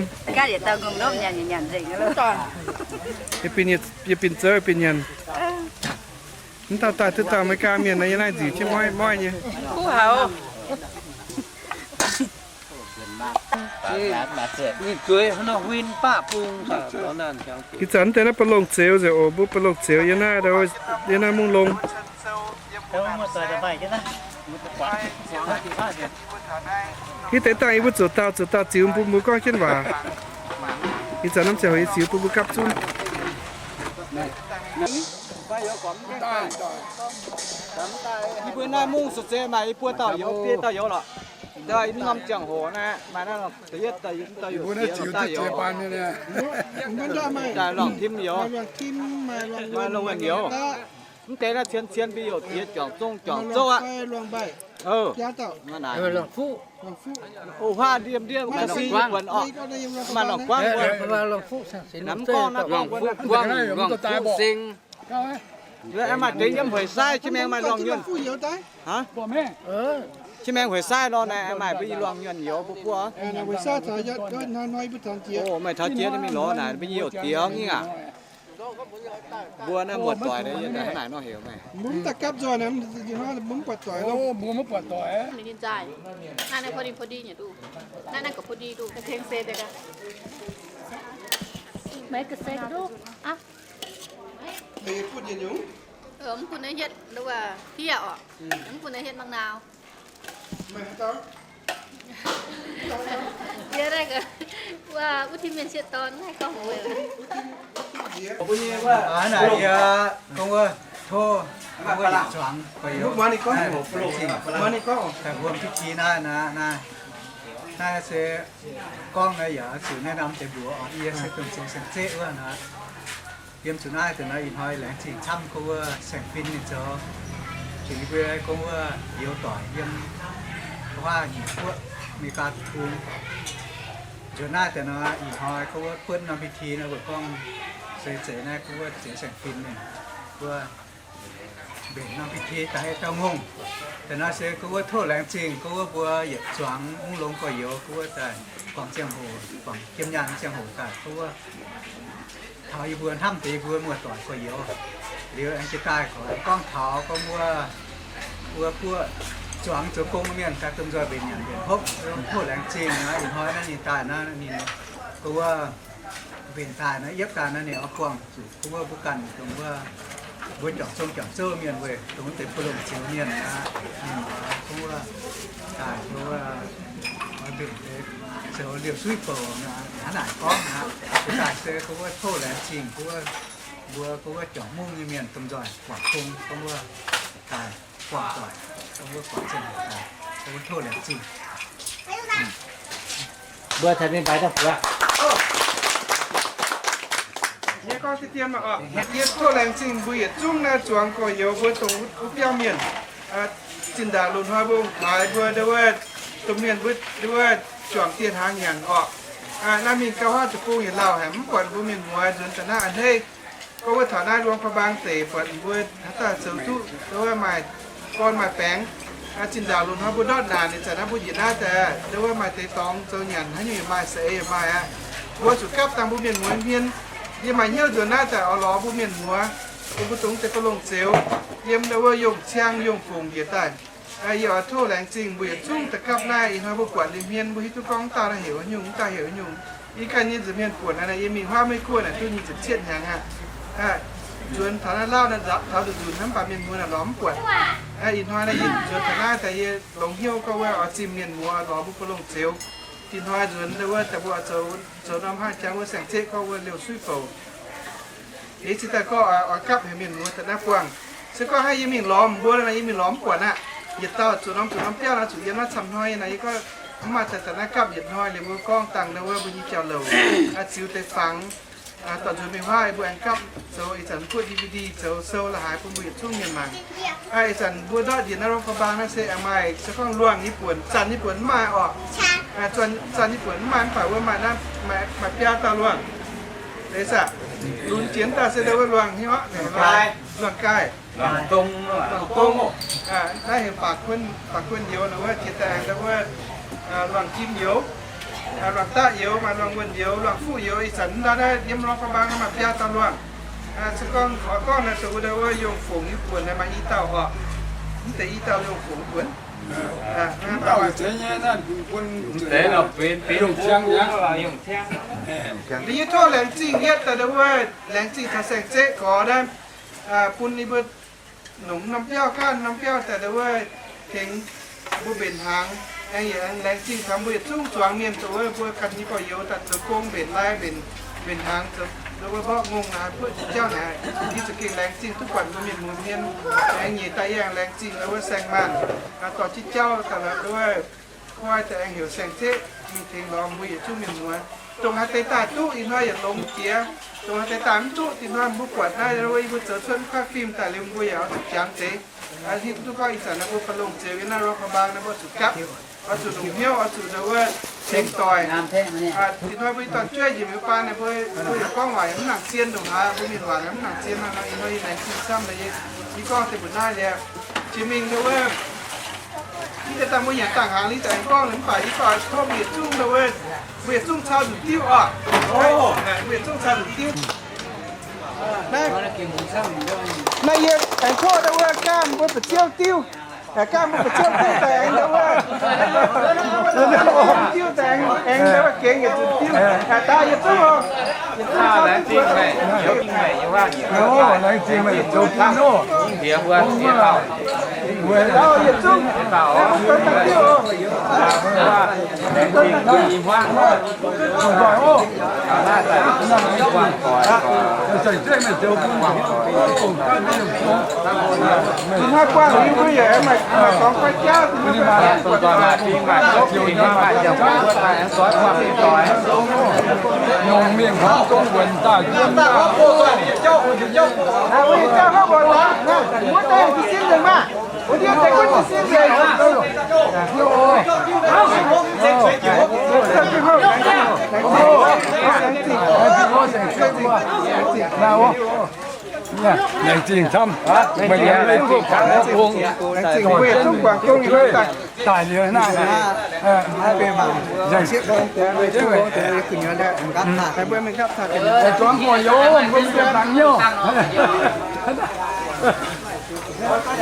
Yie binc zoux binc nyanc. Mv dauh daaih duqv dauh Aa^me^li^gaa mienh naaiv, yiem naaiv nziux jienv moiv moiv nyei. Ih zanc mv deix naaiv ba'longh zeux nzengc oc, mbuo ba'longh zeux yiem naaiv, yiem naaiv mungv longx. Hitv deix dangh yie mbuo zuqc dauh zuqc dauh ziux mbuo, mbuo gorngv jienv waac. Ih zanc norm ziangh hoc yie ziux bun mbuo gapv zunv. Yie mbuo naaiv mungv suc zeiz maaih yie buo dauh youz, biei dauh youz lorqc. Daaih yie mv norm ziangh hoc naaiv maaih naaiv da'yietv dauh youz, da'yietv dauh youz, daaih lorngh tim youz, maaih longh wuonh youz. Mv deix naaiv cien cien mbuo youc diex juangc zong juangc zouv aqv. O, huaav ndie ndie maaih longc guangv, maaih longc guangv wuonh, namv gorngv naaiv gorngv wuonh, longc guangv seng. Maaih deix yiem hueic sai jienv mengh maaih longc yuonh. Aa, Qiex maengx hueic saaiv lorz naaic, maaih mbuo i luangh nyuonh youz mbuo buov. Maaih taux jiex mingh lorz naaic, mbuo i youc diex hnangv aqv. Mbuo naaiv muoz-doic yie daaih hnangv naaic nor heuc meih. Mbuo mv daaih gapv nzoih, mbuo mv buatc doic. Ninh zaih. Naaiv naaiv พอดี พอดี nyei duqv. Naaiv naaiv gauh พอดี duqv. Maiv ga'seix duqv. Mv bun naaiv hietv wuov fiev orqc. Mv bun naaiv hietv มะนาว. Yie naaiv wuov, wuov tim mienh sieqv dorn haih gorngv meih. Naaiv yie gorngv wuov tov, gorngv wuov yietc zuangx gorx-youz, daaih wuom พิธี naaiv, naaiv, naaiv se gorngv naaiv yaac zuqc naaiv norm deix mbuox oc. Yie se dongh zoux saeng-zeqv wuov naaiv. Yiem zuqc naaiv deix naaiv ih hnoi laengz zingh camv gorngv wuov saeng-fin ninh zoux, jiex yie mbuo gorngv wuov youz doic yiem huaav nyeic guoqv America deic-bung. Nzuonx naaiv deix naaiv ih hnoi gorngv wuov buonv norm พิธี naaiv, mbuo gorngv se zeiz naaiv gorngv wuov ziex saeng-fin mienh wuov mbenc norm พิธี daaih dauh ngongh. Deix naaiv se gorngv wuov tov laengz zingh gorngv wuov mbuo yietc zuangx mv longx gorx-youz gorngv wuov daaih guangc ziangh hoc, guangc jiem nyaanh ziangh hoc daaih gorngv wuov taux yie mbuo hnamv deix yie mbuo muoz-doic gorx-youz. Liuz aengx jiex daaih gorngv taux gorngv wuov, wuov buov zuangx zoux gong mienh daaih domh nzoih mbenc nyanc mbenc hopv, tov laengz zingh naaiv ih hnoi naaiv ninh daaih naaiv ninh gorngv wuov mbenc daaih naaiv, yietv daaih naaiv ninh oix buangh zuqc gorngv wuov mbuo ganh dongh wuov mbuo juangc zong juangc zouv mienh weic dongh wuov deix ba'longc zioux mienh aqv. Ninh gorngv wuov daaih gorngv wuov mbenc deix zoux liouh suiv bouc hnangv naaic gorngv aqv. Daaih se gorngv wuov tov laengz zingh gorngv wuov mbuo gorngv wuov juangc mungv nyei mienh domh nzoih guangc gong gorngv wuov daaih guangc doic, gorngv wuov guangc ziangh hoc daaih, gorngv wuov tov laengz zingh. Mbuo caux mienh mbaix daaih buoz. Yie gorngv deix dien maah oc. Yie tov laengz zingh mbuo yietc zungv naaiv zuangx gorx-youz mbuo dongh wuov biauv mienh. Zinh ndaangc loz-hnoi mbuo ong-taaix mbuo ndau wuov domh mienh mbuo ndau wuov juangc dieh hnaangx nyanc orqc. Naaiv mingh gauh haav deic-bung yietc lauh haic, mv buatc mbuo mienh muoz nzuonx daaih naaiv a'hneiv. Gorngv wuov taux naaiv Luang Prabang deic buatc mbuo haaix dauh zoux duqv ndau wuov maaih gorn maaih baengx. Zinh ndaangc loz-hnoi mbuo ndortv naanc nyei zanc naaiv mbuo njiec naaiv daaih ndau wuov maaih deix dorngx zoux nyanc haaix nyungc yaac maaih, saeng-eix yaac maaih aqv. Mbuo zuqc gapv dangh mbuo mienh muoz hmien. Yie maaih hnyouv nzuonx naaiv daaih oix lorz mbuo mienh muoz, bun mbuo dongh deix ba'longc zioux yiem ndau wuov yongh ciang yongh fungc njiec daaih. Yie oix tov laengz zingh mbuo yietc zungv daaih gapv naaiv. Ih hnoi mbuo buatc liuz hmien mbuo hiuv duqv gorngv mv dauh naaiv heuc haaix nyungc, mv dauh heuc haaix nyungc. Yie ganh nyei nza'hmien buonc naaiv, yie mingh huaav Meiv Guoqv naaic duqv nyic ziepc cietv hnyangx aqv. Nzuonx taux naaiv Lauv naaiv nzapc taux nduqc nzunc hnamv baac mienh muoz naaic lorz mv buatc. Ih hnoi naaiv yie nzuonx taux naaiv daaih yie longx hnyouv gorngv wuov oix zimh mienh muoz lorz mbuo ba'longc zioux. Ih hnoi nzuonx wuov daaih mbuo zoux, zoux norm hnangv jangx wuov saeng-ceqv gorngv wuov liouh suiv bouc. Eix zingh daaih gorngv oix gapv haic mienh muoz daaih naaiv buangh. Se gorngv hnangv yie mingh lorz mbuo naaic, yie mingh lorz mv buatc aqv. Yietc dauh zuqc norm zuqc norm biauv naaiv zuqc yiem naaiv camv hnoi naaic, yie gorngv mv maaih daaih daaih naaiv gapv yietc hnoi liuz mbuo gorngv dangh ndau wuov mbuo nyei jauv louc, ziux deix fangx, dorh nzuonx mingh huaav mbuo aengx gapv zoux ih zanc mv guoqv D V D zoux sou la'haaix bun mbuo yietc zungv mienh mangc. Ih zanc mbuo ndortv njiec naaiv Luang Prabang naaiv se aengx maaih se gorngv luangh nyei buonc, zanc nyei buonc mv maaih orqc. Zanc nyei buonc mv maaih, mv baac wuov maaih naaiv, maaih biaa dauh luangh. Deix aac, lunx jiex daaih se ndau wuov luangh hnyouv, luangh gaaih, luangh gong, naaiv heuc baac kuonx youz, ndau wuov jiex daaih ndau wuov luangh jim youz, luangh daqv youz, maaih luangh wuonh youz, luangh fuqv youz. Ih zanc ndau naaiv yiem Luang Prabang naaiv maaih biaa dauh luangh. Se gorngv oix gorngv naaiv dongh wuov ndau wuov yongh fungc nyei buonc naaiv maaih i dauh orqc. Mv deix i dauh yongh fungc buonc. Liuz yie tov laengz zingh yietv daaih ndau wuov laengz zingh taux saeng-ceqv gorx naaiv, bun ninh mbuo longc norm biauv, gaanv norm biauv daaih ndau wuov tengx mbuo mbenc hnaangx. Aengx yaac laengz zingh taux mbuo yietc zungv zuangx mienh dongh wuov mbuo ganh nyei gorx-youz daaih zoux gong mbenc lai mbenc, mbenc hnaangx, ndau wuov mborqv ngongh naaiv buoqv jauv naaic. Yie za'gengh laengz zingh duqv buatc mbuo mienh muoz hmien. Aengx nyeic daaih yie aengx laengz zingh ndau wuov saeng-maanh dorh jienv jauv daaih ndau wuov koi daaih aengx heuc saeng-ceqv mingh tengx lorz mbuo yietc zungv mienh muoz. Dongh haaix deix daaih duqv, ih hnoi yietc longx jiex. Dongh haaix deix daaih mv duqv, ih hnoi mbuo buatc naaiv wuov, yie mbuo zoux cuotv mv kuaaiv fim daaih liuz mbuo yaac oix zuqc jangx deix. Hiuv duqv gorngv ih zanc naaiv mbuo ba'longc zioux yiem naaiv Luang Prabang naaiv mbuo zuqc gapv, oix zuqc longc hnyouv, oix zuqc ndau wuov tengx doic. Ih hnoi mbuo dorn-jueiv njiec mi'aqv baan naaiv mbuo, mbuo yaac gorngv waac yaac mv nangc zien ndongc haaix, mbuo mienh waac yaac mv nangc zien hnangv nor. Ih hnoi yie laengz zingh camv naaiv, yie gorngv deix mbuox naaiv liuz, jiex mingh ndau wuov Yie daaih mbuo nyanc dangh hnaangx, yie daaih aengx gorngv mv baac yie gorngv tov mbuo yietc zungv, mbuo yietc zungv cau nzuqc diuv oc. Mbuo yietc zungv cau nzuqc diuv. Naaiv yie aengx tov ndau wuov gaamv mbuo ba'ziouv diuv. Gaamv mbuo ba'ziouv diuv daaih aengx ndau wuov, diuv daaih aengx ndau wuov gengx yietc zungv diuv. Daaih yietc zungv oc. Laengz zingh meih zoux bun oc. Yietc zungv. Ninh hnoi buangh liuz mbuo yaac maaih gorngv guai jauv. Mbuo nyei jauv hnangv mbuo lorqc, mbuo deix jiez sin nzengc maah. Mbuo ndiev deix gunv jiez sin nzengc. Laengz zingh camv, meih liuz laengz zingh camv, laengz zingh mbuo yietc zungv guangc gong daaih liuz naaiv, mbuo mingh gapv taux zuangx gorx-youz, mbuo mingh dangx hnyouv. Ninh yaac daaih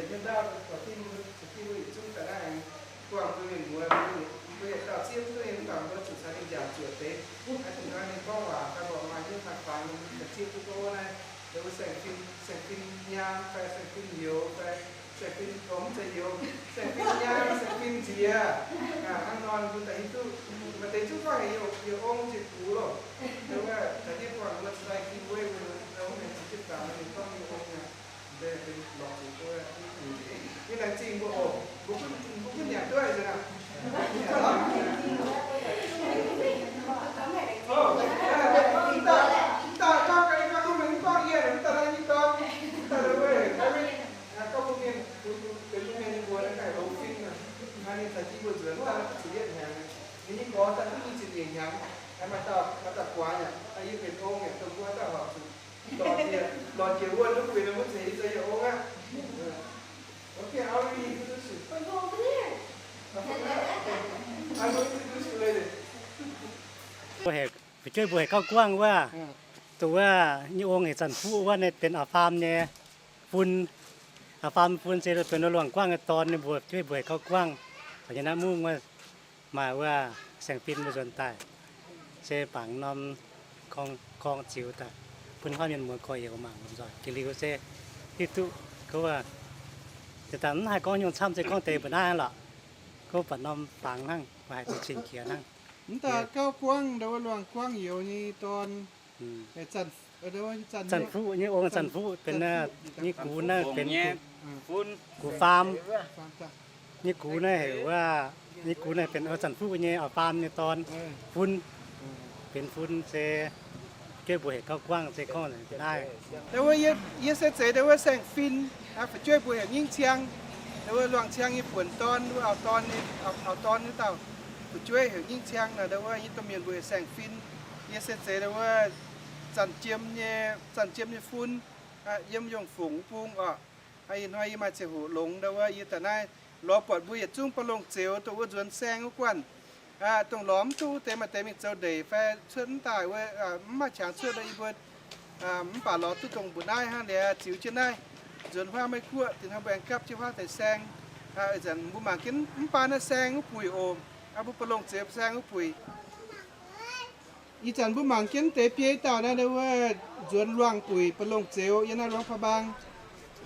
hnyouv ndaauv, buatc Tin-Hungh ceix jienv mbuo yietc zungv daaih naaiv aengx buangh mbuo mienh muoz, mbuo yietc dauh zieqv duqv ninh mv baac mbuo zuqc caux ninh nziaauc zuoqc deix. Naaiv dingc hnoi ninh gorngv waac daaih lorqc maaih hnyouv maaih faix, ninh zieqv duqv gouv naaiv, ninh mbuo saeng-fin, saeng-fin nyaam fai saeng-fin youz fai saeng-fin, gorngv mv zeiz youz, saeng-fin nyaam, saeng-fin nziex. Hnangv nor mbuo daaih hiuv duqv maaih deix zungv gorngv heuc yie ong jiex gux loh. Ninh mbuo caux jienv buangh mbuo caux saeng-fin wuov, mbuo mv mengh caux jienv faaux ninh gorngv yie ong aqv. Mv laengz zingh mbuo oc. Mbuo gunv, mbuo gunv nyanc duqv aqv. Mv daaih gorngv ga'naaiv gorngv mv gorngv yie, mv daaih naaiv nyei dorn, mv daaih wuov, gorngv mbuo mienh, benx mbuo mienh nyei mbuox naaiv ga'naaiv longx fim aqv. Ninh caux jienv mbuo nzuonx daaih zuqc yietv hnyangx. Ninh nyei gorx daaih duqv nyic ziepc nyeic hnyangx, maaih dauh, maaih dauh guaax yaac, yie benx ong yaac dongh mbuo haaix dauh horpc zuqc lorz jiex, lorz jiex wuonh wuov guix nor mbuo ceix za'gengh yaac ong aqv. Okay, I will introduce you. I will introduce you later. Mbuo heuc, fu'jueiv mbuo heuc Gauv Guangv wuov, dongh wuov nyei ong heuc Zanc Fuqv wuov, ninh benx A'faam nyei fun. A'faam fun se benx Luangh Guangv nyei dorn, ninh mbuo fu'jueiv mbuo heuc Gauv Guangv. Caux nyei naaiv mungv wuov maaih wuov saeng-fin mbuo nzuonx daaih, se bangc norm gorngv, gorngv ziux daaih bun haaix mienh muoz gorx-youz mangc lomh nzoih. Jiex liuz se hiuv duqv gorngv, deix dangh mv haih gorngv nyungc camv, se gorngv deix mbuo naaiv lorqc. Gorngv baac norm fangx hnangv, mbuo haih duqv cing-jiex hnangv. Mv daaih Gauv Guangv, ndau wuov Luangh Guangv youz nyei dorn. Zanc Fuqv nyei ong, Zanc Fuqv benx nyei gux naaiv benx gux faam. Nyei gux naaiv heuc wuov, nyei gux naaiv benx Zanc Fuqv nyei, A'faam nyei dorn, fun. Benx fun se, fu'jueiv mbuo heuc Gauv Guangv se gorngv naaiv. Ndau wuov yie se zeiz ndau wuov saeng-fin, fu'jueiv mbuo heuc Nyingv Ciang. Ndau wuov Luangh Ciang nyei buonc dorn, wuov auv-dorn, auv-dorn wuov dauh fu'jueiv heuc Nyingv Ciang nor, ndau wuov yie domh mienh mbuo heuc saeng-fin. Yie se zeiz ndau wuov Zanc Jiem nyei, Zanc Jiem nyei fun, yiem Yongh Fungx wuov bung oc. Ih hnoi yie maaih ziangh hoc longx ndau wuov yie daaih naaiv lorz buatc mbuo yietc zungv ba'longc zeux dongh wuov nzuonx saeng wuov guanh. Dongh lorz mv duqv wuov deix maaih deix mingh zoux ndeic fai cuotv mv daaih wuov, mv maaih qangx cuotv nor yie mbuo mv baac lorz duqv dongh mbuo naaiv hnangv liuz ziux jienv naaiv nzuonx huaav Meiv Guoqv, dingc hnoi mbuo aengx gapv jienv huaav deix saeng. Ih zanc mbuo mangc jienv mv baac naaiv saeng wuov buic oc. Mbuo ba'longc zeux saeng wuov buic. Ih zanc mbuo mangc jienv deix biei dauh naaiv, ndau wuov nzuonx luangh buic ba'longc zeux yiem naaiv Luangh Pa'mbaang.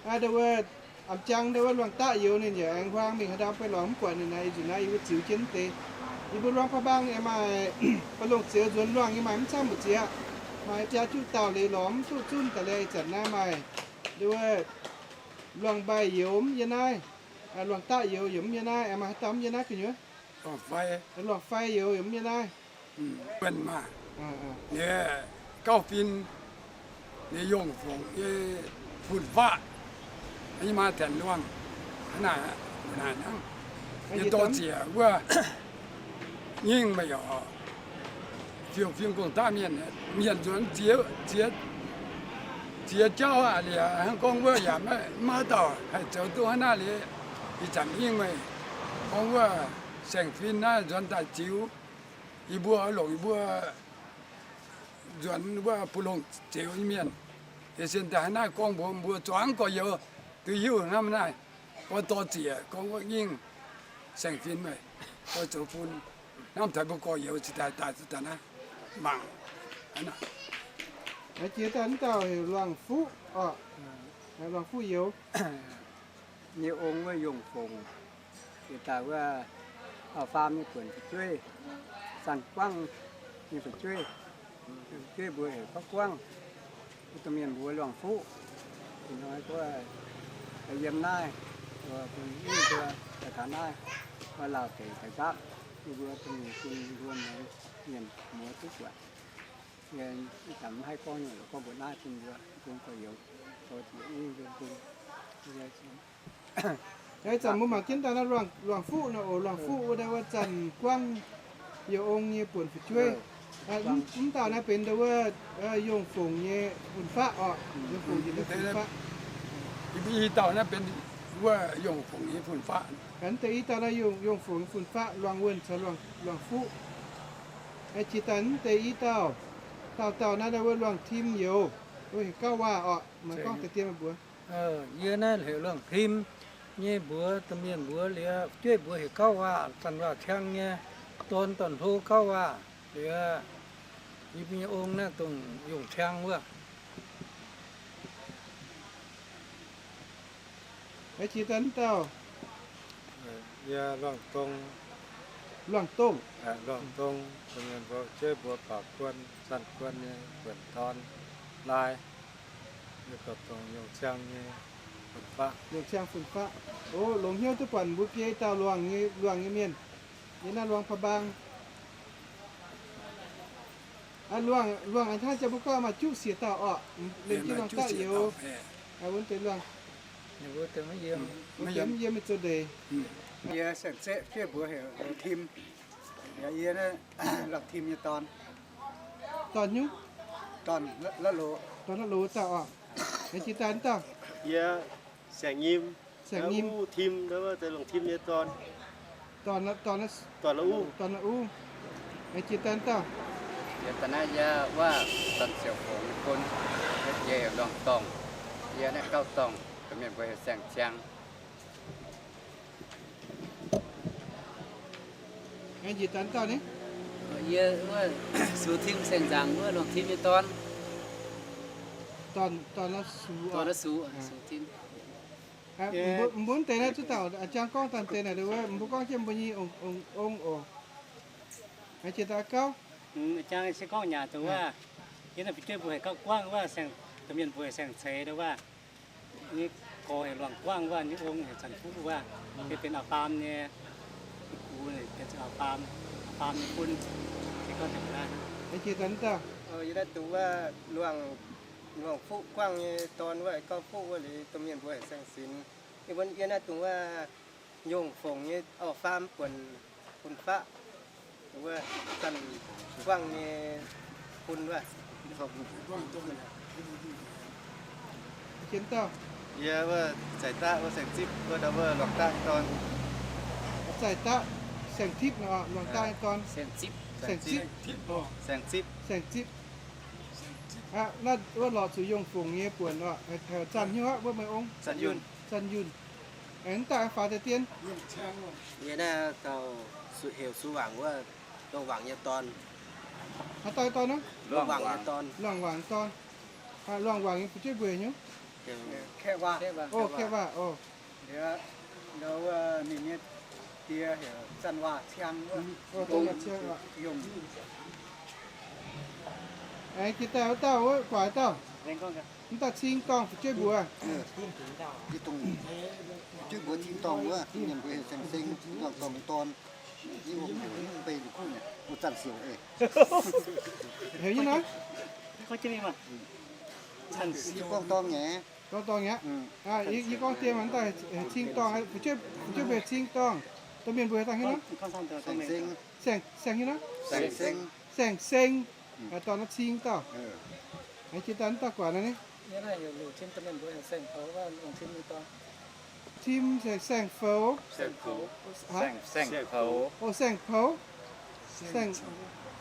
Ndau wuov, a'jang ndau wuov Luangh Daqv Youz ninh yaac aengx huaang mingh haaix ndau beiv lorz mv buatc ninh naaic. Ih zanc naaiv yie mbuo ziux jienv deix, yie mbuo Luangh Pa'mbaang yaac maaih ba'longc zeux nzuonx luangh nyei, maaih mv camv mbu'ziex, maaih biaa juqv dauh leiz lorz mv duqv zunv daaih liuz, ih zanc naaiv maaih ndau wuov Luangh Mbaih Youz mv yiem naaiv, Luangh Daqv Youz yaac mv yiem naaiv, maaih haaix dauh mv yiem naaiv gu'nyuoz? Luangh Fai Youz yaac mv yiem naaiv. Ninh gauh fin, ninh yongh fongc nyei fun-faqv, yie maaih Tanx Luangh hnangv naaic, naaic hnangv. Yie dorh ziec wuov nyingh meih oc, fiou fim gong-daqv mienh, mienh nzuonx ziex, ziex jauv aqv liuz, hnangv gorngv wuov yaac maiv maaih dauh haih zoux duqv hnangv naaiv liuz, ih zanc nyingh meih gorngv wuov saeng-fin naaiv nzuonx daaih ziux, yie mbuo longc yie mbuo nzuonx wuov ba'longc zeux nyei mienh. Yie sin daaih hnangv naaiv gorngv mbuox mbuo zuangx gorx-youz duqv hiuv hnangv naaiv. Gorngv dorh ziec gorngv wuov nyingh saeng-fin meih gorngv zoux fun, hnamv taux mbuo gorx-youz cingx daaih daaih zuqc daaih naaiv mangc. Jiex daaih mv dauh heuc Luangh Fuqv oc. Luangh Fuqv Youz nyei ong wuov yongh fongc, yietc daaih wuov auv-faam nyei buonc fu'jueiv, Zanh Guangv nyei fu'jueiv. Fu'jueiv mbuox heuc Gauv Guangv, domh mienh mbuox Luangh Fuqv. Ih hnoi yiem naaiv, bun yie mbuo daaih taux naaiv, maaih lauh deix daaih nqaapv yie mbuo domh mienh bun mbuo muoz, mienh muoz duqv buatc. Ih zanc mv haih gorngv nyungc, gorngv mbuox naaiv bun mbuo bun gorx-youz, gorx-youz bun. Ih zanc mbuo mangc jienv daaih naaiv Luangh Fuqv nor oc, Luangh Fuqv wuov daaih wuov Zanh Guangv youz ong nyei buonc fu'jueiv. Mv dauh naaiv benx daaih wuov yongh fongc nyei fun-faqv oc, yongh fongc nyei fun-faqv. Yie dauh naaiv benx wuov yongh fongc nyei fun-faqv. Mv deix i dauh naaiv yongh fongc nyei fun-faqv, Luangh Wuonh caux Luangh Fuqv. Jiex daaih mv deix i dauh, dauh dauh naaiv daaih wuov Luangh Tim youz, wuov heuc Gauv Waac oc, maaih gorngv deix dien meih mbuox. Yie naaiv heuc Luangh Tim nyei mbuox, domh mienh mbuox liuz, fu'jueiv mbuox heuc Gauv Waac, Zanh Waac Ciang nyei dorn, dorn-hlo Gauv Waac liuz, yie mbuo nyei ong naaiv dongh Yongh Ciang wuov. Jiex daaih mv dauh, yie Luangh Dongh. Luangh Dongh. Luangh Dongh, domh mienh mbuox, fu'jueiv mbuox Baaux Guon, Zanh Guon nyei buonc dorn, laai, yie gorqv dongh Yongh Ciang nyei fun-faqv. Yongh Ciang fun-faqv. O, longx hnyouv duqv buatc mbuo biei dauh luangh nyei, luangh nyei mienh yiem naaiv Luangh Pa'mbaang. Luangh, luangh a'hneiv jiex mbuo gorngv maaih juqv siec dauh orqc, liemh jienv Luangh Daqv Youz. Wuov deix luangh, mv yiem zoux ndeic. Yie Saeng Zeqv, fu'jueiv mbuox heuc Tim. Yie naaiv Luangh Tim nyei dorn. Dorn nyungc? Dorn La'loz. Dorn La'loz dauh orqc. Jiex daaih dauh. Yie Saeng Nyim. Saeng Nyim. Tim, Luangh Tim nyei dorn. Dorn, dorn La'uv. Jiex daaih dauh. Yie daaih naaiv yie wuov Zanh Ziouc Fongc nyei bun, yie heuc Luangh Dorngh. Yie naaiv Gauv Dorngh, domh mienh mbuox heuc Saeng Ciang. Yie wuov Sux Tim, Saeng Nzaangc wuov Luangh Tim nyei dorn. Dorn, dorn La'Sux. Dorn La'Sux, Sux Tim. Mbuo, mbuo mv deix naaiv zuqc dauh a'jang gorngv daaih deix naaic, mbuo gorngv jienv mbuo nyei ong, ong, ong oc. Jiex daaih gauv. A'jang se gorngv nyanc dongh wuov, yie naaiv fu'jueiv mbuox heuc Gauv Guangv wuov, domh mienh mbuox heuc Saeng Ceix wuov. Nyei gorx heuc Luangh Guangv wuov, nyei ong heuc Zanc Fuqv wuov. Yie benx auv-faam nyei, gux benx auv-faam, auv-faam nyei bun. Se gorngv deix naaiv. Yie naaiv dongh wuov Luangh, Luangh Fuqv Guangv nyei dorn wuov, Gauv Fuqv wuov, liuz domh mienh mbuox heuc Saeng Sinx. Yie mbuo yie naaiv dongh wuov Yongh Fongc nyei auv-faam buonc fun-faqv, wuov Zanc Guangv nyei bun wuov. Yie wuov Zaic Daqv wuov Saeng Zipv wuov, ndau wuov Luangh Daqv dorn. Zaic Daqv, Saeng Tipv, Luangh Daqv dorn. Saeng Zipv. Saeng Zipv. Saeng Zipv. Aqv, naaiv wuov lorz zuqc Yongh Fongc nyei buonc oc, heuc Zanc hnyouv aqv, wuov meih ong. Zanc Yunh. Zanc Yunh. Aengx mv daaih faaux deix dien? Yie naaiv dauh heuc Su Wangc wuov, Dongh Wangc nyei dorn. Haaix dauh dorn? Luangh Wangc nyei dorn. Luangh Wangc nyei fu'jueiv mbuox heuc nyungc? Kaeqv Waac. O, Kaeqv Waac, o. Ninh nyei die heuc Zanc Waac Ciang. Aengx jiex daaih wuov dauh, guaax dauh. Wuov dauh cing dorngh fu'jueiv mbuox. Fu'jueiv mbuox cing dorngh wuov, mienh mbuox heuc Saeng Seng, luangh dorngh dorn. Yie mbuo mv bei ninh kuv nyei, mbuo Zanc Siouc. Heuc nyei naaiv. Gorngv dorngh nyei. Gorngv dorngh nyei. Yie gorngv dien mangc daaih heuc cing dorngh, fu'jueiv mbuo heuc cing dorngh. Domh mienh mbuo heuc dangh haaix nyungc? Saeng, saeng haaix nyungc? Saeng Seng. Dorn naaiv cing dauh. Aengx jiex daaih wuov dauh guaax naaiv ni. Tim, Saeng Foux. O, Saeng Poux.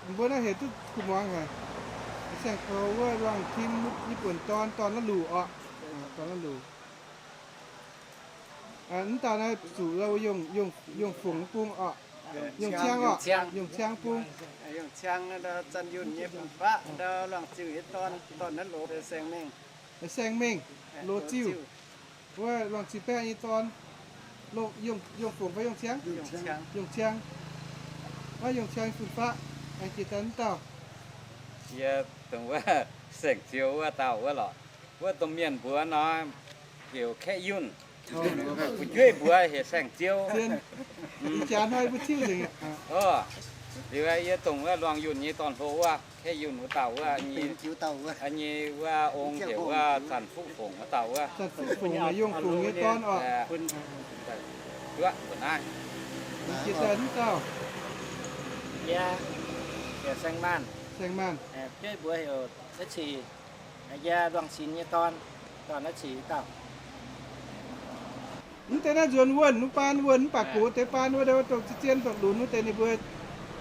Mbuo naaiv heuc duqv kuh muangx haic. Saeng Poux wuov luangh tim nyei buonc dorn, dorn naaiv luc orqc. Dorn naaiv luc. Mv dauh naaiv zuqc yungh, yungh fungc bung orqc. Yungh ciang orqc. Yungh ciang bung. Yungh ciang, Zanc Yunh nyei fun-faqv, ndau luangh ziuh nyei dorn, dorn naaiv loz, Saeng Mengh. Saeng Mengh, loz ziuh. Wuov luangh ziuh baeqv nyei dorn. Yungh fungc fai yungh ciang? Yungh ciang. Naaiv yungh ciang fun-faqv. Aengx jiex daaih wuov dauh. Yie dongh wuov Saeng Ziou wuov dauh wuov lorqc. Wuov domh mienh mbuox nor heuc Kaeqv Yunh. Fu'jueiv mbuox heuc Saeng Ziou. Liuz yie dongh wuov Luangh Yunh nyei dorn-hlo wuov, Kaeqv Yunh wuov dauh wuov, nyei wuov ong heuc wuov Zanc Fuqv Fongc wuov dauh wuov. Zanc Fuqv Fongc, yungh fungc nyei dorn orqc. Duqv mbuo naaiv. Jiex daaih wuov dauh. Yie heuc Saeng Maanh. Saeng Maanh. Fu'jueiv mbuox heuc Naaiv Cih. Yie Luangh Sin nyei dorn, dorn Naaiv Cih dauh. Mv deix naaiv nzuonx wuonh, wuov baan wuonh mv baac gox deix baan wuov, dongh zien dongh lunx wuov deix ninh mbuo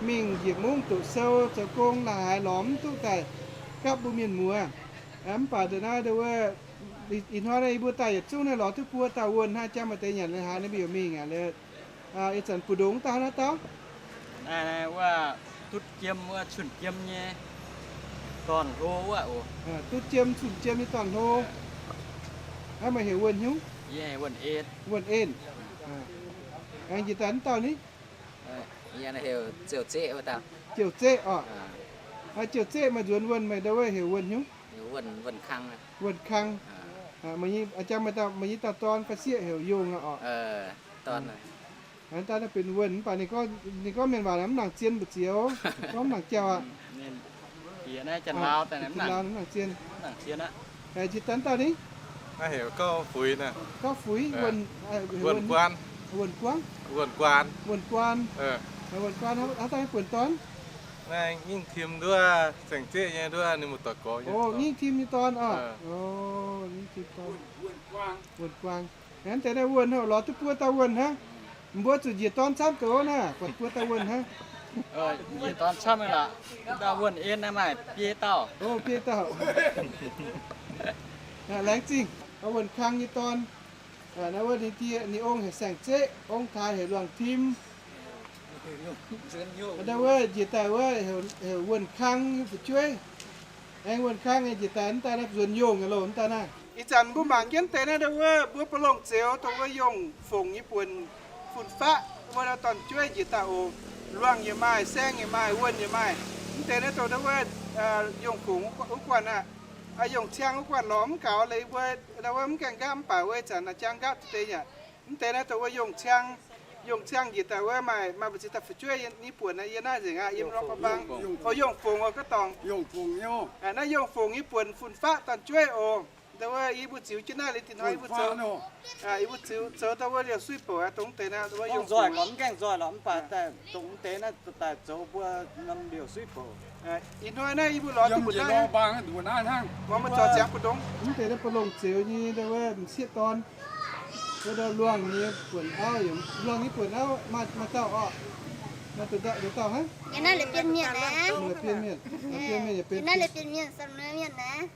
mingh njiec mungv doqc sou zoux gong la'haaix lorz mv duqv daaih gapv mbuo mienh muoz. Mv baac deix naaiv, ih hnoi naaiv yie mbuo daaih yietc zungv naaiv lorz duqv buo dauh wuonh hnangv, jangx maaih deix nyanc la'haaix ninh mbuo yaac mingh aqv. Ih zanc mbu'ndongx dauh naaiv dauh. Naaiv wuov dutv jiem, wuov cun jiem nyei dorn-hlo wuov oc. Dutv jiem cun jiem nyei dorn-hlo. Naaiv meih heuc wuonh hnyouv? Wuonh En. Aengx njiec daaih mv dauh ni? Heuc Ziouv Zeqv wuov dauh. Ziouv Zeqv oc. Ziouv Zeqv, meih nzuonx wuonh meih ndau wuov heuc wuonh hnyouv? Wuonh Kang. Jangx meih dauh, meih nyei dauh dorn fai sieqv heuc Yongh aqv oc. Daaih naaiv benx wuonh mv baac ninh gorngv mienh waac mv nangc zien mbu'ziex, gorngv mv nangc jauh aqv. Mv nangc zien. Jiex daaih dauh ni? Naaiv heuc Gauv Fuix. Gauv Fuix, Wuonh Guaang. Wuonh Guaang. Wuonh Guaang, haaix dauh nyei buonc dorn? Naaiv Ngingh Tim nduov, Saeng Zeqv nyei nduov, ninh mbuo doic gorx. O, Ngingh Tim nyei dorn oc. Ngingh Tim dorn. Wuonh Guaang. Mv deix naaiv wuonh haic, lorz duqv buo dauh wuonh hnangv. Mbuo zuqc njiec dorn camv doz naaiv, buatc buo dauh wuonh hnangv. Njiec dorn camv nyei lorqc. Dauh Wuonh En naaiv maaih biei dauh. O, biei dauh. Laengz zingh. Wuonh Kang nyei dorn. Naaiv wuov ninh die, ninh ong heuc Saeng Zeqv, ong taaix heuc Luangh Tim. Ndau wuov njiec daaih wuov heuc Wuonh Kang nyei fu'jueiv. Aengx Wuonh Kang njiec daaih mv daaih naaiv nzuonx yongh nyei loh mv daaih naaiv. Ih zanc mbuo mangc jienv deix naaiv ndau wuov mbuo Ba'longc Zeuz dongh wuov yongh fongc nyei buonc fun-faqv wuov dorn-jueiv njiec daaih oc. Luangh yaac maaih, saeng yaac maaih, wuonh yaac maaih. Mv deix naaiv dongh ndau wuov yongh fongc wuov guanh aqv. Yongh ciang wuov guanh lorz mv gaux leiz mbuo ndau wuov mv gaengh nqaapv mv baac wuov ih zanc jangv nqaapv deix yaac. Mv deix naaiv dongh wuov yongh ciang, yongh ciang njiec daaih wuov maaih, maaih mbu'ziex dauh fu'jueiv nyei buonc yiem naaiv nzengc aqv, yiem norm bang. O, yongh fongc oc, gaav dorngc. Naaiv yongh fongc nyei buonc fun-faqv dorn-jueiv oc. Ndau wuov yie mbuo ziux jienv naaiv liuz, dinh hnoi yie mbuo zoux, yie mbuo ziux zoux ndau wuov liouh suiv bouc aqv, dongh deix naaiv ndau wuov yongh fongc. Nzoih gormx mv gaengh nzoih lorqc, mv baac dongh deix naaiv daaih zoux mbuo norm liouh suiv bouc. Ih hnoi naaiv yie mbuo lorz duqv mbu'naaiv hnangv. Mv deix naaiv Ba'longc Zeuz nyei ndau wuov m'sieqv dorn, ndau luangh nyei buonc auv, luangh nyei buonc auv maaih dauh orqc? Maaih dauh hnangv? Naaiv la'bieiv mienh, la'bieiv mienh, la'bieiv mienh yaac benx,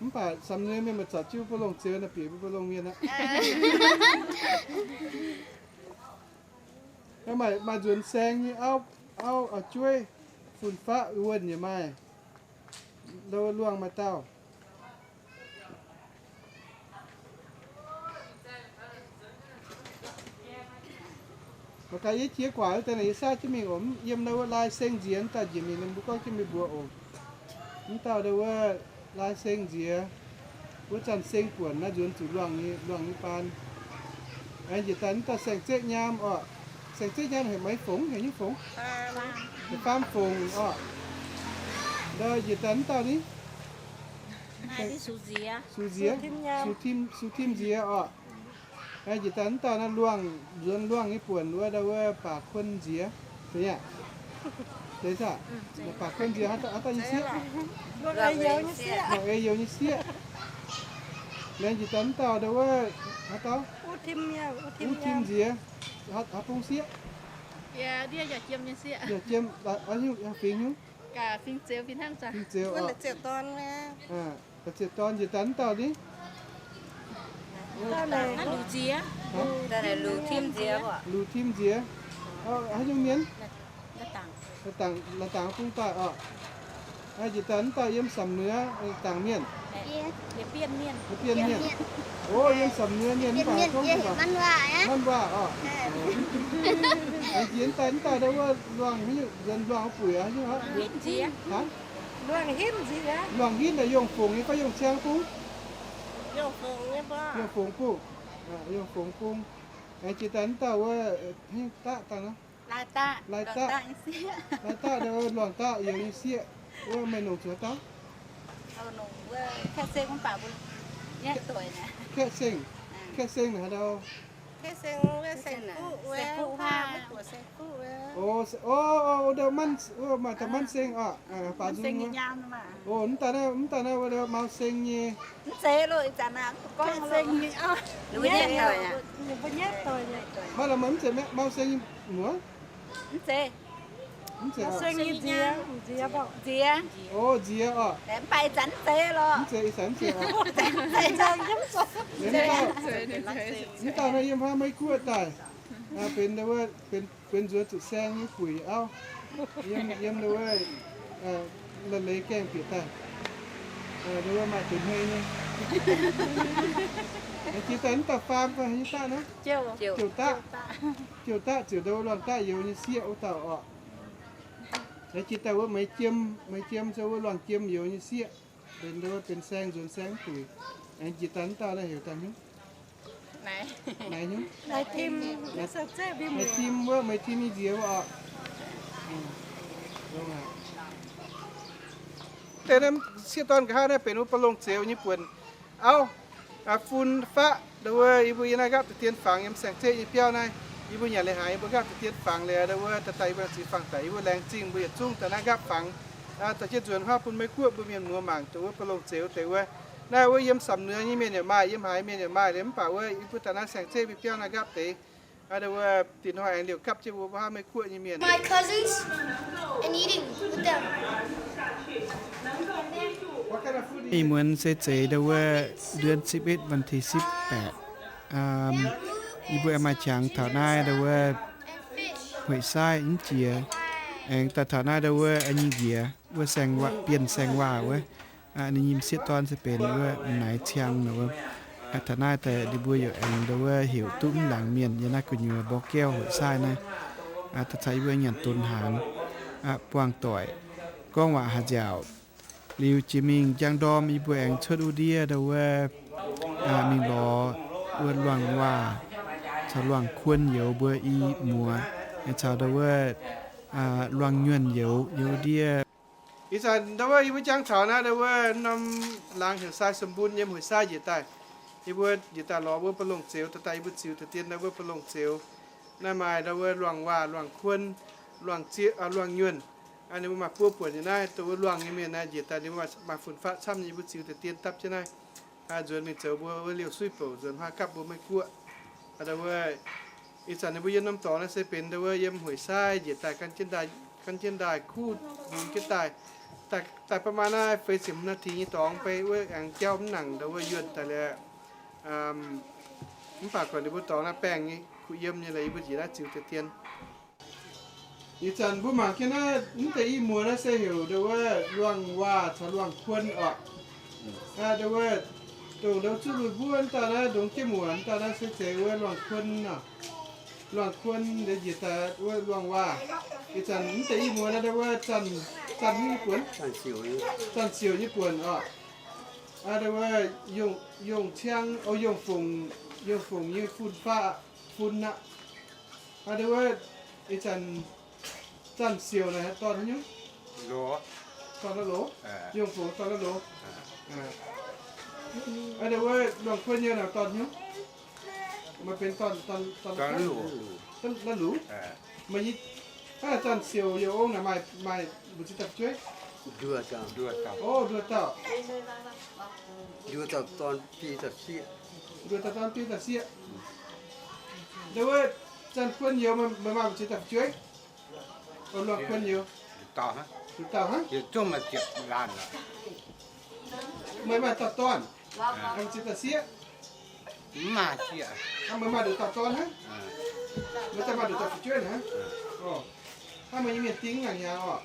mv baac samx nyei mienh maaih zaux jiuv Ba'longc Zeuz naaiv bieqc mbuo Ba'longc Mienh aqv. Maaih nzuonx saeng nyei auv, auv-jueiv, fun-faqv, wuonh yaac maaih. Ndau wuov luangh maaih dauh. Mangc gaax yie jiex guaax wuov deix naaic yie saaiv jienv mingh oc. Yiem ndau wuov lai seng nziex dauh njiec mingh, ninh mbuo gorngv jienv meih mbuo oc. Mv dauh ndau wuov lai seng nziex, wuov zanc seng buonc naaiv nzuonx zuqc luangh nyei, luangh nyei baan. Aengx njiec daaih mv dauh saeng-zeqv nyaam oc. Saeng-zeqv nyaam heuc meih fongx, heuc nyei fongx, faam fongx oc. Ndau njiec daaih mv dauh ni, Sux nziex, Sux tim nziex oc. Aengx njiec daaih mv dauh naaiv luangh, nzuonx luangh nyei buonc wuov ndau wuov baac kuon nziex, deix aqv, deix aqv. Baac kuon nziex haaix dauh nyei sieqv? Luangh eix youz nyei sieqv. Laengz njiec daaih mv dauh ndau wuov haaix dauh? Tim nziex, haaix bung sieqv? Yaac jiem, fingx nyungc? Fingx Zeux, Zeux Dorn. Zeux Dorn njiec daaih mv dauh ni? Luqc Tim nziex. Haaix nyungc mienh? La'dangc bung daaih oc. Njiec daaih mv dauh yiem Samc Nuoz, dangc mienh, Bienh Mienh. O, yiem Samc Nuoz mienh mv baac gorngv Manv Waac oc. Njiec daaih mv dauh ndau wuov luangh, nzuonx luangh buic aqv. Luangh hinv naaic yongh fongc nyei fai yongh ciang bung? Yongh fongc bung. Yongh fongc bung. Njiec daaih mv dauh wuov, daqv dangh nor? Lai daqv. Lai daqv ndau luangh daqv youz nyei sieqv. Wuov meih nongc zuqc haaix dauh? Kaeqv Seng. Kaeqv Seng naaic haaix ndau? O, o, o, ndau Manv, maaih dauh Manv Seng oc. Baac nzung wuov. O, mv daaih naaiv, mv daaih naaiv wuov ndau Mau Seng nyei. Maiv la'maah mv zeiz Mau Seng nyei muoz? Mv zeiz. O, nziex oc. Mv zeiz, ih zanc mv zeiz oc. Mv dauh naaiv yiem haaix Meiv Guoqv daaih, benx, benx nzuonx zuqc saeng nyei buic auv. Yiem, yiem wuov, la'leiz gaengh bieqc daaih. Wuov maaih deix hmei nyei. Jiex daaih mv dauh faam fai nyei daqv nor? Jouh daqv. Jouh daqv ziouc ndau luangh daqv youz nyei sieqv wuov dauh oc. Jiex daaih wuov Meix Jiem, Meix Jiem se wuov luangh jiem youz nyei sieqv. Benx ndau wuov benx saeng nzuonx saeng buic. Aengx jiex daaih mv dauh naaiv heuc daaih hnyouv. Naaiv hnyouv. Meix Tim wuov, Meix Tim nyei nziex wuov oc. Deix sieqv dorn nqa'haav naaiv benx wuov Ba'longc Zeux nyei buonc auv, fun faqv. Ndau wuov yie mbuo yiem naaiv nqaapv deix dien fangx yiem Saeng-Ceqv nyei biauv naaiv. Yie mbuo nyanc leiz haaix yie mbuo nqaapv deix dien fangx liuz, ndau wuov daaih daaih yie mbuo ziux fangx daic, yie mbuo laengz zingh mbuo yietc zungv daaih naaiv nqaapv fangx. Daaih jienv nzuonx huaav bun Meiv Guoqv mbuo mienh muoz mangc, dongh wuov Ba'longc Zeux deix wuov. Naaiv wuov yiem Samc Nuoz nyei mienh yaac maaih, yiem haaix mienh yaac maaih liuz, mv baac wuov yie mbuo daaih naaiv Saeng-Ceqv nyei biauv naaiv nqaapv deix. Ndau wuov dinh hnoi aengx liouc gapv jienv mbuo wuov haav Meiv Guoqv nyei mienh. Ih muonz se zeiz ndau wuov เดือนสิบเอ็ด วันที่สิบแปด. Yie mbuo aengx maaih qangx taux naaiv ndau wuov Hueic-Saaiv mv jiex, aengx daaih taux naaiv ndau wuov nyei njiec wuov saeng-waac, Bienh Saeng-Waac wuov. Ninh nyei m'sieqv dorn se benx wuov M'naix Ciang wuov. Taux naaiv daaih ninh mbuo yaac aengx ndau wuov heuc duqv mv laangz mienh yiem naaiv gu'nyuoz Mbor Gaev Hueic-Saaiv naaiv. Daaih caux yie mbuo nyanc donx hnaangx, buangh doic, gorngv waac haaix nziaauc. Liuz jiex mingh njang ndorm yie mbuo aengx cuotv wuov ndiev ndau wuov mingh lorz wuov luangh waac caux luangh kuon youz mbuo i muoz, caux ndau wuov luangh nyuonh youz yiem wuov ndiev. Ih zanc ndau wuov yie mbuo jangx taux naaiv ndau wuov norm laangz heuc Sai Sum Bun yiem Hueic-Saaiv njiec daaih. Yie mbuo njiec daaih lorz wuov Ba'longc Zeux, daaih daaih yie mbuo ziux deix dien ndau wuov Ba'longc Zeux. Naaiv maaih ndau wuov luangh waac, luangh kuon, luangh zieqv, luangh nyuonh. Ninh mbuo maaih buo buonc nyei naaiv, dongh wuov luangh nyei mienh naaiv njiec daaih ninh mbuo maaih fun-faqv camv nyei, yie mbuo ziux deix dien dapv jienv naaiv. Nzuonx mingh zoux mbuo wuov liouh suiv bouc, nzuonx huaav gapv mbuo Meiv Guoqv. Ndau wuov ih zanc ninh mbuo yiem norm dorngx naaiv se benx ndau wuov yiem Hueic-Saaiv njiec daaih gan jienv ndaaih, gan jienv ndaaih kuv mbuo jienv daaih. Daaih, daaih ba'maah naaiv feix ziepc hmz นาที nyei dorngx, beiv wuov aengx jauv mv nangc ndau wuov yuonh daaih liuz, mv baac gorngv ninh mbuo dorngx naaiv baengh nyei, kuh yiem nyei lorqc, yie mbuo njiec naaiv ziux deix dien. Ih zanc mbuo mangc jienv naaiv, mv deix i muoz naaiv se heuc ndau wuov Luangh Waac caux Luangh Kuon oc. Ndau wuov, dongh ndau zuqc lui mbuov wuov dauh naaiv, ndongx jienv muoc wuov dauh naaiv se zeiz wuov Luangh Kuon oc. Luangh Kuon njiec daaih wuov Luangh Waac. Ih zanc mv deix i muoz naaiv ndau wuov Zanh, Zanh nyei buonc, Zanh Siouc nyei buonc oc. Ndau wuov Yongh Ciang, o, Yongh Fongc, Yongh Fongc nyei fun-faqv, fun aqv. Ndau wuov ih zanc Zanh Siouc naaic dorn haaix nyungc? Dorn la'loc. Yongh Fongc dorn la'loc. Ndau wuov Luangh Kuon nyei naaic dorn haaix nyungc? Maaih benx dorn, dorn la'luc. Maaih nyei, Zanh Siouc youh ong naaic maaih, maaih mbu'ziex dauh fu'jueiv? O, nduov dauh. Nduov dauh dorn biei dauh sieqv. Ndau wuov Zanh Kuon youz meih maaih mbu'ziex dauh fu'jueiv? Luangh Kuon youz, dauh hnangv. Meih maaih dauh dorn, mbu'ziex dauh sieqv? Meih maaih nduqc dauh dorn hnangv? Meih daaih maaih nduqc dauh fu'jueiv hnangv? Hnangv meih nyei mienh ding naaic hnyangx oc.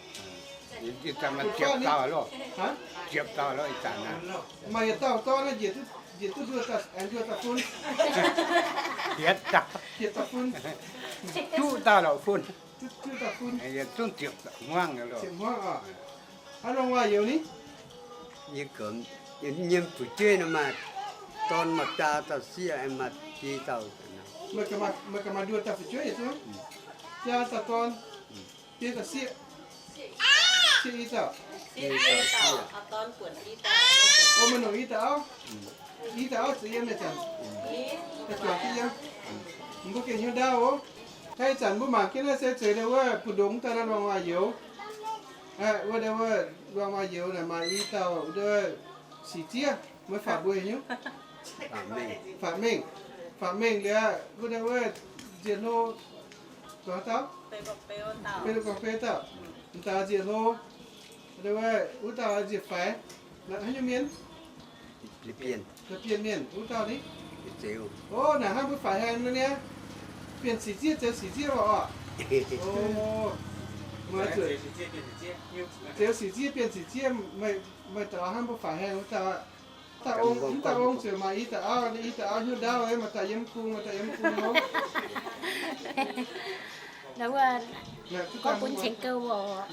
Maaih yietc dauh dorn njiec duqv, njiec duqv nduov dauh, aengx nduov dauh fun. Yietc dauh fun. Duqv dauh lorqc fun. Duqv dauh fun. Ziepc hmuangv oc. Hnangv Luangh Waac youz ni? Yie nyei fu'jueiv nor maaih dorn maaih biaa dauh sieqv, aengx maaih biei dauh. Meih gaax maaih nduov dauh fu'jueiv, biaa dauh dorn, biei dauh sieqv, sieqv i dauh. O, meih longc i dauh auv. I dauh auv za'gengh yiem nyei zanc, juangc jienv yiem. Mbuo gengh hnyouv ndaauv oc. Ih zanc mbuo mangc jienv naaiv se zeiz ndau wuov mbu'ndongx daaih naaiv Luangh Waac youz. Wuov ndau wuov Luangh Waac youz naaic maaih i dauh ndau wuov Sic Ziev, meih faatv mbuo haaix nyungc? Faatv Mengh. Faatv Mengh liuz, wuov ndau wuov nziec hlo, zuqc haaix dauh? Beiv lungh gorngv beiv dauh. M'daaih nziec hlo, ndau wuov, wuov dauh nziec faix. Haaix nyungc mienh? La'bienh mienh wuov dauh ni? O, naaic hnangv mbuo faix haengh nor niaa. Bienh Sic Ziev, Zeux Sic Ziev oc. O, Zeux Sic Ziev, Bienh Sic Ziev, meih daux hnangv mbuo faix haengh wuov dauh aqv. Dauh ong, mv dauh ong ziouc maaih i dauh auv, i dauh auv hnyouv ndaauv, maaih daaih yiem gong, maaih daaih yiem gong nor. Gorngv bun ceng gouv oc.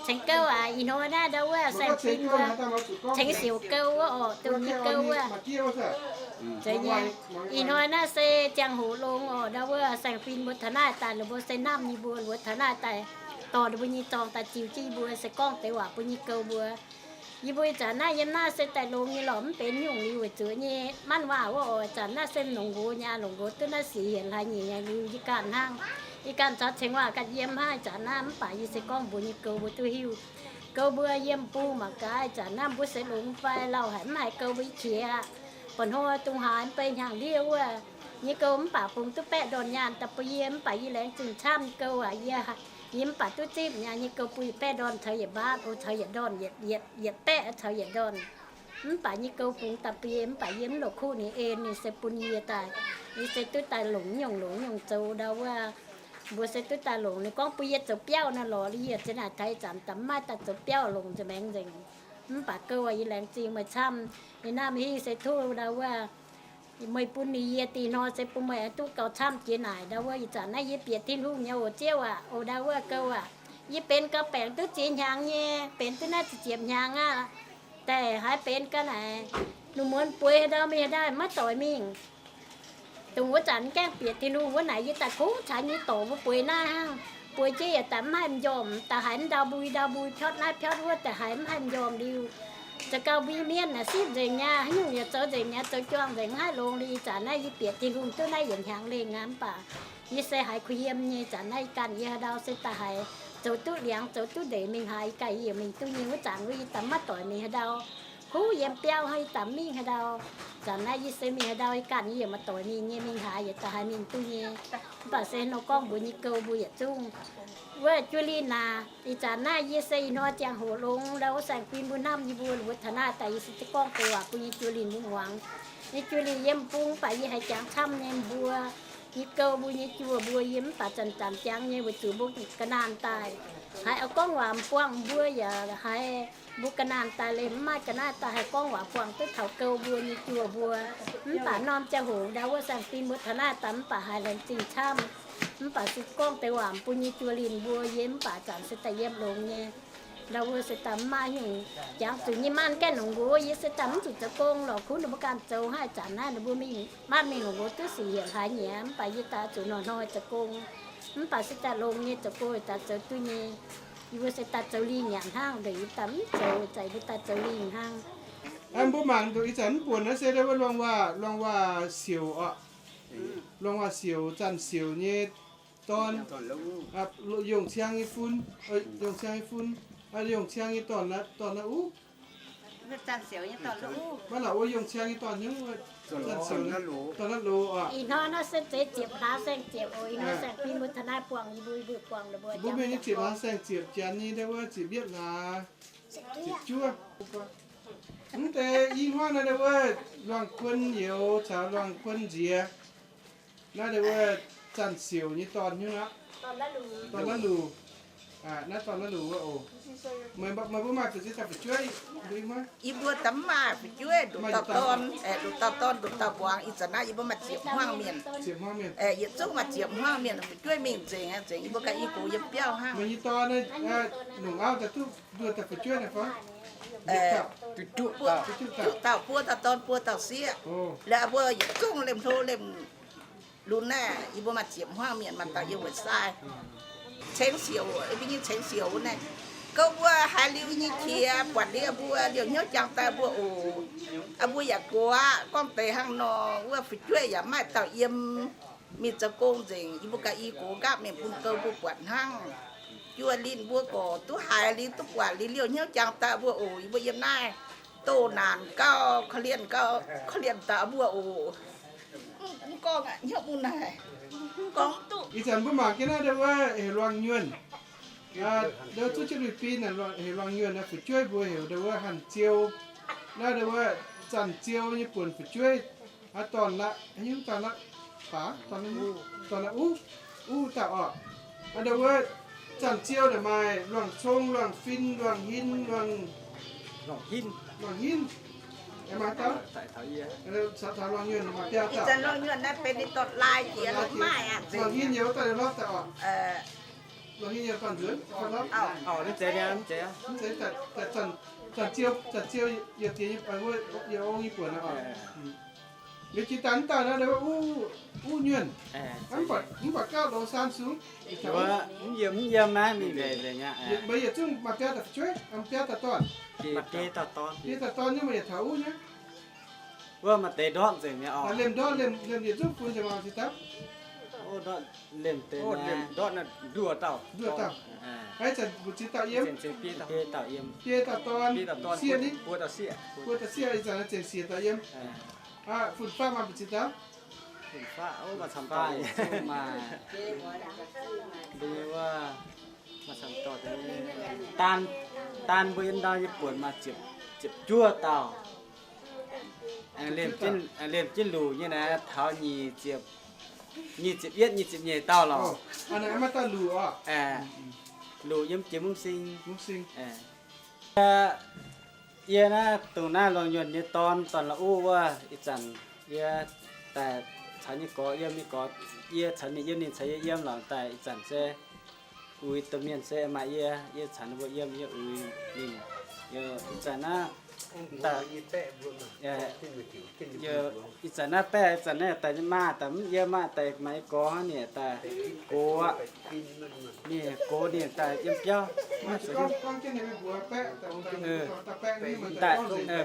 Ceng gouv aac, ih hnoi naaiv ndau wuov saeng-fim mbuo ceng siouc gouv wuov oc, dongh nyei gouv wuov. Zeiz nyei. Ih hnoi naaiv se ziangh hoc longx oc, ndau wuov saeng-fim mbuo taux naaiv daaih, mbuo se namh nyei mbuo wuov taux naaiv daaih, dorh mbuo nyei zorng daaih ziux jienv mbuo se gorngv deix waac mbuo nyei gouv mbuo. Yie mbuo ih zanc naaiv yiem naaiv se daaih longx nyei lorqc, mv benx nyungc liuz weic zuqc nyei manv waac wuov oc. Ih zanc naaiv se longc nqox nyei, longc nqox duqv naaiv sic hienx hlaax nyeic liuz yie ganh hnangv. Yie ganh caux ceng waac ganh yiem hnangv. Ih zanc naaiv mv baac yie se gorngv mbuox nyei gouv mbuo duqv hiuv. Gouv mbuo yiem bung mangc gaax, ih zanc naaiv mbuo se longx fai lauh haic mv haiz gouv mbuo qiex aqv. Mba'hnoi dongh haaix mv bei hnyangx-ndiev wuov nyei gouv mv baac bungx duqv baeqv ndorn nyaanh daaih bun yie, mv baac yie laengz zingh camv nyei gouv aac. Yie, yie mv baac duqv zipv nyaanh nyei gouv bun yie baeqv ndorn caux yietc mbaatv, o, caux yietc ndorn, yietc, yietc baeqv caux yietc ndorn. Mv baac nyei gouv bungx daaih bun yie, mv baac yie mv longc kuv ninh en, ninh se bun yie daaih. Yie se duqv daaih longc nyungc, longc nyungc zoux ndau wuov. Mbuo se duqv daaih longc, ninh gorngv bun yie zoux biauv nor lorqc, yie za'naaic taux ih zanc daaih mv maaih daaih zoux biauv longc nza'maengx nzengc. Mv baac gouv aac, yie laengz zingh meih camv. Yie naaiv hingh se tov ndau wuov, meih bun ninh yie dih hnoi se bun meih duqv gauh camv jiex naaic ndau wuov. Ih zanc naaiv yie bieqc Tin-Hungh nyei oc, Ziouv aac, o ndau wuov gouv aac, yie benx gauh baengc duqv ziex hnyangx nyei, benx duqv naaiv ziepc hnyangx aqv. Daaih haiz benx ga'naaiv, lungh muonz bueix haaix ndau mingh haaix ndau maiv doix mingh. Dongh wuov zanc gaengh bieqc Tin-Hungh wuov naaic, yie daaih kungx caux nyei dorc mbuo bueix naaiv hnangv. Bueix jienv yaac daaih mv haih m'njormh, daaih haiz m'ndau mbui ndau mbui, piotv naaiv piotv wuov, daaih haiz mv haih m'njormh liuz, za'gengh mbuo nyei mienv naaic sipv nzengc mi'aqv, haaix nyungc yaac zoux nzengc mi'aqv, zoux juang nzengc, mv haih longx li. Ih zanc naaiv yie bieqc Tin-Hungh duqv naaiv yietc hnyangx lengh aqv, mv baac yie se haiz kuh yiem nyei. Ih zanc naaiv ih ganh yie haaix ndau se daaih haiz zoux duqv liangx, zoux duqv ndeic mingh haaix, ih ganh yie yaac mingh duqv nyei. Wuov zanc wuov yie daaih maiv doic mingh haaix ndau, kuv yiem biauv hnangv, yie daaih mingh haaix ndau. Zanc naaiv yie se mingh haaix ndau, ih ganh yie yaac maiv doic mingh nyei, mingh haaix yaac daaih haiz mingh duqv nyei. Mv baac se nor gorngv mbuox nyei gouv mbuo yietc zungv. Wuov Julie naaic, ih zanc naaiv yie se ih hnoi ziangh hoc longx ndau wuov saeng-fim mbuo hnamv yie mbuo wuov taux naaiv daaih, yie se gorngv deix waac bun nyei Julie mbuo muangx. Nyei Julie yiem bung, mv baac yie haiz jangx camv nyei mbuo. Yie gouv mbuo nyei juoh mbuo yie mv baac zanc-zanc jangx nyei weic zuqc mbuo ga'naanh daaih haiz oix gorngv waac buangh mbuo yaac haiz mbuo ga'naanh daaih liemh mv maaih ga'naaiv daaih haih gorngv waac buangh duqv taux gouv mbuo nyei juoh mbuo. Mv baac norm ziangh hoc ndau wuov saeng-fim mbuo taux naaiv daaih mv baac haiz laengz zingh camv. Mv baac se gorngv deix waac mbuo nyei juoh linh mbuo yie mv baac zanc se daaih yiem longx nyei. Ndau wuov se daaih mv maaih nyungc jangx zuqc nyei maanh gaengh longc nqox, yie se daaih mv zuqc zoux gong lorqc. Kuv ninh mbuo ganh zoux haiv zanc naaiv ninh mbuo mingh maanh mingh longc nqox duqv sic hietc hlaax nyieqc, mv baac yie daaih zuqc hnoi-hnoi zoux gong. Mv baac se daaih longx nyei zoux gong daaih zoux duqv nyei. Yie mbuo se daaih zoux lingh nyanc hnangv, ndeic yie daaih mv zoux, zanc yie mbuo daaih zoux lingh hnangv. Mbuo mangc duqv ih zanc mv buonc naaiv se luang waac, luang waac siouc oc. Luang waac siouc, zanc siouc nyei dorn, yongh ciang nyei fun, yongh ciang nyei fun, yongh ciang nyei dorn, dorn naaiv uv. Maiv laaix wuov yongh ciang nyei dorn hnyouv, zanc siouc, dorn naaiv loz oc. Ih hnoi naaiv se zeiz ziepc hlaax saeng-ziepc oc. Ih hnoi saeng-fim mbuo taux naaiv buangh, yie mbuo, yie mbuo buangh, mbuo mbuo mingh nyei ziepc hlaax saeng-ziepc janx nyei ndau wuov ziepc yietv hlaax, ziepc juov. Mv deix i hmuangv naaiv ndau wuov luangh kuon youz caux luangh kuon nziex. Naaiv ndau wuov zanc siouc nyei dorn hnyouv aqv. Dorn naaiv luc. Naaiv dorn naaiv luc wuov oc. Meih mbuo maaih fu'jueiv, i hmuangv? Yie mbuo daaih mv maaih fu'jueiv, nduqc dauh dorn, nduqc dauh dorn, nduqc dauh muangx. Ih zanc naaiv yie mbuo maaih ziepc hmuangv mienh. Yietc zungv maaih ziepc hmuangv mienh, fu'jueiv mingh nzengc, nzengc yie mbuo ganh i gox yiem biauv hnangv. Meih nyei dorn longc auv daaih duqv nduqc dauh fu'jueiv naaiv fai? Juqv dauh, buo dauh dorn buo dauh sieqv. Liuz mbuo yietc zungv liemh hlo liemh lunx naaiv, yie mbuo maaih ziepc hmuangv mienh, maaih dauh yiem West Side. Ceng siouc, yie mbuo nyei ceng siouc naaiv, gouv mbuo haiz liuz nyei qiex, buatc liuz mbuo liouh hnyouv jangx daaih mbuo oc. Mbuo yaac gox aqv, gorngv deix hnangv nor, wuov fu'jueiv yaac maaih dauh yiem, mingh zoux gong nzengc. Yie mbuo ganh i gox nqaapv mienh bun gouv mbuo buatc hnangv. Juoh linh mbuo gorqv duqv haiz liuz duqv buatc liuz liouh hnyouv jangx daaih mbuo oc. Yie mbuo yiem naaiv doh naanc gauh korv-lienh gauh korv-lienh daaih mbuo oc. Mv gorngv aqv, hnyouv mv naaic. Gorngv duqv. Ih zanc mbuo mangc jienv naaiv ndau wuov heuc luangh nyuonh. Ndau zuqv jienv lui-bin heuc luangh nyuonh, fu'jueiv mbuo heuc ndau wuov hanc ziou. Naaiv ndau wuov zanc ziou nyei buonc fu'jueiv. Aa, dorn la'nyungc, dorn la'baac, dorn la'uv, uv dauh oc. Aa, ndau wuov zanc ziou naaic maaih luangh cong, luangh fin, luangh hin, luangh, luangh hin. Maaih dauh, caux taux luangh nyuonh maaih biauv dauh. Luangh hin yiem wuov dauh lorqc dauh oc. Luangh hin yiem dauh nzuonx, dauh lorqc. Mv zeiz, zanc ziou, zanc ziou yiem diex nyei, yiem ong nyei buonc oc. Liuz jiex daaih mv dauh naaiv, uv nyuonh. Mv baac gauh loz saan sung. Mv yiem, mv yiem naaiv mingh nzengc nzengc aqv. Meih yietc zungv maaih biauv daaih fu'jueiv, biauv daaih dorn. Biei dauh dorn nyei, meih yietc taux uv nyei. Wuov maaih deix ndortv nzengc mi'aqv oc. Liemh ndortv, liemh, liemh yietc zungv bun nzengc mangc ziex dauh. Ndortv liemh deix, ndortv nduov dauh. Nduov dauh. Aa, zanc mbu'ziex dauh yiem? Biei dauh yiem. Biei dauh dorn, sieqv ni? Buo dauh sieqv. Buo dauh sieqv, ih zanc naaiv zengc siec dauh yiem. Aa, fun-faqv maaih mbu'ziex dauh? Fun-faqv, o, maaih camv dauh. Maaih, mbuo nyei wuov, maaih camv dauh. Daan, daan mbuo yiem ndau nyei buonc maaih ziepc, ziepc juov dauh. Liemh jienv luc nyei naaiv taux nyic ziepc, nyic ziepc yietv, nyic ziepc nyeic dauh lorqc. Luc yiem jiex mungv sing. Yie naaiv dongh naaiv luangh nyuonh nyei dorn, dorn la'uv wuov, ih zanc yie daaih caux nyei gorx yiem, nyei gorx, yie caux ninh yiem, ninh caux yie yiem lorqc. Daaih ih zanc se uix domh mienh se maaih yie, yie caux ninh mbuo yiem, yie uix ninh. Ih zanc naaiv, ih zanc naaiv baeqv, ih zanc naaiv daaih maah, daaih mv yiem maah, daaih maaih nyei gorx hnangv, ninh daaih gox aqv. Ninh gox ninh daaih yiem biauv.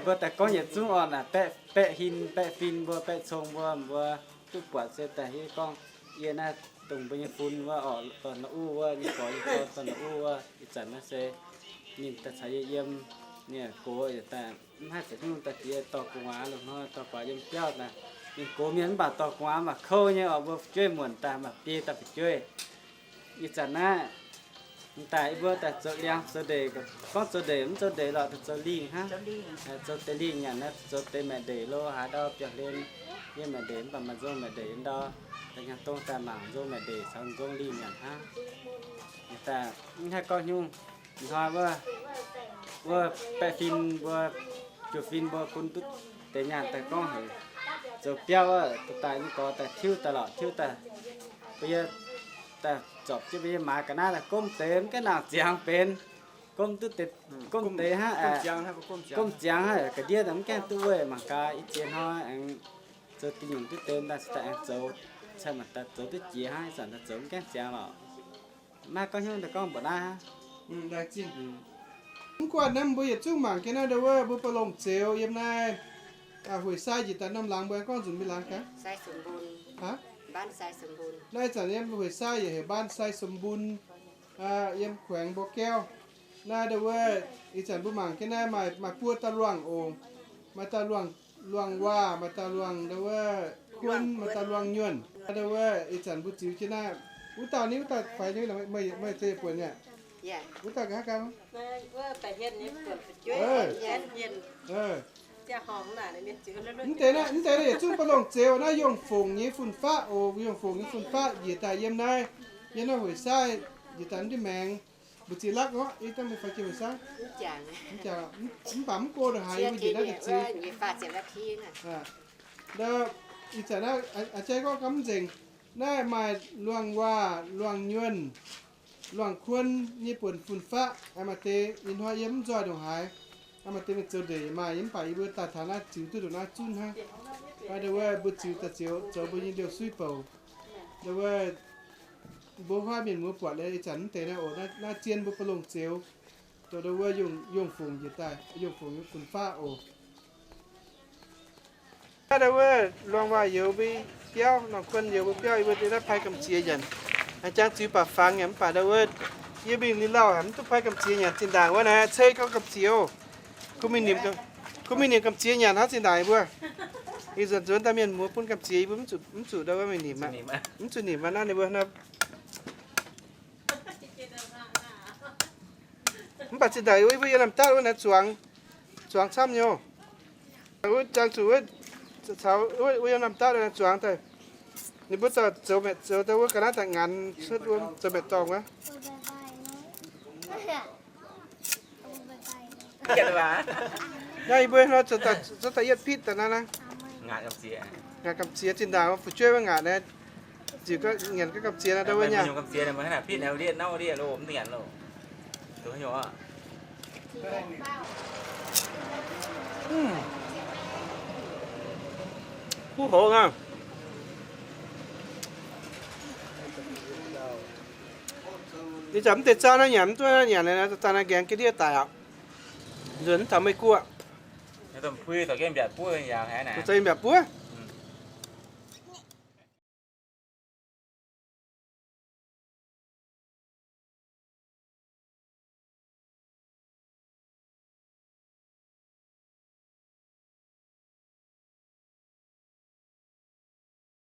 Mbuo daaih gorngv yietc zungv orqc, naaic baeqv, baeqv hin, baeqv fin mbuo, baeqv cong mbuo, mbuo duqv buatc se daaih hiuv gorngv yie naaiv dongh mbuo nyei fun wuov orqc, dorn la'uv wuov, nyei gorx nyei dorn, dorn la'uv wuov, ih zanc naaiv se ninh daaih caux yie yiem. Ninh gox yietc daaih mv haih caux nyungc daaih diex dorh gu'nguaaz, loz-hnoi dorh gu'nguaaz yiem biauv daaih. Ninh gox mienh mv baac dorh gu'nguaaz mv baac kouv nyei orqc, mbuo fu'jueiv muonc daaih mv baac biei dauh fu'jueiv. Ih zanc naaiv, m'daaih yie mbuo daaih zoux liangx zoux ndeic, gorngv zoux ndeic mv zoux ndeic lorqc, daaih zoux lingh hnangv. Zoux deix lingh nyanc naaiv, zoux deix maengc ndeic lo haaix ndau biauv-hlen. yiem maaih ndeic mv baac maaih nzong maaih ndeic ndau, da'nyeic dongh daaih mangc nzong maaih ndeic caux nzong lingh nyanc hnangv. Daaih mv haih gorngv nyungc, hnoi wuov, wuov baeqc fin mbuo, juoh fin mbuo bun duqv deix nyaanh daaih gorngv heuc zoux biauv wuov, daaih nyei gorx daaih tiuv daaih lorqc, tiuv daaih, mbuo yie daaih zorpc jienv mbuo yie maaiz ga'naaiv daaih gomv deix mv gaengh nangc ziangx benx, gomv duqv deix, gomv deix hnangv, gomv ziangx hnangv, ga'ndiev daaih mv gaengh duqv weih mangc gaax. Ih ziex hnoi aengx zoux dinh nyungc duqv deix daaih, daaih aengx zoux, cai manc daaih zoux duqv jiex hnangv, ih zanc daaih zoux mv gaengh ziangx lorqc. Maiv gorngv hnyouv daaih gorngv mbuoqc naaiv hnangv. Mv guanh naaiv mbuo yietc zungv mangc jienv naaiv ndau wuov mbuo ba'longc zeux yiem naaiv, hueic sai njiec daaih norm laangz mbuo aengx gorngv nzunc mingh laangz gaax. Naaiv zanc yiem hueic sai yaac heuc Mbaan Sai Sum Mbun, yiem แขวงบ่อแก้ว. Naaiv ndau wuov ih zanc mbuo mangc jienv naaiv maaih, maaih buo dauh luangh oc. Maaih dauh luangh, luangh waac, maaih dauh luangh ndau wuov kuonv, maaih dauh luangh nyuonh. Ndau wuov ih zanc mbuo ziux jienv naaiv, wuov dauh ni, wuov dauh faix nyei, meih, meih zeiz buonc nyei aqv? Wuov dauh nqa'haav ganh. Mv deix naaiv, mv deix naaiv yietc zungv ba'longc zeux naaiv Yongh Fongc nyei fun-faqv oc. Yongh Fongc nyei fun-faqv njiec daaih yiem naaiv, yiem naaiv hueic sai njiec daaih mv diuh maengx. Mbu'ziex lakv orqc, yie dangh mingh faix jiex hueic sai. Mv baac mv go ndongc haaix, yie mbuo njiec naaiv daaih ziux. Ndau ih zanc naaiv a'jang gorngv gamh nzengc. Naaiv maaih luangh waac, luangh nyuonh, luangh kuonv nyei buonc fun-faqv. Maaih deix ih hnoi yie mv nzoih ndongc haaix. Maaih deix mingh zoux ndeic maaih, yie mv baac yie mbuo daaih taux naaiv ziux duqv ndongc naaiv zunv hnangv. Ndau wuov mbuo ziux daaih ziux zoux mbuo nyei liouh suiv bouc. Ndau wuov mbuo huaav mienh muoz buatc liuz ih zanc mv deix naaiv oc, naaiv zien mbuo ba'longc zeux. Ndau wuov Yongh Fongc njiec daaih, Yongh Fongc nyei fun-faqv oc. Naaiv ndau wuov luangh waac youz mbuo biauv, luangh kuonv youz mbuo biauv, yie mbuo deix naaiv pai gamh ziex nyanc. A'jang ziux baac fangx nyanc mv baac ndau wuov yie mingh liuz lauh haic mv duqv pai gamh ziex nyanc. Zinh ndaangc wuov naaiv ceix gorngv gamh ziex oc. Gunv mingh nimc gamh ziex nyanc hnangv zinh ndaangc yie mbuo. Ih zanc nzuonx daaih mienh muoz bun gamh ziex yie mbuo mv zuqc ndau wuov mingh nimc aqv. Mv zuqc nimc aqv naaiv ninh mbuo Mv baac zinh ndaangc yie mbuo yiem Naamh Datv wuov naaiv zuangx, zuangx camv nyei. Wuov jangx zuqc wuov, caux wuov yiem Naamh Datv naaiv zuangx daaih. Ninh mbuo zoux, zoux daaih wuov ga'naaiv daaih nganx cuotv wuov zoux maeqc dorngh wuov. Naaiv yie mbuo nor zoux daaih yietv pitv daaih naaiv naaiv. Ngaatc gamh ziex zinh ndaangc fu'jueiv wuov ngaatc naaiv. Ziux nyanc gaax gamh ziex naaiv ndau wuov nyei. Kuv hoz naaiv. Ih zanc mv deix zaang naaiv nyanc, mv duqv naaiv nyanc, zaang naaiv nqaengx ga'ndiev daic aqv. Nzuonx mv taux meih guoqv. Zoux mbiaauc buov.